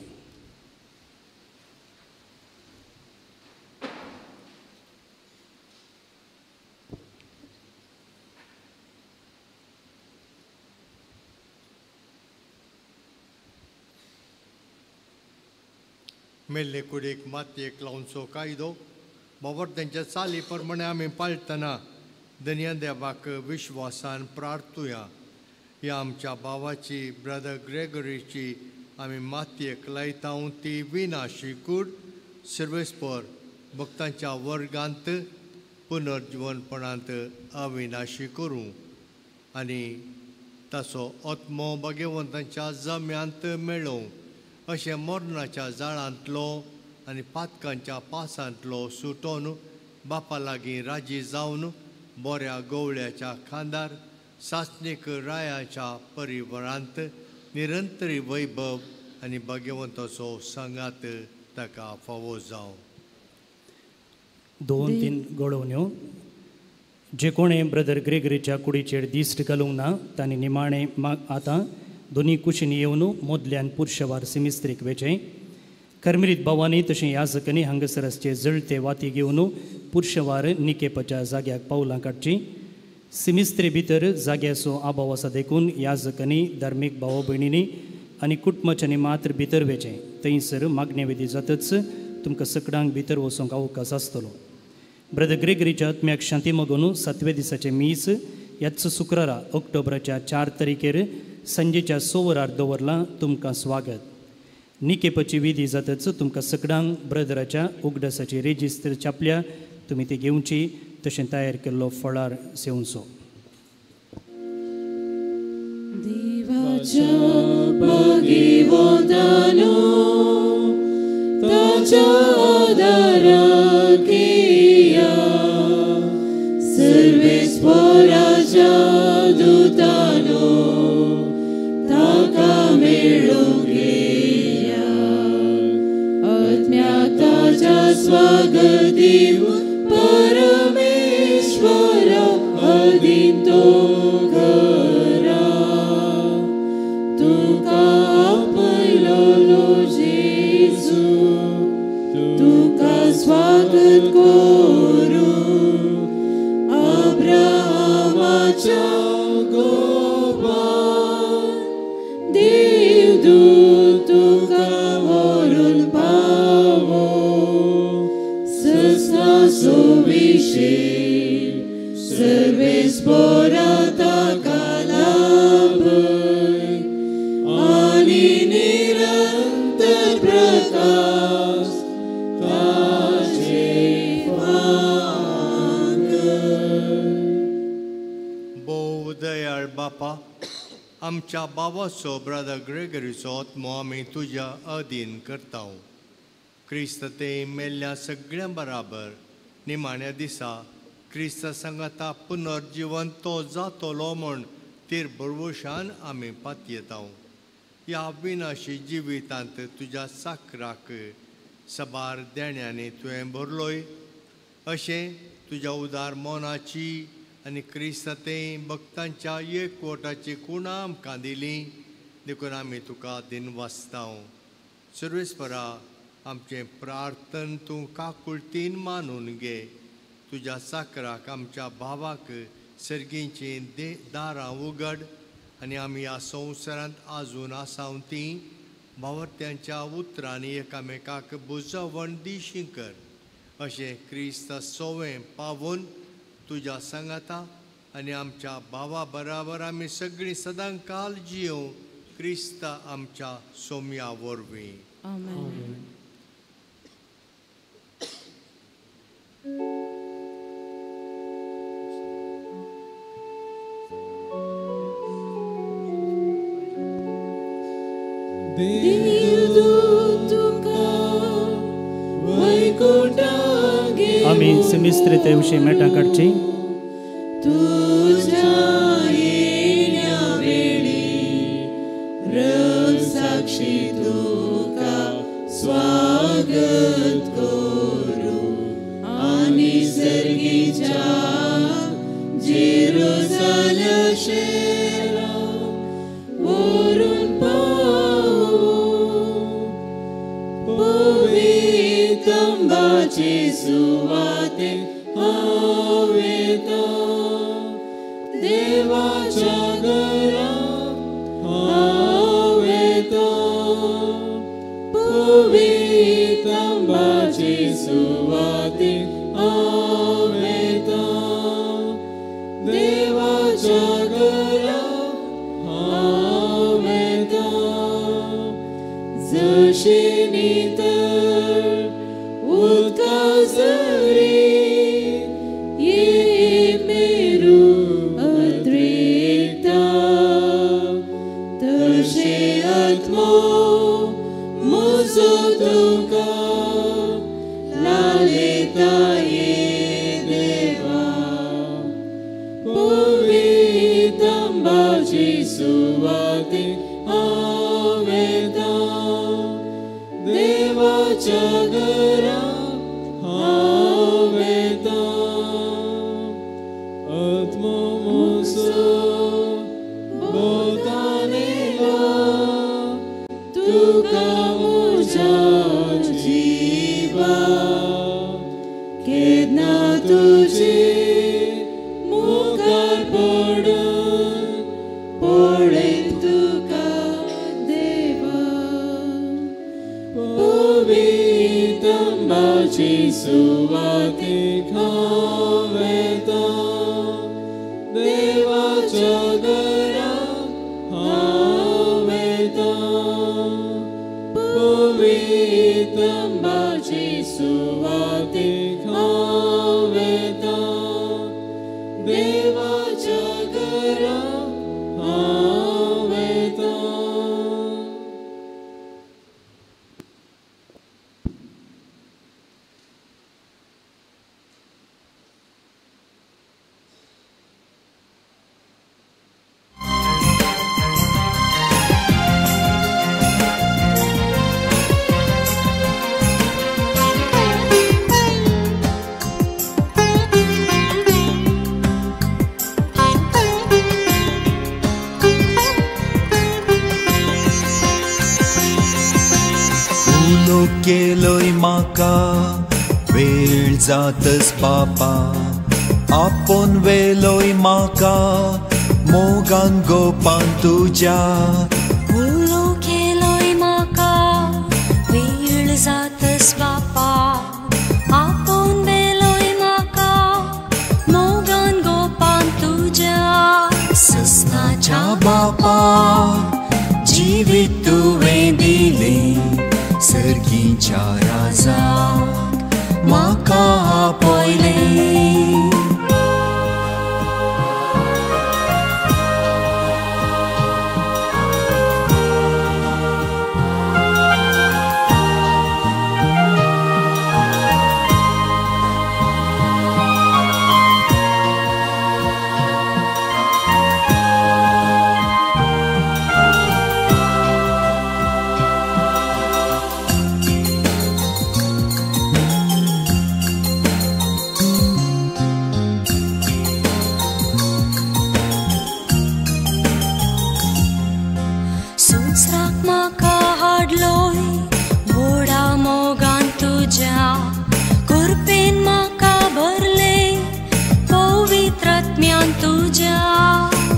[SPEAKER 10] मेल्ले कुडीक मातयेक लावचो कायदो बाबर तेंच्या चाली प्रमाणे आमी पाळटना दनया देवाक विश्वासान प्रार्थुया. ह्या आमच्या भावाची ब्रदर ग्रेगरीची आमी मातयेक लायता ती विनाशी कूड सर्वेस्पर भक्तांच्या वर्गांत पुनर्जिवनपणांत अविनाशी करूं आनी ताचो आत्मो भगवंतांच्या जम्यांत मेळोवं अशें मरणाच्या जाळांतलो आनी पातकांच्या पासांतलो सुटोवन बापा लागीं राजी जावन बऱ्या गवळ्याच्या खांदार सासणीक रायाच्या परिवारांत निरंतरी वैभव आनी भगवंताचो सांगात ताका फावो जावं.
[SPEAKER 7] 2-3 घडोवण्यो. जे कोणें ब्रदर ग्रेगरीच्या कुडीचेर दिश्ट घालूंक ना तांणी निमाणें आतां दोनी कुशीन येवन मोदल्यान पुरशवार सिमिस्त्रीक वेचें. कर्मिरीत भावांनी तशें याजकांनी हांगासर आसचे जळते वाती घेवन पुरशवार निकेपाच्या जाग्याक पावलां काडचीं. सिमिस्त्री भितर जाग्याचो आभाव आसा देखून याजकांनी धार्मीक भावा भयणींनी आनी कुटुंबाच्यांनी मात्र भितर वेचें. थंयसर मागणे विधी जातच तुमकां सगळ्यांक भितर वचूंक अवकाश आसतलो. ब्रदर ग्रेगरीच्या आत्म्याक शांती मागून 7व्या दिसाचें मीस ह्याच शुक्रारा ऑक्टोबराच्या 4 तारखेर सांजेच्या 6 वरार दवरलां. तुमकां स्वागत. निकेपाची विधी जातच तुमकां सगळ्यांक ब्रदराच्या उगडासाची रेजिस्टर छापल्या, तुमी ती घेवची तशें तयार केल्लो फळार सेवचो.
[SPEAKER 2] देवाच्या भागेवंतानो ताच्या आदाराक येया, सर्वेस्पराच्या दुतानो स्वागत दिवन परमेश्वरा अधीन तो घरा तुका आपयलोलो जेजू तुका स्वागत करूं अब्रामाच्या गोपान देवदूत तुका व्हरून पावो सस्नाचो विशेक सर्वेस्पोरा ताका लाभय आनी निरंतर प्रकाश ताजे फांक.
[SPEAKER 10] भोव दयाळ बापा, आमच्या बाबाचो ब्रदर ग्रेगरीचो आत्मो आमी तुज्या अधीन करता. क्रिस्त ते मेल्ल्या सगळ्यां बराबर निमाण्या दिसा क्रिस्त सांगाता पुनर्जिवन तो जातलो म्हूण तिर भरवशान आमी पातयेता. ह्या विनाशी जिवितांत तुज्या साकराक सबार देण्यांनी तुवें भरलोय अशें तुज्या उदार मनाची आनी क्रिस्त ते भक्तांच्या एकवटाची कुणां आमकां दिली देखून आमी तुका दिनवासता. सर्वेस्परा, आमचें प्रार्थन तूं काकुळतीन मानून घे. तुज्या साकराक आमच्या भावाक सर्गींचीं दारां उगड आनी आमी ह्या संवसारांत आजून आसाव तीं भावार्थ्यांच्या उतरांनी एकामेकाक बुजवण दिशी कर. अशें क्रिस्त सोवें पावून तुज्या सांगाता आनी आमच्या भावा बराबर आमी सगळीं सदां काल जियों क्रिस्त आमच्या सोम्या वरवीं.
[SPEAKER 12] आमेन.
[SPEAKER 2] देवदूत तुका वैकुंठाक
[SPEAKER 7] आमी सिमिस्त्री ते विशीं मेटां काडची.
[SPEAKER 2] तुज्या येण्या वेळी रसाक्षी तुका स्वागत करूं आनी सर्गीच्या जेरुजाल्या शेरा व्हरून पावो पवित्रंबाचे सुवाते हांव येता देवाच्या घरा हांव येता पवित्रंबाचे सुवाते हांव येता देवाच्या घरा हांव येता. जशें नितळ उदका झरी ये मेरू अद्रिकता तशें आत्मो म्हजो तुका लालयता ये देवा पवित्रंबाचे सुवाते हांव येता देवाच्या घरा हांव येता.
[SPEAKER 13] आत्मो म्हजो भोंवतणेलो
[SPEAKER 2] तुका म्हज्या जिवा केन्ना तुजे मुखार पडून पळयन तुका देवा पवित्रंबाचे सुवातेक हांव येता
[SPEAKER 13] देवाच्या घरा हांव येता पवित्रंबाचे सुवातेक हांव येता देवाच्या घरा हांव येता.
[SPEAKER 20] उलो केलोय म्हाका वेळ जातस बापा, आपोवन वेलोय म्हाका मोगान गोपान तुज्या।
[SPEAKER 3] उलो केलोय म्हाका वेळ जातस बापा, आपोवन वेलोय म्हाका मोगान गोपान तुज्या।
[SPEAKER 20] सस्नाच्या बापा जिवीत तुवें दिलें, सर्गीच्या राजाक म्हाका आपयलें।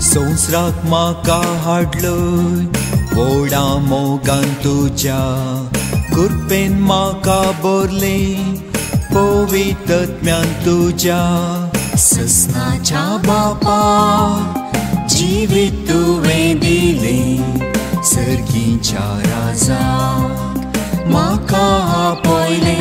[SPEAKER 20] संवसाराक म्हाका हाडलोय व्हडा मोगान तुज्या, कृपेन म्हाका भरलें पवित्रत्म्यान तुज्या। सस्नाच्या बापा जिवीत तुवें दिलें, सर्गीच्या राजाक म्हाका आपयलें।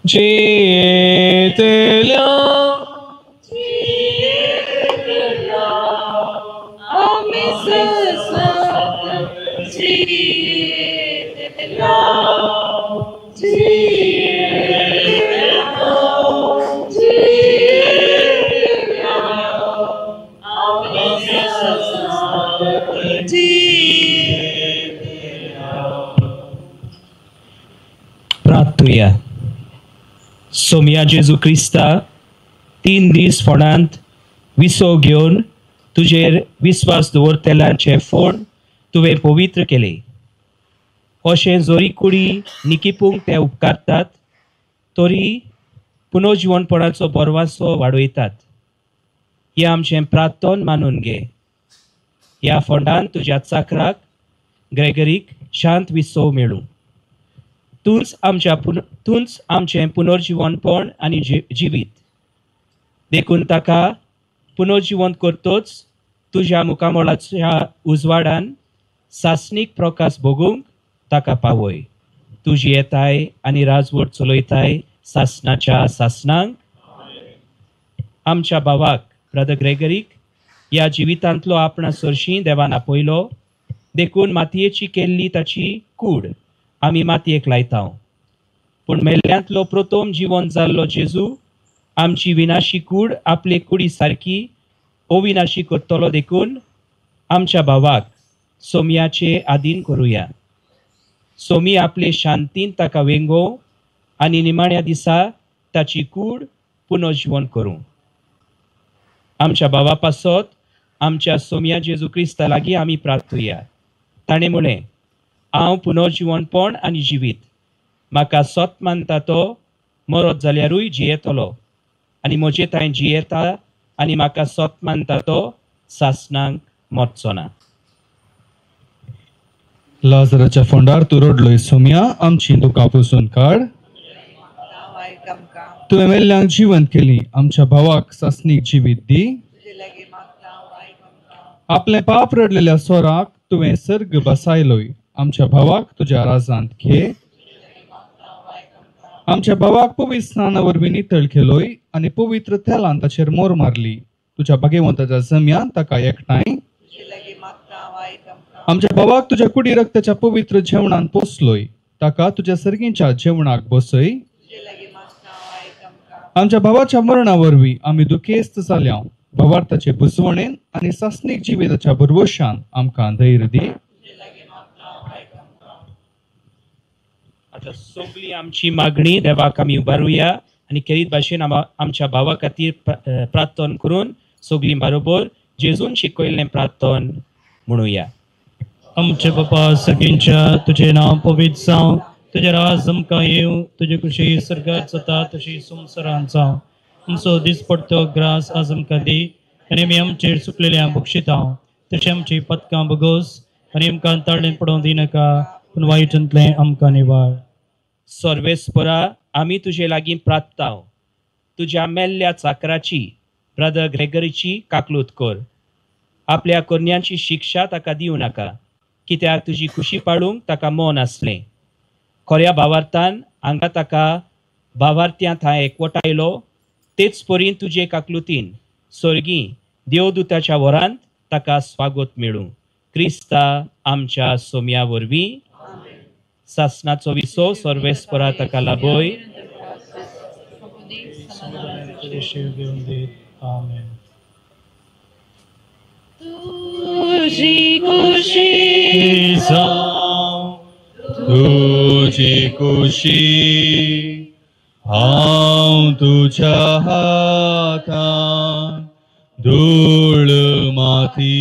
[SPEAKER 13] जियेतल्या
[SPEAKER 2] आमी ससात जियेतल्या, जियेतल्या, जियेतल्या, आमी ससात जियेतल्या।
[SPEAKER 17] प्रार्थुया। सोमया जेजू क्रिस्ता, 3 दीस फोंडांत विसव घेवन तुजेर विस्वास दवरतल्यांचें फोंड तुवें पवित्र केलें। अशें जोरी कुडी निकिपूंक ते उपकारतात तरी पुनर्जिवनपणाचो बरवासो वाडयतात। हें आमचें प्रार्थन मानून घे। ह्या फोंडान तुज्या चाकराक ग्रेगरीक शांत विसव मेळूं। तूंच आमचें पुनर्जिवनपण आनी जिवीत, देखून ताका पुनर्जिवंत करतोच तुज्या मुखामळाच्या उजवाडान सासणीक प्रकाश भोगूंक ताका पावय। तुजी येताय आनी राजवट चलयताय सासणाच्या सासणांक। आमच्या भावाक ब्रदर ग्रेगरीक ह्या जिवितांतलो आपणा सरशीं देवान आपयलो, देखून मातयेची केल्ली ताची कूड आमी मातयेक लायता। पूण मेल्ल्यांतलो प्रथम जिवन जाल्लो जेजू आमची विनाशी कूड आपले कुडी सारकी अविनाशी करतलो, देखून आमच्या भावाक सोमयाचे आदीन करुया। सोमी आपले शांतीन ताका वेंगो आनी निमाण्या दिसा ताची कूड पुनर्जिवन करूं। आमच्या भावा पासत आमच्या सोमया जेजू क्रिस्ता लागीं आमी प्रार्थुया। ताणें म्हळें, हांव पुनर्जिवनपण आनी जिवीत, म्हाका सत मानता तो मरत जाल्यारूय जियेतलो, आनी म्हजे थंय जियेता आनी म्हाका सत मानता तो सासणांक मरचो ना।
[SPEAKER 21] लाजराच्या फोंडार तूं रडलोय सोमया, आमची दुकां पुसून काड। तुवें मेल्ल्यांक जिवंत केली, आमच्या भावाक सासणीक जिवीत दी। आपलें पाप रडलेल्या स्वराक तुवें सर्ग बसायलोय, आमच्या भावाक तुज्या राजांत घे। आमच्या भावाक पवित्र स्नाना वरवीं नितळ केलोय आनी पवित्र तेलान ताचेर मोर मारली, तुज्या भागेवंताच्या जम्यान ताका एकठांय. आमच्या भावाक तुज्या कुडी रक्ताच्या पवित्र जेवणान पोसलोय, ताका तुज्या सर्गींच्या जेवणाक बसय. आमच्या भावाच्या मरणा वरवीं आमी दुखेस्त जाल्या. भावार्थाचे बुजवणेन आनी सासणीक जिविताच्या भरवशान आमकां धैर्य दी.
[SPEAKER 17] आतां सगळी आमची मागणी देवाक आमी उबारुया आनी खेरीत भाशेन आमच्या भावा खातीर प्रार्थना करून सगळीं बरोबर जेजून शिकयल्लें प्रार्थन म्हणुया.
[SPEAKER 7] आमचे बापा सगळींच्या, तुजें नांव पवित्र जावं, तुजें राज आमकां येवं, तुजी खुशी सर्गात जाता तशी संवसारांत जावं. आमचो दिसपडतो ग्रास आज आमकां दी आनी आमी आमचेर चुकलेल्या बक्षिता तशें आमची पदकां बगोस आनी आमकां ताळेन पडोवंक दिनाका, पूण वायटांतलें आमकां निवार.
[SPEAKER 17] सर्वेस्परा, आमी तुजे लागीं प्रार्थताव, तुज्या मेल्ल्या चाकराची ब्रदर ग्रेगरीची काकलूत कर. आपल्या करण्यांची शिक्षा ताका दिवं नाका, कित्याक तुजी खुशी पाळूंक ताका मन आसलें. खऱ्या भावार्थान हांगा ताका भावार्थ्यां थंय एकवटायलो, तेच परीन तुजे काकलुतीन सर्गी देवदूताच्या वरांत ताका स्वागत मेळूं. क्रिस्ता आमच्या सोम्या वरवीं. सासनाचो विसो सर्वेस्परा ताका लाभय.
[SPEAKER 13] तुजी खुशी
[SPEAKER 21] जावं, तुजी खुशी हांव तुज्या हातान धूळ माती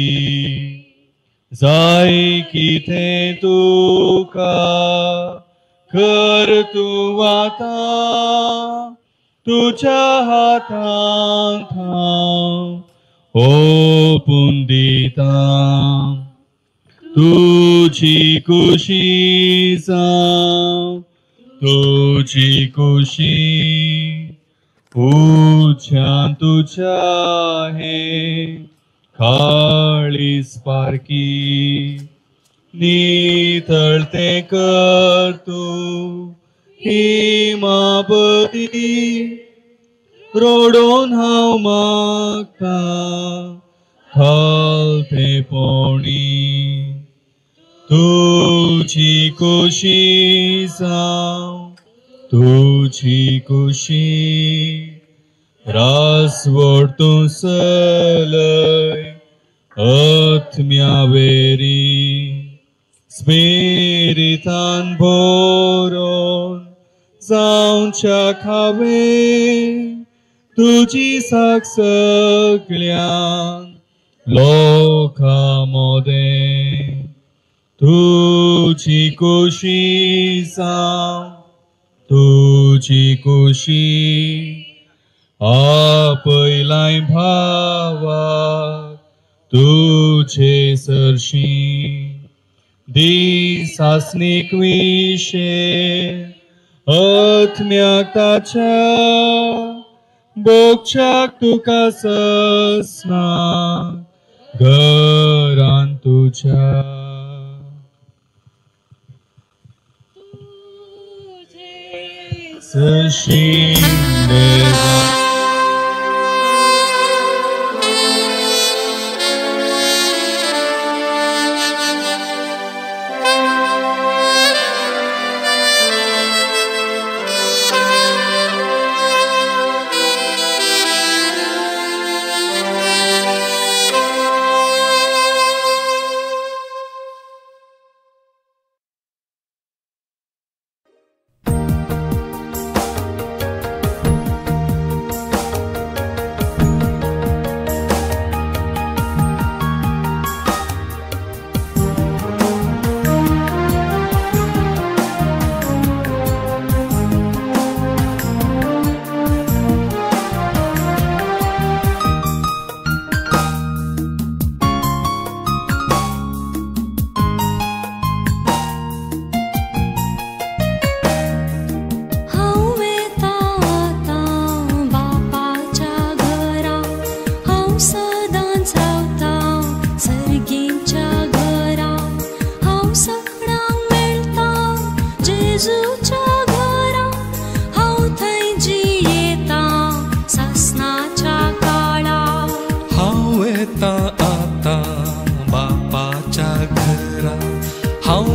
[SPEAKER 21] जाय कितें तुका कर तूं आतां, तुज्या हातांत हांव ओपून दितां. तुजी खुशी जावं, तुजी खुशी उज्यान तुज्या हें काळीज पारखी नितळतें कर तूं हिमाबदी, रोडोन हांव मागतां खालतेपणी. तुजी खुशी जावं, तुजी खुशी रासवड तूं सलय आत्म्या वेरी, स्पिरितान भरोन जावच्या खावे तुजी साक सगळ्यान लोकां मदें. तुजी खुशी जावं, तुजी खुशी आपयलाय भावाक तुजे सरशी, दिसासनीक विशे आत्म्याक ताच्या बोगच्याक तुका ससना घरान तुज्या. सरशी देवा.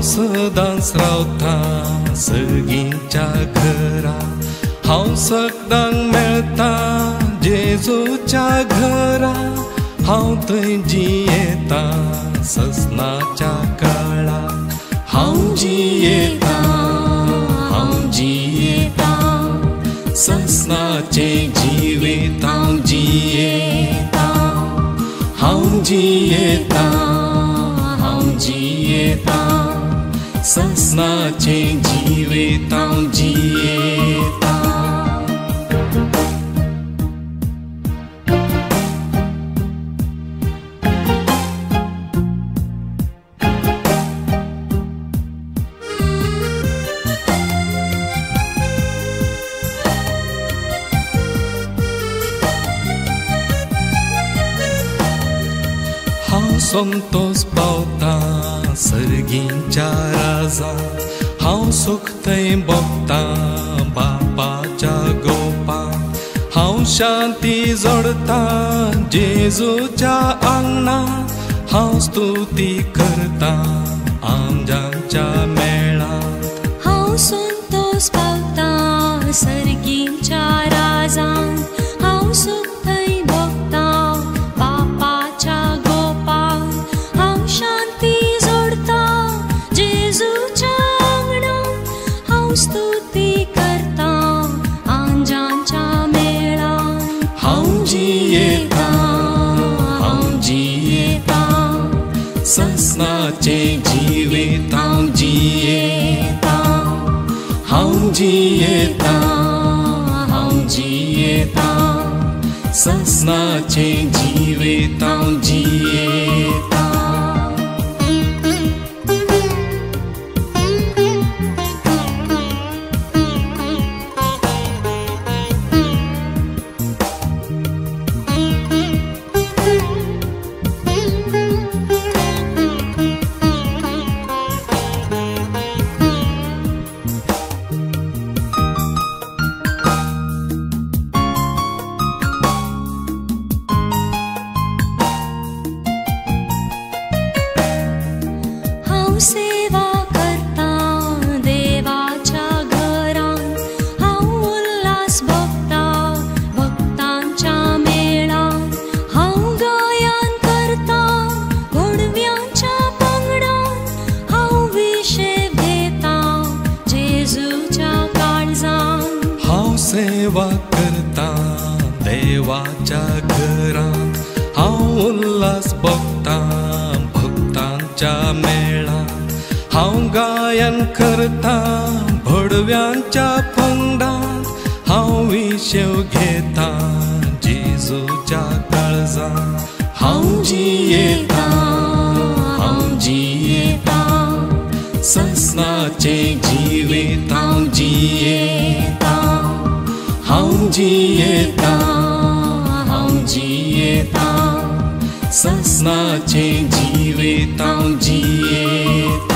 [SPEAKER 6] हांव सदांच रावता सर्गींच्या घरा, हांव सगळ्यांक मेळता जेजूच्या घरा, हांव थंय जियेता ससनाच्या काळा, हांव जियेता, हांव जियेता ससनाचें जिवीत हांव जियेता, हांव जियेता, हांव जियेता ससनाचें जिवीत हांव जियेता. हांव संतोष पावता सर्गींच्या राजा, हांव सूख थंय भोगता बापाच्या गोपा, हांव शांती जोडता जेजूच्या आंगणा, हांव स्तुती करता आमच्या मेळांत.
[SPEAKER 3] हांव संतोष पावता सर्गींच्या राजान, हांव सूख थंय भोगता बापाच्या गोपा, हांव शांती जोडता जेजूच्या आंगणांत, हांव स्तुती करता आंजांच्या मेळांत.
[SPEAKER 6] हांव जियेता, हांव जियेता ससनाचें जिवीत हांव जियेता, हांव जियेता, हांव जियेता ससनाचें जिवीत हांव जियेता.
[SPEAKER 3] हांव सेवा करता देवाच्या घरांत, हांव उल्हास भोगता भक्तांच्या मेळांत, हांव गायन करता घोडव्यांच्या पंगडांत, हांव विशेव घेता जेजूच्या काळजांत.
[SPEAKER 6] हांव सेवा करता देवाच्या घरांत, हांव उल्हास भोगता भक्तांच्या मेळांत, हांव गायन करता भडव्यांच्या पंगडांत, हांव विशेव घेता जेजूच्या काळजांत. हांव जियेता, हांव जियेता ससनाचें जिवीत हांव जियेता, हांव जियेता, हांव जियेता ससनाचें जिवीत हांव जियेता.